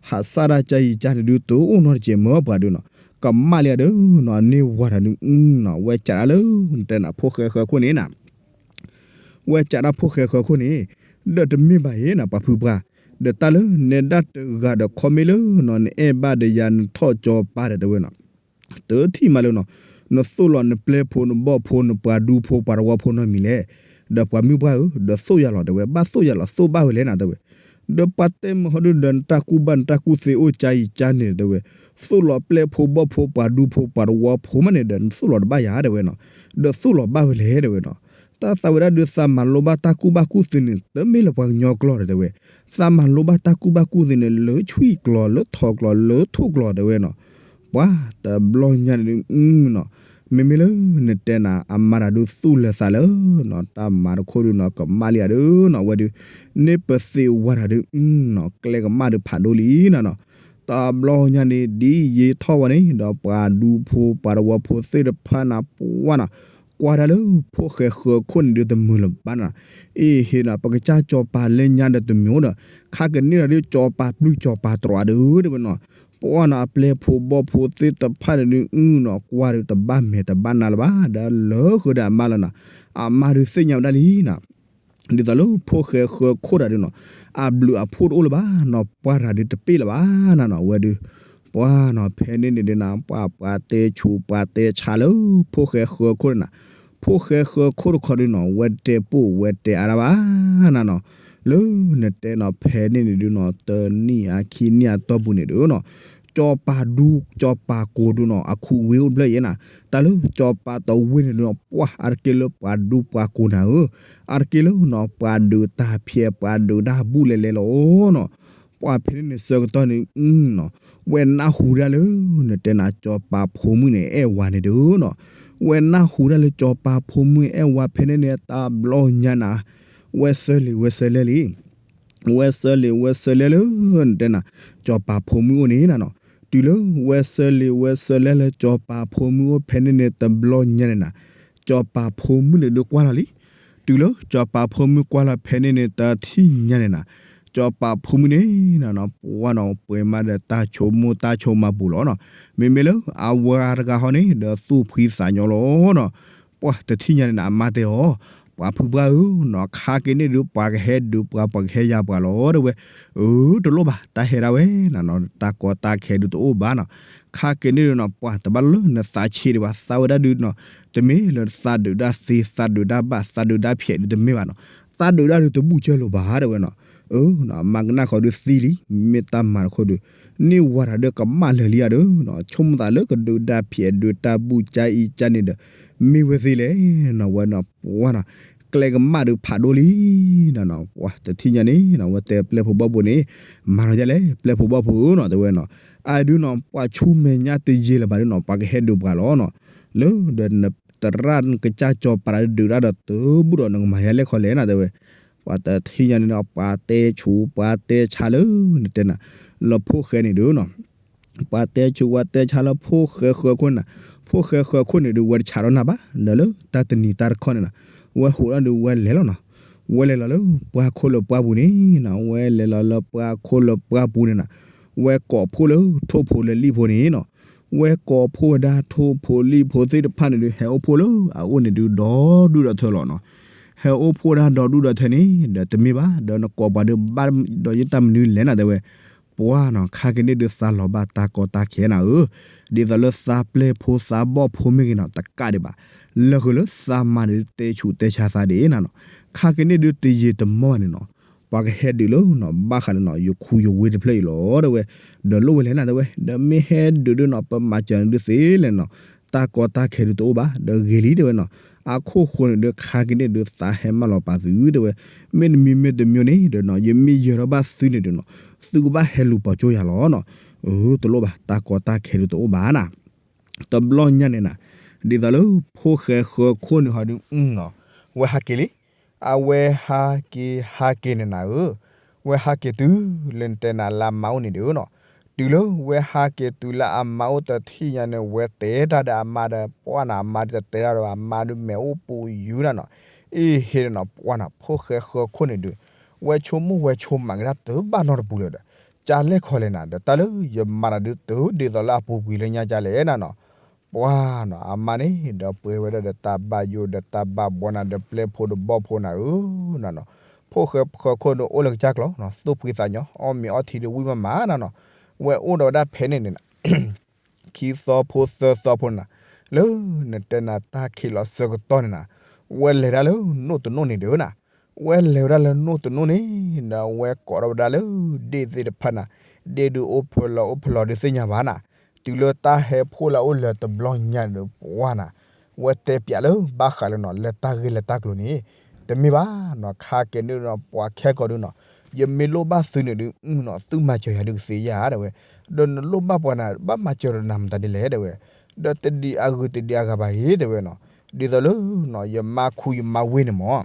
ဟးစၢ်ဒၣ်ကါအံၤကါန့ၣ်ဒုး တအိၣ်နီတစဲးမၢပှၤဒုးနီၤ, ကမၣ်လံဧါဒီးနီၤ န့ၢ်ဝၤတဂၤဒုးနီၤ ဝဲကးဒၣ်လၢ နတဲနၤ ဖိၣ်ဃဲဃၢၤခိၣ်န့ၣ်နၤ ဝဲကးဒၣ်ဖိၣ်ဃဲဃၢၤခိၣ်န့ၣ်, ဒီးတမ့ၢ်ဘၣ်အံၤနၤ ပှၤဖုပှၢ်, ဒီးတၢ်လၢနဲဒၣ်တဂၤဒီးခီမ့ၢ်လၢနီၤ နအဲၣ်ဘၣ်ဒီးယၤ နထီၣ်စီၤပၤဒီးတဲဝဲနီၤ, တထံၣ်မးလၢနီၤ, နသိၣ်လီၤနပျဲၢ်ဖိနဘီၣ်ဖိနပှၤဒူဖိပှၤတဝီဖိနီတမံၤလဲၣ်, ဒီးပှၤမုၢ်ပှၢ်ဧၢ ဒီးသိၣ်ယၤလီၤတဲဝဲ ဘၣ်သိၣ်ယၤလီၤ သိၣ်ဘၣ်ဝဲလဲၣ်နၤတဲဝဲ, ဒီးပှၤတဲမဟီဒုးဒီး နတၢ်ကူၣ်ဘၣ်နတၢ်ကူၣ်သ့အိၣ်ကါအံၤကါန့ၣ်တဲဝဲ, သိၣ်လီၤပျဲၢ်ဖိဘီၣ်ဖိပှၤဒူဖိပှၤတဝီဖိမးန့ၣ်ဒီး နသိၣ်လီၤတဘၣ်ယၤတဲဝဲနီၤ, ဒီးသိၣ်လီၤဘၣ်ဝဲလဲၣ်တဲဝဲနီၤ, တၢ်သးဝဲဒၣ်ဒုးသးမၤလိဘၣ်တၢ်ကူၣ်ဘၣ်ကူၣ်သ့န့ၣ် တမ့ၢ်လၢပှၤကညီကျိာ်တဲဝဲ, သးမၤလိဘၣ်တၢ်ကူၣ်ဘၣ်ကူၣ်သ့န့ၣ် လၢဆွံၣ်ကျိာ်လၢထိးကျိာ်လၢထိၣ်ကျိာ်တဲဝဲနီၤ, ပှၤတဘျီညါန့ၣ်ဒုးနီၤ, မ့မ့ၢ်လၢနတဲနၤ အမါတဂၤဒုးသူၣ်လၢာ်သးလၢနီၤ တၢ်မၤတခိၣ်ဒုးနီၤ ကမၣ်လံဧါဒီးနီၤ ဝဲဒုး, န့ၢ်ပသ့ဝၤတဂၤဒုးနီၤ ကျဲကမၣ်ဒုးဖးဒိၣ်လံနၤနီၤ, တဘျီညါန့ၣ် ဒ်ယံာ်ထီၣ်ဝဲန့ၣ်ဒီး ပှၤဒူဖိပှၤတဝီဖိသ့ၣ်တဖၣ်နၤ ပှၤနီၤ, ကွၢ်ဒၣ်လၢဖိၣ်ဃဲဃၢၤခိၣ်န့ၣ်ဒုးတမုာ်လၢၤဘၣ်နၤ, အ့ၣ်ဟ့ၣ်နၤ ပကစၢ်စီၤပၤလၢညါဒီးတမံၤဒီး ခါကန့ၢ်ဒီးဒုးစီၤပၤပျုၢ်စီၤပၤတြီၤဒုးတဲဝဲနီၤ, ပှၤနီၤ အပျဲၢ်ဖိဘီၣ်ဖိသ့ၣ်တဖၣ်န့ၣ်ဒုးနီၤ ကွၢ်ဒုးတဘၣ်မဲာ်တဘၣ်နါလၢၤဘၣ် ဒီးလၢဃုာ်ဒီးအမါလီၤနၤ, အမါဒုးသ့ၣ်ညါဝဲဒၣ်လံနၤ ဒ်သိးလၢဖိၣ်ဃဲဃၢၤခိၣ်တဂၤဒုးနီၤ, အဘျုးအဖှိၣ်တအိၣ်လၢၤဘၣ်နီၤ ပှၤတဂၤဒုးတပ့ၢ်လၢၤဘၣ်နၤနီၤ ဝဲဒုး, ပှၤနီၤ ဖဲန့ၣ်န့ၣ်ဒုးနၤ ပှၤပှၤတဲဆူးပှၤတဲဆါလၢ ဖိၣ်ဃဲဃၢၤခိၣ်န့ၣ်နၤ, ဖိၣ်ဃဲဃၢၤခိၣ်တခီဒုးနီၤ ဝဲတဲပိၢ်ဝဲတဲအါဒၣ်ဘၣ်နၤနီၤ, လၢနတဲနီၤ ဖဲန့ၣ်န့ၣ်ဒုးနီၤ တနံၣ်အခံနံၣ်အတီၢ်ပူၤန့ၣ်ဒုးနီၤ စီၤပၤဒူ စီၤပၤကိၤဒုးနီၤ အခူးဝ့အိၣ်တဖျၢၣ်ယဲနၤ, တၢ်လၢစီၤပၤတဝ့န့ၣ်ဒုးနီၤ ပှၤအါတက့ၢ်လၢပှၤဒူပှၤကိၤနၤဧၢ, အါတက့ၢ်လၢနီၤ ပှၤဒုးတၢ်ဖျဲး ပှၤဒုးတၢ်ဘူၣ်လဲၤလဲၤလီၤနီၤ, ပှၤဖဲန့ၣ်န့ၣ်ဆၢကတီၢ်န့ၣ်နီၤ ဝဲနၢ်ဟူဒၣ်လၢ နတဲနၤ စီၤပၤဖိမုၣ်န့ၣ် အဲၣ်ဝၤန့ၣ်ဒုးနီၤ, ဝဲနၢ်ဟူဒၣ်လၢစီၤပၤဖိမုၣ်အဲၣ်ဝၤဖဲန့ၣ်န့ၣ် တဘျီညါနၤ ဝဲဆၢလံာ်ဝဲဆၢလဲၣ်လံ ဝဲဆၢလံာ်ဝဲဆၢလဲၣ်လၢ နတဲနၤ စီၤပၤဖိမုၣ်အိၣ်န့ၣ်နၤနီၤ, တုၤလၢဝဲဆၢလံာ်ဝဲဆၢလဲၣ်လၢစီၤပၤဖိမုၣ်အိၣ်ဖဲန့ၣ်န့ၣ် တဘျီညါန့ၣ်နၤ, စီၤပၤဖိမုၣ်န့ၣ်ဒုးကွၢ်လီၤလံ, တုၤလၢစီၤပၤဖိမုၣ်ကွၢ်လီၤဖဲန့ၣ်န့ၣ် တထံၣ်ညါန့ၣ်နၤ, စီၤပၤဖိမုၣ်န့ၣ်နၤနီၤ ပှၢ်နီၤ ပှဲၤမးဒီးတၢ်ဆိကမိၣ်တၢ်ဆိကမးပူၤလီၤနီၤ. မ့မ့ၢ်လၢအဝၤတဂၤဟီန့ၣ် ဒီးသူၣ်ဖှံသးညီလီၤနီၤ. ပှၢ်တထံၣ်ညါန့ၣ်နၤ အမါတဲအီၤ, ပှၤဖုပှၢ်ဧၢနီၤ, ခါက့ၤန့ၣ်ဒုး ပှၤကဟဲဒုးပှၤ ပှၤကဟဲယၤပှၤလီၤ တဲဝဲ. အၢ တလိၣ်ဘၣ် တၢ်ဟဲဒၣ်ဝဲနၤနီၤ, တၢ်ကီတၢ်ခဲဒုးတအိၣ်ဘၣ်နီၤ. ခါက့ၤန့ၣ်ဒုးနီၤ ပှၢ်တဘၣ်လၢနသးဆံးဒံးဘၣ်, သးဝဲဒၣ်ဒုးနီၤ, တမ့ၢ်လၢသးဒုးဒၣ်သ့ သးဒုးဒၣ်ဘၣ် သးဒုးဒၣ်ဖျဲးဒုးတမ့ၢ်ဘၣ်နီၤ, သးဒုးဒၣ်ဒုးတဘူၣ်စၢၤလိာ်ဘၣ် တဲဝဲနီၤ. အၢ အမါကနၣ်ဃီဒုးသံလံ, မ့ၢ်တၢ်မၤတခီဒုး န့ၢ်ဝၤတၢ်ဒီးကမၣ်လၢာ်လံဧါဒီးနီၤ, ဆိကမိၣ်သးလၢကဒုးဒၣ်ဖျဲးဒုးတၢ်ဘူၣ်ကၠါအံၤကၠါန့ၣ်ဒီး မ့ၢ်ဝဲသ့လဲၣ်နီၤ, ဝဲနီၤ ပှၢ်နီၤ ကျဲကမၣ်ဒုးဖးဒိၣ်လံနၤနီၤ. ပှၢ်တထံၣ်ညါန့ၣ်နီၤ ဝဲတဲပျဲၢ်ဖိဘီၣ်ဖိန့ၣ် မၤနီၤဒ်လဲၣ် ပျဲၢ်ဖိဘီၣ်ဖိနီၤ တဲဝဲနီၤ. အဒုးနီၤ ပှၤဆူမဲာ်ညါတယံာ်လၢၤဘၣ်ဒုးနီၤ ပှၤကဟဲဒုးပှၤလီၤနီၤ. လၢဒီးနတရၣ်နကစၢ်စီၤပၤဒုးဒၣ်ဒီး တဘူၣ်ဒီးနကမၤယၤလဲၣ်ခီလဲၣ်နီၤ တဲဝဲ. ပှၤတထံၣ်ညါန့ၣ်နီၤ ပှၤတဲဆူးပှၤတဲဆါလၢနတဲနၤ လၢဖိၣ်ဃဲန့ၣ်ဒုးနီၤ ပှၤတဲဆူးပှၤတဲဆါလၢဖိၣ်ဃဲဃၢခိၣ်န့ၣ်နၤ, ဖိၣ်ဃဲဃၢခိၣ်န့ၣ်ဒုး ဝဲတဆးဒီးနၤဘၣ်, ဒီးလၢတၢ်တနံၤတၢ်တခီန့ၣ်နၤ, ဝဲဟိးဒီးဒုးဝဲလဲၤလီၤနီၤ, ဝဲလဲၤလီၤလၢပှၢ်ခိၣ်လၢပှၢ်ပူၤန့ၣ်နီၤ, ဝဲလဲၤလီၤလၢပှၢ်ခိၣ်လၢပှၢ်ပူၤန့ၣ်နၤ, ဝဲကိးဖှိၣ်လၢထိၣ်ဖိလၢလံၣ်ဖိန့ၣ်နီၤ, ဝဲကိးဖှိၣ်ဝဲဒၣ်ထိၣ်ဖိလံၣ်ဖိသ့ၣ်တဖၣ်န့ၣ်ဒုး ဟဲအိၣ်ဖှိၣ်လၢအအိၣ်န့ၣ်ဒုး ဒီဒူၣ်ဒီထၢလီၤနီၤ, ဟဲအိၣ်ဖှိၣ်ဝဲဒၣ်ဒီဒူၣ်ဒီထၢန့ၣ် ဒီးတမ့ၢ်ဘၣ်, ဒီးနကိးပှၤဒုးဘၣ်ဒီးယတၢ်မနုၤလဲၣ်နၤ တဲဝဲ ပှၢ်နီၤ, ခါက့ၤန့ၣ်ဒုးသးလီၤဘၣ်တၢ်ကီတၢ်ခဲနၤဧၢ, ဒ်သိးလၢသးပျဲၢ်ဖိသးဘီၣ်ဖိမ့ၢ်ဂ့ၤနီၤ တကးဒံးဘၣ်, လၢဃုာ်လၢသးမၤန့ၣ်ဒုး တဲဆူးတဲဆါသးဒ်နၤနီၤ, ခါက့ၤန့ၣ်ဒုးတယံာ်တမီၢ်ဘၣ်န့ၣ်နီၤ, ပှၤကဟဲဒုးလၢနီၤ ဘၣ်ဃးလၢနီၤ ယခူယဝ့တဖျၢၣ်အံၤလီၤ တဲဝဲ, ဒီးလိၣ်ဝဲလဲၣ်နၤ တဲဝဲ, ဒီးမ့ၢ်ဟဲဒုးဒုးနီၤ ပမၤစၢၤနၤဒုးသ့လဲၣ်နီၤ, တၢ်ကီတၢ်ခဲဒုးတအိၣ်ဘၣ်, ဒီးဂ့ၤလံ တဲဝဲနီၤ, အခိၣ်ဃိန့ၣ်ဒုး ခါက့ၤန့ၣ်ဒုးသးဟဲမၢလီၤပာ်သု တဲဝဲ, မ့တမံၤမ့တမံၤန့ၣ်ဒီးနီၤ ယမ့ၢ်ယၢၤထီၣ်ဘၣ်သုန့ၣ်ဒုးနီၤ သုကဘၣ်ဟဲလူၤပိာ်ကၠိယၤလီၤနီၤ, အၢ တလိၣ်ဘၣ် တၢ်ကီတၢ်ခဲဒုးတအိၣ်ဘၣ်နၤ, တဘျီညါန့ၣ်နၤ, ဒ်သိးလၢဖိၣ်ဃဲဃၢခိၣ်န့ၣ်ဟီဒုးနီၤ, ဝဲဟးက့ၤလံ, အဝဲဟးက့ၤဟးက့ၤန့ၣ်နၤဧၢ, ဝဲဟးက့ၤတုၤလၢနတဲနၤလၢအမါအိၣ်န့ၣ်ဒုးနီၤ, တုၤလၢဝဲဟးက့ၤတုၤလၢအမါအိၣ်တထံၣ်ညါန့ၣ် ဝဲတဲတၢ်ဒီးအမါဒီး ပှၢ်နၤ အမါဒုးတတဲတၢ်ဒီး အမါဒုးမဲာ်အိၣ်ပူၤယူၤနၤနီၤ, အ့ဟ့ၣ်နီၤ ပှၢ်နၤ ဖိၣ်ဃဲဃၢခိၣ်န့ၣ်ဒုး ဝဲဆိကမိၣ်ဝဲဆိကမးက့ၤတၢ်တဘၣ်နီတပူၤလၢၤဒီး ကၢ်လဲၣ်ခီလဲၣ်နၤ ဒီးတၢ်လၢယမၤနၤဒုးတုၤဒ်သိးလၢအပူၤကွံာ်လၢညါကၢ်လဲၣ်နၤနီၤ, ပှၢ်နီၤ အမါန့ၣ်ဒီးပှဲၤဝဲဒၣ်ဒီးတၢ်ဘၣ်ယိၣ်ဒီးတၢ်ဘၣ်ဘှီနၤဒီးပျဲၢ်ဖိဒီးဘီၣ်ဖိနၤဧၢ, နၤနီၤ, ဖိၣ်ဃဲဃၢခိၣ်ဒီးအိၣ်လၢကစၢ်ကျီနီၤ သူၣ်ဖှံသးညီ အီၣ်မ့ၤအီထံဒုးဝံၣ်မးမးနၤနီၤ, ဝဲအိၣ်ဒီးဝဲဒၣ်ဖဲန့ၣ်န့ၣ်နၤ ခံသီဖိသၢသီဖိန့ၣ်နၤ, လၢနတဲနၤတၢ်ခံးလီၤဆၢကတီၢ်န့ၣ်နၤ, ဝဲလဲၤဒၣ်လၢနိၣ်တနိၣ်န့ၣ်ဒုးနၤ, ဝဲလဲၤဝဲဒၣ်လၢနိၣ်တနိၣ်န့ၣ် ဒီးဝဲကိးထီၣ်ဝဲဒၣ်လၢဒ့ၣ်သ့ၣ်တဖၣ်နၤ, ဒ့ၣ်ဒုးအိၣ်ဖဲလဲၣ်အိၣ်ဖဲလဲၣ်ဒုးသ့ၣ်ညါဘၣ်နၤ, တုၤလၢတၢ်ဟဲဖှိၣ်လၢအအိၣ်လၢၤတဘျီညါန့ၣ်ဒီး ပှၢ်နၤ, ဝဲတဲပျးလၢဘၣ်ဃးလၢနီၤ လၢတၢ်ဂ့ၢ်လၢတၢ်ကျိၤန့ၣ်, တမ့ၢ်ဘၣ်နီၤ ခါကဲန့ၣ်နီၤ ပှၤခဲကိာ်ဒုးနီၤ, ယမ့ၢ်လိၣ်ဘၣ်သုန့ၣ်ဒုး နီၤ သုမၤစၢၤယၤဒုးကသ့ဧါ တဲဝဲ, ဒီးနလိၣ်ဘၣ်ပှၤနၤ ဘၣ်မၤစၢၤဒီးနၤမတၤဒ်လဲၣ် တဲဝဲ, ဒီးတဒံးအဂုၤတဒံးအဂၤဘၣ်အံၤ တဲဝဲနီၤ, ဒ်သိးလၢ ယမါခူယမါဝ့ၢ်န့ၣ်မး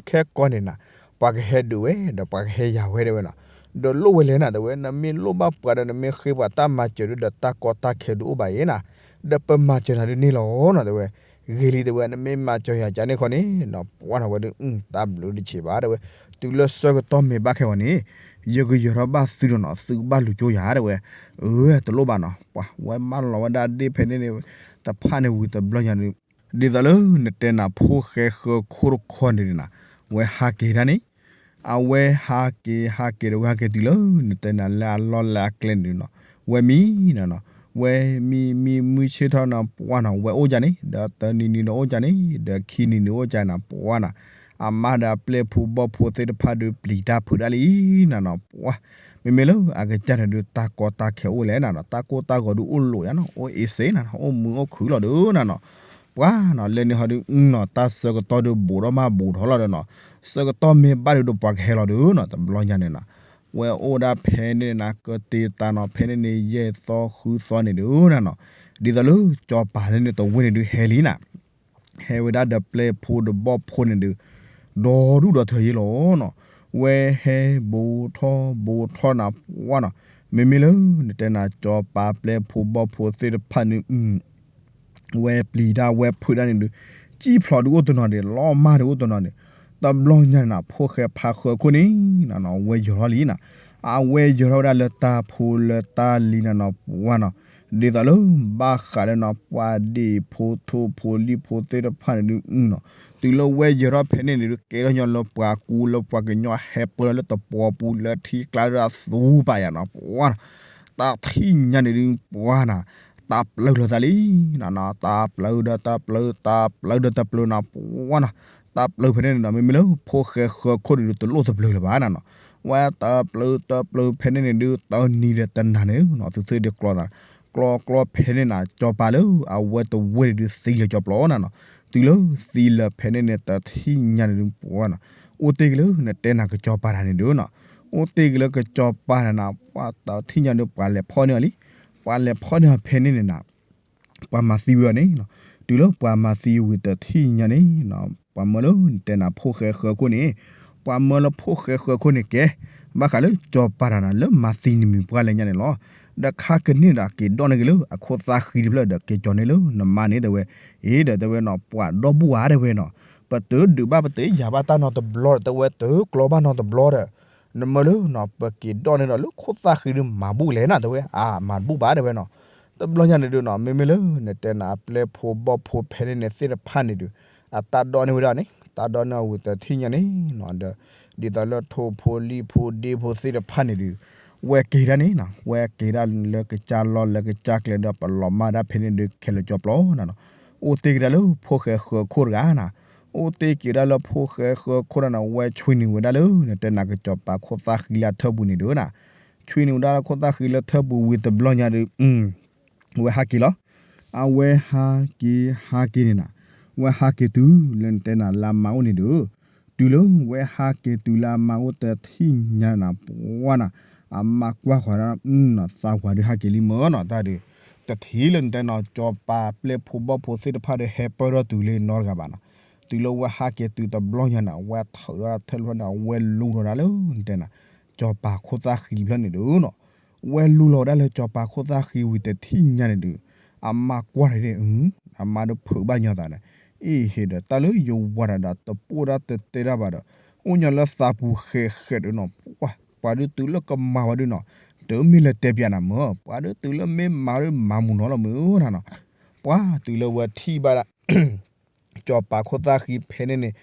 ခဲကိာ်န့ၣ်နၤ, ပှၤကဟဲဒုးဝဲ ဒီးပှၤကဟဲယၤဝဲ တဲဝဲနီၤ, ဒီးလိၣ်ဝဲလဲၣ်နၤ တဲဝဲ, နမ့ၢ်လိၣ်ဘၣ်ပှၤဒီး နမ့ၢ်ဃ့ပှၤတၢ်မၤစၢၤဒုးဒီး တၢ်ကီတၢ်ခဲဒုးအိၣ်ဘၣ်အံၤနၤ, ဒီးပမၤစၢၤနၤဒုးန့ၣ်လီၤနီၤ တဲဝဲ, ဂ့ၤလံ တဲဝဲ, နမ့ၢ်မၤစၢၤယၤကန့ၣ်ခီန့ၣ် နီၤ ပှၢ်နီၤ ဝဲဒုး တၢ်ဘျုးတဆံးဘၣ် တဲဝဲ, တုၤလၢဆၢကတီၢ်မ့ၢ်ဘၣ်ခဲအံၤန့ၣ် ယကယၢၤထီၣ်ဘၣ်သုဒီးနီၤ သုကဘ၁ၣ်လူၤကၠိယၤ တဲဝဲ, အၢ တလိၣ်ဘၣ်နီၤ ပှၤ ဝဲမၢလီၤဝဲဒၣ်ဒ့ၣ်ဖဲန့ၣ်န့ၣ် တဖၣ်န့ၣ်ဝံၤတဘျီညါဒုး ဒ်သိးလၢနတဲနၤ ဖိၣ်ဃဲဃၢခိၣ်တခီန့ၣ်နၤ, ဝဲဟးက့ၤဒၣ်န့ၣ်, အဝဲဟးက့ၤဟးက့ၤဒီး ဝဲဟးက့ၤတုၤလၢ နတဲနၤလၢအလီၢ်လၢအကျဲန့ၣ်နီၤ, ဝဲမံနီၤနီၤ, ဝဲမံမံမုၢ်ဆ့ၣ်ထီၣ်နၤ ပှၢ်နီၤ ဝဲအိၣ်ကန့ၣ် ဒီးတနံၤနံၤဒီးအိၣ်ကန့ၣ် ဒီးခံနံၤနံၤအိၣ်ကန့ၣ် ပှၢ်နီၤ, အမါဒီးအပျဲၢ်ဖိဘီၣ်ဖိသ့ၣ်တဖၣ်ဒုးပျံၤတၢ်ဖုးဒၣ်လံနၤနီၤ ပှၢ်, မ့မ့ၢ်လၢအကစၢ်န့ၣ်ဒုး တၢ်ကီတၢ်ခဲအိၣ်လဲၣ်နၤနီၤ, တၢ်ကိၢ်တၢ်ဂီၤဒုးအိၣ်လိာ်ယါနီၤ, အိၣ်အ့စ့နၤနီၤ, အိၣ်မုာ်အိၣ်ခုၣ်လီၤဒုးနၤနီၤ, ပှၢ်နီၤ လၢန့ၣ်ဟီဒုးနီၤ တၢ်ဆၢကတီၢ်ဒုးဘူးဒီးမးဘူးထီၣ်လီၤဒီးနီၤ, ဆၢကတီၢ်မ့ၢ်ဘၣ်ဒုးဒီးပှၤကဟဲလီၤဒုးနီၤ တဘျီညါန့ၣ်နီၤ, ဝဲအိၣ်ဒၣ်ဖဲန့ၣ်နၤ ကတ့ၤတၢ်နီၤ ဖဲန့ၣ်န့ၣ် ယဲၢ်သီဃုသီန့ၣ်ဒုးနၤနီၤ, ဒ်သိးလၢစီၤပၤလၢန့ၣ်တဝ့ၢ်န့ၣ်ဒုးဟဲလံနၤ ဟဲဝဲဒၣ်ဒီးပျဲၢ်ဖိဒီးဘီၣ်ဖိန့ၣ်ဒုး ဒီဒူၣ်ဒီထၢယ့လီၤနီၤ, ဝဲဟဲဘူးထီၣ်ဘူးထီၣ်နၤ ပှၢ်နီၤ, မ့မ့ၢ်လၢနတဲနၤ စီၤပၤပျဲၢ်ဖိဘီၣ်ဖိသ့ၣ်တဖၣ်န့ၣ် ဝဲပျံၤတၢ်ဝဲဖုးတၢ်န့ၣ်ဒုး ကံၣ်ဖျိးဒုးအိၣ်တနီၤန့ၣ် လီၤမၢ်ဒုးအိၣ်တနီၤန့ၣ်, တဘျီညါန့ၣ်နီၤ ဖိၣ်ဃဲဖါဃၢခိၣ်န့ၣ်နီၤ ဝဲယၢၤထီၣ်လံနီၤ, အဝဲယၢၤထီၣ်ဝဲဒၣ်လၢတၢ်ဖိလၢတၢ်လံၤနီၤနီၤ ပှၤနီၤ, ဒ်သိးလၢ ဘၣ်ဃးလၢနီၤ ပှၤဒ့ၣ်ဖိထိၣ်ဖိလံၣ်ဖိသ့ၣ်တဖၣ်န့ၣ်ဒုးနီၤ, တုၤလၢဝဲယၢၤထီၣ်ဖဲန့ၣ်န့ၣ်ဒုး ကဲထီၣ်ညီလၢပှၤကူလၢပှၤကညီဟဲပၢလီၤလၢတပှီၤပူၤလၢထံကျါလၢအသူပာ်ယၤနီၤ ပှၤနီၤ, တၢ်ထံၣ်ညါန့ၣ်ဒုးပှၤနီၤ, တၢ်ပျၢလီၤသးလံနီၤနီၤ, တၢ်ပျၢဒီးတၢ်ပျၢ တၢ်ပျၢဒီးတၢ်ပျၢနီၤ ပှၤနီၤ, တၢ်ပျၢဖဲန့ၣ်န့ၣ်ဒီး မ့မ့ၢ်လၢဖိၣ်ဃဲဃၢခိၣ်န့ၣ်ဒုး တလိၣ်တပျၢလၢၤဘၣ်နီၤနီၤ, ဝဲတၢ်ပျၢတၢ်ပျၢဖဲန့ၣ်န့ၣ်ဒုး တနံၤဒီးတနၤန့ၣ်နီၤ သုသ့ၣ်ဒုးကျီသး, ကျီကျီဖဲန့ၣ်နီၤ စီၤပၤလၢအဝဲတဝဲန့ၣ်ဒုးသံလၢၤကၠီပျီနီၤနီၤ, တုၤလၢသံလၢၤဖဲန့ၣ်န့ၣ် တၢ်ထံၣ်ညါန့ၣ်ဒုးပှၤနီၤ, အိၣ်တ့ၢ်က့ၤလၢနတဲနၤကစီၤပၤတၢ်န့ၣ်ဒုးနီၤ, အိၣ်တ့ၢ်က့ၤလၢကစီၤပၤတၢ်နီၤ ပှၤတၢ်ထံၣ်ညါဒုး ပှၤလဲၤဖီၣ်န့ၢ်အီၤလံ, ပှၤလဲၤဖီၣ်န့ၢ်အီၤဖဲန့ၣ်န့ၣ်နီၤ ပှၤမၤသံဝံၤအီၤန့ၣ်နီၤ, တုၤလၢပှၤမၤသံဝံၤတထံၣ်ညါန့ၣ်နီၤ ပှၤမၢလၢနတဲနၤဖိၣ်ဃဲဃၢခိၣ်န့ၣ်, ပှၤမၢလၢဖိၣ်ဃဲဃၢခိၣ်န့ၣ်ကဲ, ဘၣ်ဃးလၢစီၤပၤတၢ်နီၤ လၢမၤသံန့ၣ်မ့ၢ်ပှၤလဲၣ်ညါန့ၣ်လီၤ. ဒီးခါကန့ၢ်ဒီးက့ၤဒီးန့ၢ်က့ၤလၢအခိၣ်သၣ်ဃံတဖျၢၣ်ဒီးက့ၤကၠီန့ၢ်လၢနမါန့ၣ်တဲဝဲ, အ့ဒီးတဲဝဲနီၤ ပှၤဒီဘူၣ်ဧါတဲဝဲနီၤ, ပတဒုးဘၣ်ပတယၤဘၣ်တၢ်နီတဘျီဒီး တဲဝဲတကျီဘၣ်နီတဘျီဒီး နမၢလၢနီၤ ပက့ၤဒီးန့ၢ်ဒီးလၢခိၣ်သၣ်ဃံဒုးမၤဘူၣ်လဲၣ်နီၤ တဲဝဲ, အါ မၤဘူၣ်ဘၣ်တဲဝဲနီၤ. တဘျီညါန့ၣ်ဒုးနီၤ မ့မ့ၢ်လၢနတဲနၤ အပျဲၢ်ဖိဘီၣ်ဖိဖဲန့ၣ်န့ၣ်သ့ၣ်တဖၣ်န့ၣ်ဒုး အတၢ်ဒီးန့ၢ်ဝဲဒၣ်န့ၣ် တၢ်ဒီးန့ၢ်အဝံၤတထံၣ်ညါန့ၣ်နီၤ ဒီး ဒ်သိးလၢထိၣ်ဖိလံၣ်ဖိဒ့ဖိသ့ၣ်တဖၣ်န့ၣ်ဒုး ဝဲက့ၤဒၣ်န့ၣ်နီၤ ဝဲက့ၤဒၣ်လၢကစၢ်လီၢ်လၢကစၢ်ကျဲဒီး ပလီၤမၢ်ဒၣ်ဖဲန့ၣ်ဒုးခဲလၢာ်ကၠီပျီနီၤနီၤ. အိၣ်တ့ၢ်က့ၤဒၣ်လၢဖိၣ်ဃဲဃၢခိၣ်တဂၤနီၤ, အိၣ်တ့ၢ်က့ၤဒၣ်လၢဖိၣ်ဃဲဃၢခိၣ်တဂၤနီၤ ဝဲဆွံနုာ်ဝဲဒၣ်လၢ နတဲနၤကစီၤပၤခိၣ်သၣ်ဃံလၢအထၢၣ်ပူၤန့ၣ်ဒုးနီၤ, ဆွံနုာ်ဝဲဒၣ်လၢခိၣ်သၣ်ဃံလၢထၢၣ်ပူၤဝံၤတဘျီညါဒုး ဝဲဟးက့ၤလီၤ. အဝဲဟးက့ၤဟးက့ၤန့ၣ်နီၤ, ဝဲဟးက့ၤတုၤလၢနတဲနၤလၢအမါအိၣ်န့ၣ်ဒုး, တုၤလၢဝဲဟးက့ၤတုၤလၢအမါအိၣ်တထံၣ်ညါန့ၣ်နီၤ ပှၤနီၤ, အမါကွၢ်ဃီၤဒၣ် သးဝၤဒုးဟးက့ၤလံမၢ်နီၤ တၢ်ဒုး, တထံၣ်လၢနတဲနီၤ စီၤပၤပျဲၢ်ဖိဘီၣ်ဖိသ့ၣ်တဖၣ်ဒီးဟဲပၢၢ်ထီၣ်တုၤလၢနီတဂၤဘၣ်နီၤ. တုၤလၢဝဲဟးက့ၤတုၤတဘျီညါန့ၣ် ဝဲထုးဒီးထၢၣ်တဖျၢၣ်န့ၣ် ဝဲလူၤလီၤဒၣ်လၢနတဲနၤ စီၤပၤခိၣ်သၣ်ဃံတဖျၢၣ်န့ၣ်ဒုးနီၤ, ဝဲလူၤလီၤဝဲဒၣ်လၢစီၤပၤခိၣ်သၣ်ဃံဝံၤတထံၣ်ညါန့ၣ်ဒုး, အမါကွၢ်ထီၣ်ဒၣ် အမါဒုးဖုးဘၣ်ညီသးဒီး, အ့ဟ့ၣ်ဒီး တၢ်လၢယဝၤတၢ်ဒီးတပိၢ်ဒၣ်တတဲတၢ်ဘၣ်ဒီး, အိၣ်ညီလၢသးပူၤဃဲးဃဲးဒီးနီၤ ပှၤဒုးတုၤလၢကမၤဝဲဒုးနီၤ, တမ့ၢ်လၢတဲပျးနၤမၢ်, ပှၤဒုးတုၤလၢမ့ၢ်မၤဒုးမၤမုာ်နီၤလီၤမုာ်နီၤနီၤ, ပှၤတုၤလၢဝဲထံၣ်ဘၣ်ဒၣ် စီၤပၤခိၣ်သၣ်ဃံဖဲန့ၣ်န့ၣ်,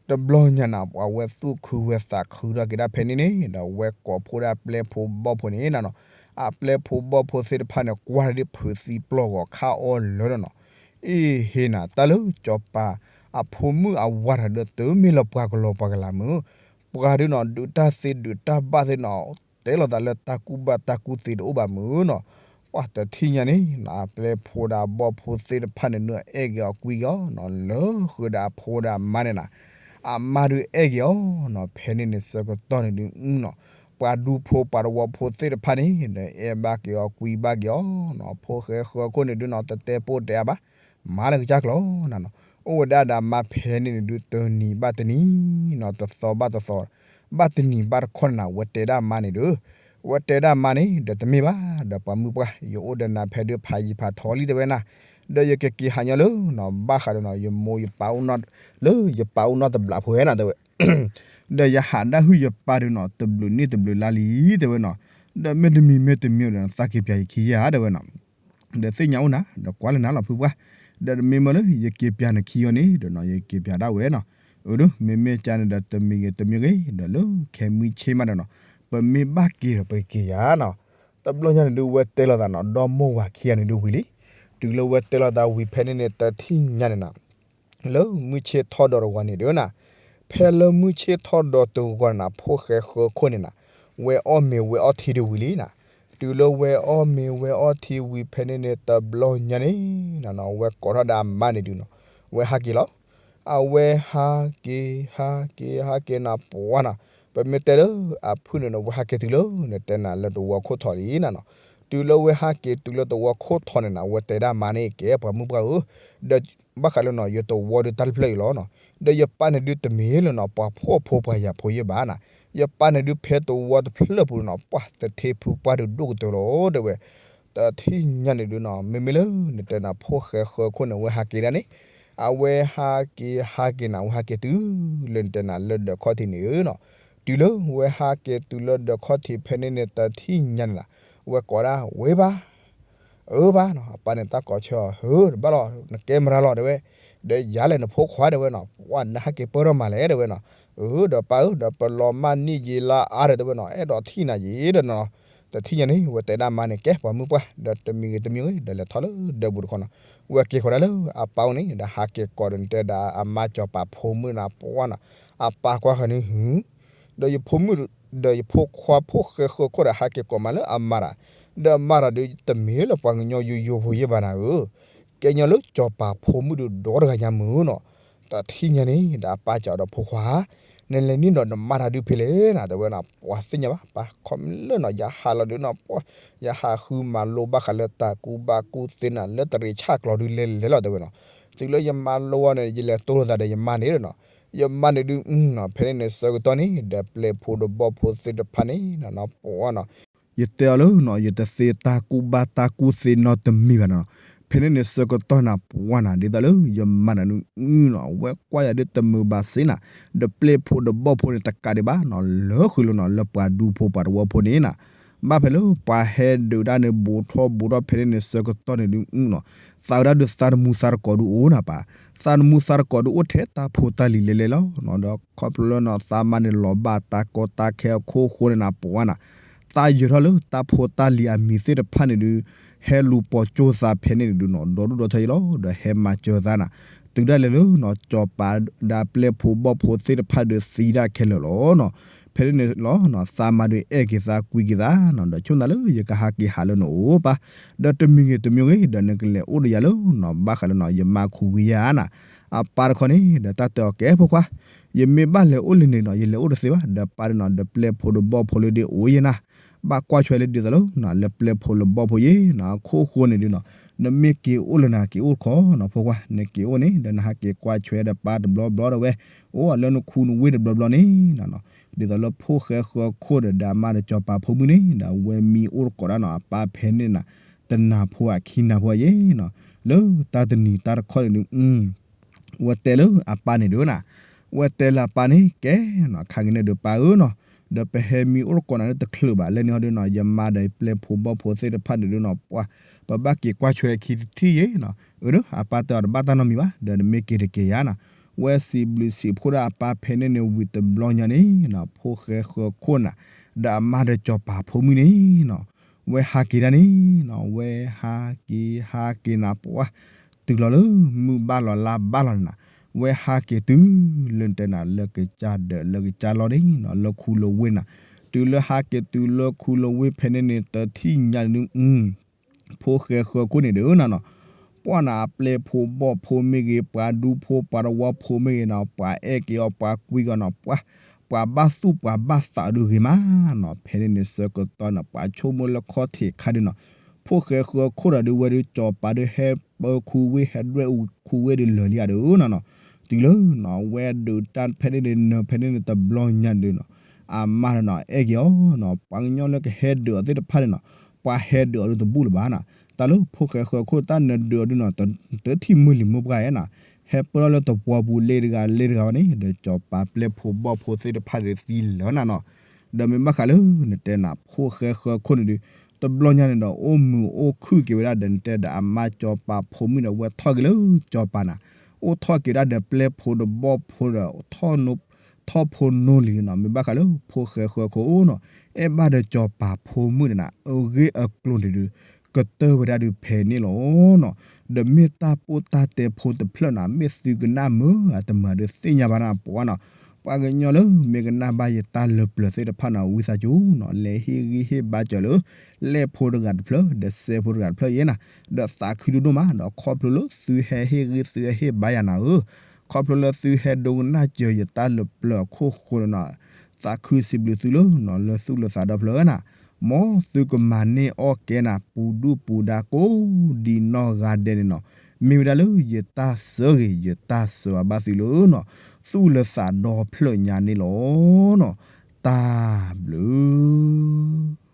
တဘျီညါန့ၣ် ပှၤဝဲသူၣ်ခုဝဲသးခုထီၣ်က့ၤဒၣ်ဖဲန့ၣ်န့ၣ် ဒီးဝဲကိးဖှိၣ်ဒၣ်ပျဲၢ်ဖိဘီၣ်ဖိန့ၣ်နီၤနီၤ, အပျဲၢ်ဖိဘီၣ်ဖိသ့ၣ်တဖၣ်န့ၣ် ကွၢ်ဒၣ်ဒ်ဖုးသံပျီၢ်ဂီၤခါအီၤလၢာ်ဒီးနီၤ, အ့ဟ့ၣ်နၤ တၢ်လၢစီၤပၤအဖိမုၣ်အဝၤတၢ်ဒီးတမ့ၢ်လၢပှၤကလီၤပှၤကလၤမုာ်, ပှၤဒုးနီၤ ဒုးတၢ်သ့ဒုးတၢ်ဘၣ်သ့ၣ်နီၤ တဲလိာ်သးလၢတၢ်ကူၣ်ဘၣ်တၢ်ကူၣ်သ့တအိၣ်ဘၣ်မုာ်နီၤ, ပှၤတထံၣ်ညါန့ၣ် အပျဲၢ်ဖိဒီးအဘီၣ်ဖိသ့ၣ်တဖၣ်န့ၣ် ဒုးအဲၣ်က့ၤအီၤကွံက့ၤအီၤနီၤ လၢဃုာ်ဒီးအဖိဒီးအမါန့ၣ်နီၤ, အမါဒုးအဲၣ်က့ၤအီၤနီၤ ဖဲန့ၣ်န့ၣ်ဆၢကတီၢ်န့ၣ်ဒုးနီၤ, ပှၤဒူဖိပှၤတဝီဖိသ့ၣ်တဖၣ်န့ၣ် ဒုးအဲၣ်ဘၣ်က့ၤအီၤကွံဘၣ်က့ၤအီၤနီၤ, ဖိၣ်ဃဲဃၢခိၣ်န့ၣ်ဒုးနီၤ တတဲပိၢ်တဲအါဘၣ် မၤလၢကစၢ်ကျီနီၤနီၤ, အိၣ်ဝဲဒၣ်ဒီးအမါဖဲန့ၣ်န့ၣ်ဒုး တနံၤဘၣ်တနံၤနီၤ တသီဘၣ်တသီ, ဘၣ်တနံၤဘၣ်တခီန့ၣ်နီၤ ဝဲတဲဒၣ်မါန့ၣ်ဒုး, ဝဲတဲဒၣ်မါန့ၣ် ဒီးတမ့ၢ်ဘၣ် ဒီးပှၤမုၢ်ပှၢ် ယအိၣ်ဒီးနၤဖဲဒုးဖးယံၤဖးထီလံတဲဝဲနၤ, ဒီးယကက့ၤဟးညီလၢနီၤ ဘၣ်ဃးဒီးနီၤ ယမိၢ်ယပၢ်အိၣ်နီၢ် လၢယပၢ်အိၣ်နီၢ်တဘျီဖိဝဲနီၤတဲဝဲ ဒီးယဟးဒၣ်ဟုၣ်ယပၢ်ဒုးနီၤ တဘျုးနံၣ်တဘျုးလါလံ တဲဝဲနီၤ, ဒီးမ့တမံၤမ့တမံၤဒီး သးက့ၤပၠးယခံဧါ တဲဝဲနီၤ, ဒီးသ့ၣ်ညါအိၣ်နၤ ဒီးကွၢ်လၢနၤလီၤဖုပှၢ်, ဒီးတမ့ၢ်မ့ၢ်လၢယက့ၤပၠးနခံအီၤန့ၣ်ဒီးနီၤ ယက့ၤပၠးဒၣ်ဝဲနီၤ, အၢ ဒီးမ့မ့ၢ်ကန့ၣ်ဒီးတမံၤဂ့ၤတမံၤဂ့ၤ ဒီးလၢခဲမုၢ်ဆ့ၣ်မးဒီးနီၤ ပမ့ၢ်ဘၣ်က့ၤဒီးပက့ၤယၤနီၤ, တဘျီညါန့ၣ်ဒုးဝဲတဲလိာ်သးနီၤ ဒီမိၢ်ဝၤခံဂၤန့ၣ်ဒုးဝံၤလံ, တုၤလၢဝဲတဲလိာ်သးဝံၤဖဲန့ၣ်န့ၣ် တထံၣ်ညါန့ၣ်နီၤ လၢမုၢ်ဆ့ၣ်ထီၣ်ဒီးတဂီၤန့ၣ်ဒုးနီၤ, ဖဲလၢမုၢ်ဆ့ၣ်ထီၣ်ဒီးတဂီၤန့ၣ်နီၤ ဖိၣ်ဃဲဃၢခိၣ်န့ၣ်နီၤ, ဝဲအီၣ်မ့ၤဝဲအီထံဒုးဝံၤလံနီၤ, တုၤလၢဝဲအီၣ်မ့ၤဝဲအီထံဝံၤဖဲန့ၣ်န့ၣ် တဘျီညါန့ၣ်နီၤ ဝဲကိးထီၣ်ဒီးအမါန့ၣ်ဒုးနီၤ, ဝဲဟးက့ၤလီၤ အဝဲဟးက့ၤ ဟးက့ၤ ဟးက့ၤနီၤ ပှၤနီၤ, ပမ့ၢ်တဲလၢအဖုၣ်န့ၣ်နီၤ ဝဲဟးက့ၤတုၤလၢနတဲနၤလၢတဝီခိၣ်ထီၣ်လံနီၤနီၤ, တုၤလၢဝဲဟးက့ၤတုၤလၢတဝီခိၣ်ထီၣ်န့ၣ်နီၤ ဝဲတဲဒၣ်မါန့ၣ် ကဲပှၤမုၢ်ပှၢ်ဧၢ, ဒီးဘၣ်ဃးလၢနီၤ ယတဝီဒုးတၢ်တဖျၢၣ်အံၤလီၤနီၤ, ဒီးယပၢ်န့ၣ်ဒုးတမ့ၢ်လၢနီၤ ပှၤဖှီၣ်ဖိပှၤယာ်ဖိယဲၢ်ဘၣ်နီၤ, ယပၢ်န့ၣ်ဒုးဖဲတဝီတဖျၢၣ်ပူၤနီၤ ပှၤသထ့ဖုပှၢ်ဒုးဒိၣ်ကတၢၢ်လီၤ တဲဝဲ တထံၣ်ညါန့ၣ်ဒုးနီၤ မ့မ့ၢ်လၢနတဲနၤဖိၣ်ဃဲဃၢခိၣ်န့ၣ် ဝဲဟးက့ၤဒၣ်န့ၣ်, အဝဲဟးက့ၤဟးက့ၤနၤ အဝဲဟးက့ၤတုၤလၢနတဲနၤလၢဒၢးခီၣ်ထံးန့ၣ်ဧၢနီၤ. တုၤလၢဝဲဟးက့ၤတုၤလၢဒၢးခီၣ်ထံးဖဲန့ၣ်န့ၣ် တထံၣ်ညါန့ၣ်နၤ ဝဲကိးဒၣ်ဝဲဘၣ် အၢဘၣ်နီၤ. အပၢ်န့ၣ်တၢ်ကိးဆၢအီၤ ဧၢ တဘၣ်လီၤ နကဲမရၤလီၤ တဲဝဲ, ဒီးယၤလဲၣ်နဖိခွါ တဲဝဲနီၤ, ပှၢ်နဟးက့ၤပၢၢ်ထီၣ်မးလဲၣ် တဲဝဲနီၤ. အၢ ဒီးပၢ်ဧၢ ဒီးပလီၤမၢ်န့ၢ်ယ့လါအါဒီး တဲဝဲနီၤ အဲၣ်ဒိးထံၣ်နၤယ့ဒီးနီၤ. တထံၣ်ညါန့ၣ် ဝဲတဲဒၣ်မါန့ၣ် ကဲပှၤမုၣ်ပှၢ် ဒီးတမံၤဂ့ၤတမံၤဂ့ၤ ဒီးလဲၤထီၣ်လၢဒၢးပူၤတခီနီၤ. ဝဲက့ၤဃီၤဒၣ်လၢအပၢ်အိၣ်န့ၣ် ဒီးဟးက့ၤကိးဒီးနတဲဒၣ်အမါစီၤပၤဖိမုၣ်န့ၣ် ပှၢ်နီၤ. အပၢ်ကွၢ်ဃီၤန့ၣ် ဟု ဒီးယဖိမုၣ် ဒီးယဖိခွါဖိၣ်ဃဲဃၢၤခိၣ်ဒီးဟးက့ၤကိးမးလၢအမါတၢ်, ဒီးအမါတၢ်ဒုးတမ့ၢ်လၢပှၤကညီယိယိဖိယဲၢ်ဘၣ်နၤဧၢ, ကဲညီလၢစီၤပၤဖိမုၣ်ဒုးဒီတဂၤညါမုၢ်နီၤ. တထံၣ်ညါန့ၣ် ဒီးအပၢ်စံးဒီးဖိခွါ, နလဲၤန့ၢ်ဒီးနမါတၢ်ဒုးဖဲလဲၣ်နၤ တဲဝဲနီၤ. ပှၢ်သ့ၣ်ညါဘၣ် ပၢ်ခီမ့ၢ်လၢနီၤ ယဟးလီၤဒုးနီၤ ပှၢ် ယဟးဃုမၤလိဘၣ်ဃးလၢတၢ်ကူဘၣ်ကူသ့နၤ လၢတရံးဆၣ်ကျီၤဒုးလဲၤလဲၤလီၤ တဲဝဲနီၤ. တုၤလၢယမၤလိအီၤန့ၣ် ယလဲၤတိၢ်လိာ်သးဒီးယမါန့ၣ်ဒီးနီၤ. ယမါန့ၣ်ဒုးနီၤ ဖဲန့ၣ်န့ၣ်ဆၢကတီၢ်န့ၣ် ဒီးပျဲၢ်ဖိဒီးဘီၣ်ဖိသ့ၣ်တဖၣ်န့ၣ်နီၤ ပှၢ်နီၤ ယတဲအီၤလၢနီၤ ယတသ့တၢ်ကူဘၣ်တၢ်ကူသ့နီတမံၤဘၣ်နီၤ. ဖဲန့ၣ်န့ၣ်ဆၢကတီၢ်နၤ ပှၢ်နၤ ဒ်သိးလၢယမါနၤဒုးနီၤ အဝဲကွၢ်ယၤဒုးတမုာ်ဘၣ်စ့နၤ, ဒီးပျဲၢ်ဖိဒီးဘီၣ်ဖိန့ၣ် တကးဒံးဘၣ်နီၤ လၢဃုာ်လီၤနီၤ လၢပှၤဒူဖိပှၤတဝီဖိန့ၣ်နၤ ဘၣ်ဖဲလၢပှၤဟဲဒုးဒၣ်န့ၣ် ဘူးထီၣ်ဘူးထီၣ်ဖဲန့ၣ်န့ၣ်ဆၢကတီၢ်န့ၣ်ဒုးနီၤ သးဝဲဒၣ်ဒုးသးတမူသးတကိးဒုးအိၣ်နၤပၢ်, သးတမူသးတကိးဒုးအိၣ်ထဲတၢ်ဖိတၢ်လံၤလဲၤလဲၤလီၤနီၤ. ဒီးခီဖျိလၢနီၤ သးမါန့ၣ်လီၤဘၣ်တၢ်ကီတၢ်ခဲအခိၣ်ဃိန့ၣ်နၤ ပှၢ်နၤ သးယၢၤထီၣ်လၢတၢ်ဖိတၢ်လံၤအမံၤသ့ၣ်တဖၣ်န့ၣ်ဒုး ဟဲလူၤပိာ်ကၠိသးဖဲန့ၣ်န့ၣ်ဒုးနီၤ ဒီဒူၣ်ဒီထၢအံၤလီၤ ဒီးဟဲမၤစၢၤသးနၤ. တုၤဒၣ်လဲာ်လၢနီၤ စီၤပၤဒီးပျဲၢ်ဖိဘီၣ်ဖိသ့ၣ်တဖၣ်ဒုးသံဒၣ်ခဲလၢာ်လီၤနီၤ. ဖဲန့ၣ်န့ၣ်လီၤနီၤ သးမါဒုးအဲၣ်က့ၤသးကွံက့ၤသးနီၤ ဒီးဆိၣ်နၤလၢယကဟးက့ၤဟးလၢနအိၣ်ပၢ်, ဒီးတမံၤဂ့ၤတမံၤဂ့ၤ ဒီးနကလဲၤအိၣ်ဒီးယၤလၢနီၤ ဘၣ်ဃးလၢနီၤ ယမါခူဝံယဲဧါနၤ. အပၢ်တခီန့ၣ် ဒီးတၢ်တဲအီၤကဲဖိခွါ, ယမ့ၢ်ဘၣ်လဲၤအိၣ်လၢန့ၣ်နီၤ ယလဲၤအိၣ်တသ့ဘၣ် ဒီးပၢ်ဒုးနီၤ ဒီးပျဲၢ်ဖိဒီးဘီၣ်ဖိလၢဒုးအိၣ်ယဲနၤ ဘၣ်ကွၢ်ဆွဲလၢဒ်သိးလၢနီၤ လၢပျဲၢ်ဖိလၢဘီၣ်ဖိယဲနီၤ အခိၣ်ဃိန့ၣ်ဒုးနီၤ နမ့ၢ်က့ၤအိၣ်လၢနၤက့ၤအိၣ်တခီနီၤ ဖိခွါ နက့ၤအိၣ်န့ၣ် ဒီးနဟးက့ၤကွၢ်ဆွဲဒီးပၢ်တဘျီဘျီဒီးဝဲ အိၣ်အီၤလၢနခူနဝ့ၢ်တဘျီဘျီန့ၣ်နီၤ ဒ်သိးလၢဖိၣ်ဃဲဃၢခိၣ်ဒီး ဒီးအမါဒီးစီၤပၤဖိမုၣ်န့ၣ်ဒီး အဝဲမံအိၣ်တကိးဒၣ်နီၤ အပၢ်ဖဲန့ၣ်နၤ တနၢ်ဖိအခံနၢ်ဖိယဲနီၤ လၢတၢ်တနံၤတၢ်တခီန့ၣ်ဒုး ဝဲတဲလၢအပၢ်န့ၣ်ဒုးနၤ, ဝဲတဲလၢအပၢ်န့ၣ် ကဲနီၤ ခါက့ၤန့ၣ်ဒုးပၢ်ဧၢနီၤ, ဒီးပဟဲမံအိၣ်တကိးနၤလၢတချုးဘၣ် လၢန့ၣ်ဟီဒုးနီၤ ယမါဒီးပျဲၢ်ဖိဘီၣ်ဖိသ့ၣ်တဖၣ်န့ၣ်ဒုးနီၤ ပှၢ် ပဘၣ်က့ၤကွၢ်ဆွဲခံတထံၣ်ယဲနီၤ, အၢ ဒီးအပၢ်တဲအီၤတဘၣ်တၢ်နီတမံၤဘၣ် ဒီးနမ့ၢ်က့ၤတက့ၤယၤနီၤ, ဝဲစံးဘျုးစံးဖှိၣ်ဒၣ်အပၢ်ဖဲန့ၣ်န့ၣ်ဝံၤတဘျီညါန့ၣ်နီၤ ဖိၣ်ဃဲဃၢခိၣ်နၤ, ဒီးအမါဒီးစီၤပၤဖိမုၣ်န့ၣ်နီၤ ဝဲဟးက့ၤဒၣ်န့ၣ်နီၤ ဝဲဟးက့ၤဟးက့ၤနၤပှၢ် တုၤလီၤလၢမုၢ်ဘၣ်လီၤလါဘၣ်လီၤန့ၣ်နၤ, ဝဲဟးက့ၤတုၤလၢနတဲနၤလၢကစၢ်ဒၢးလၢကစၢ်လီၢ်န့ၣ်နီၤ လၢခူလၢဝ့ၢ်နၤ, တုၤလၢဟးက့ၤတုၤလၢခူလၢဝ့ၢ်ဖဲန့ၣ်န့ၣ် တထံၣ်ညါန့ၣ်ဒုး ဖိၣ်ဃဲဃၢခိၣ်န့ၣ်ဒုးနၤနီၤ, ပှၢ်နၤအပျဲၢ်ဖိဘီၣ်ဖိမ့ၢ်ဂ့ၤ ပှၤဒူဖိပှၤတဝီဖိမ့ၢ်ဂ့ၤနီၤ ပှၤအဲၣ်က့ၤအီၤ ပှၤကွံက့ၤအီၤနီၤ ပှၢ် ပှၤဘၣ်သူၣ်ပှၤဘၣ်သးဒုးဂ့ၤမးနီၤ, ဖဲန့ၣ်န့ၣ်ဆၢကတီၢ်နီၤ ပှၤဆိကမိၣ်လၢခီၣ်ထံးခါဒုးနီၤ, ဖိၣ်ဃဲဃၢခိၣ်ဒီးဒုးဝဲဒုး စီၤပၤဒုးဟဲပၢခူဝ့ၢ် ဟဲဒွဲၣ်အူခူဝ့ၢ်ဒုးလၢာ်လံဧါဒုးနၤနီၤ, တုၤလၢနီၤ ဝဲဒုးတၢ်ဖဲန့ၣ်န့ၣ် နၢၤဖဲန့ၣ်န့ၣ် တဘျီညါဒုးနီၤ အမါဒီးနီၤ အဲၣ်က့ၤအီၤနီၤ ပှၤကညီလၢကဟဲဒုးအီၤသ့ၣ်တဖၣ်န့ၣ်နီၤ ပှၤဟဲဒုးအီၤဒုးတဘူၣ်လၢၤဘၣ်နီၤ, တၢ်လၢဖိၣ်ဃဲဃၢခိၣ်တၢ်နၢၤဒုးအီၤဒုးနီၤ တထံၣ်မုၢ်လံၤမိၢ်ပှၢ်ဧါနီၤ, ဟဲပၢၢ်ထီၣ်လၢတပှီၤပူၤလ့တဂၤလ့တဂၤဘၣ်န့ၣ် ဒီးစီၤပၤပျဲၢ်ဖိဘီၣ်ဖိသ့ၣ်တဖၣ်န့ၣ်သံလၢာ်နၤနီၤ, ဒီးမ့ၢ်ဘၣ်ဃးလၢနတဲနၤ ဖိၣ်ဃဲဃၢခိၣ်န့ၣ်ဒုး တဘျီညါန့ၣ်ဒီး အိၣ်မုာ်အိၣ်ခုၣ်က့ၤဝဲဒၣ်ဒီး နတဲဒီးအမါစီၤပၤဖိမုၣ်ဒီး ဝဲထီၣ်က့ၤလၢစီၤပၤနၤ, အိၣ်ထီၣ်က့ၤဒၣ်ဒီးပျဲၢ်ဖိဒီးဘီၣ်ဖိဒီး ထီၣ်ဖိနိလံၤနီၤ, မ့ၢ်ဘၣ်ဃးလၢဖိၣ်ဃဲဃၢခိၣ်နီၤ အဲၣ်ဘၣ်ဒီးစီၤပၤဖိမုၣ်န့ၣ်နၤ အဂ့ၢ်အကျိၤန့ၣ်ဒုး ကတၢၢ်ဝဲဒၣ်ဒုးဖဲန့ၣ်လီၤနီၤ, ဒီးမ့ၢ်တၢ်ပိၢ်တၢ်တဲဖိတဖျၢၣ်နၤ မ့ၢ်သုကနၣ်မုာ်အတမုာ်ဒုးသ့ၣ်ညါဘၣ်နၤပှၢ်နီၤ, ပှၤကညီလၢမ့ၢ်ကနၣ်ဘၣ်ယတၢ်လၢပျၢၤသ့ၣ်တဖၣ်နၤ ဝံသးစူၤနီၤ လဲၤဟ့ၣ်ဂံၢ်ဟ့ၣ်ဘါစၢၤလၢ လဲၣ်ဖိတဂၤတဖျၢၣ် ဒီးစဲးဖိတဂၤတဖျၢၣ်ယဲနၤ, ဒီးသးခုဒိၣ်ဒိၣ်မးနီၤ ခီဖျိလၢသုဟဲဟ့ၣ်ဂံၢ်သုဟဲဟ့ၣ်ဘါယၤနၤဧၢ, ခီဖျိလၢသုဟဲဒိကနၣ်စၢၤယတၢ်လၢပျၢၤအခိၣ်ဃိန့ၣ်နီၤ, သးခုစံးဘျုးသုလၢနီၤ လၢသူၣ်လၢသးဒီဖျၢၣ်နၤ, မ်သုကမၤန့ၢ်အီၣ်ကဲနၤ ပူၤဒုၣ်ပူၤဒါကိးဒံနီၢ်ဂၤဒဲးန့ၣ်နီၤ, မ့ၢ်ဝဲဒၣ်လၢယတၢ်ဆၢဂ့ၤ ယတၢ်ဆၢဂ့ၤဘၣ်သုလၢနီၤ သူၣ်လၢသးဒီဖျၢၣ်ညါန့ၣ်လီၤနီၤ, တၢ်ဘျုး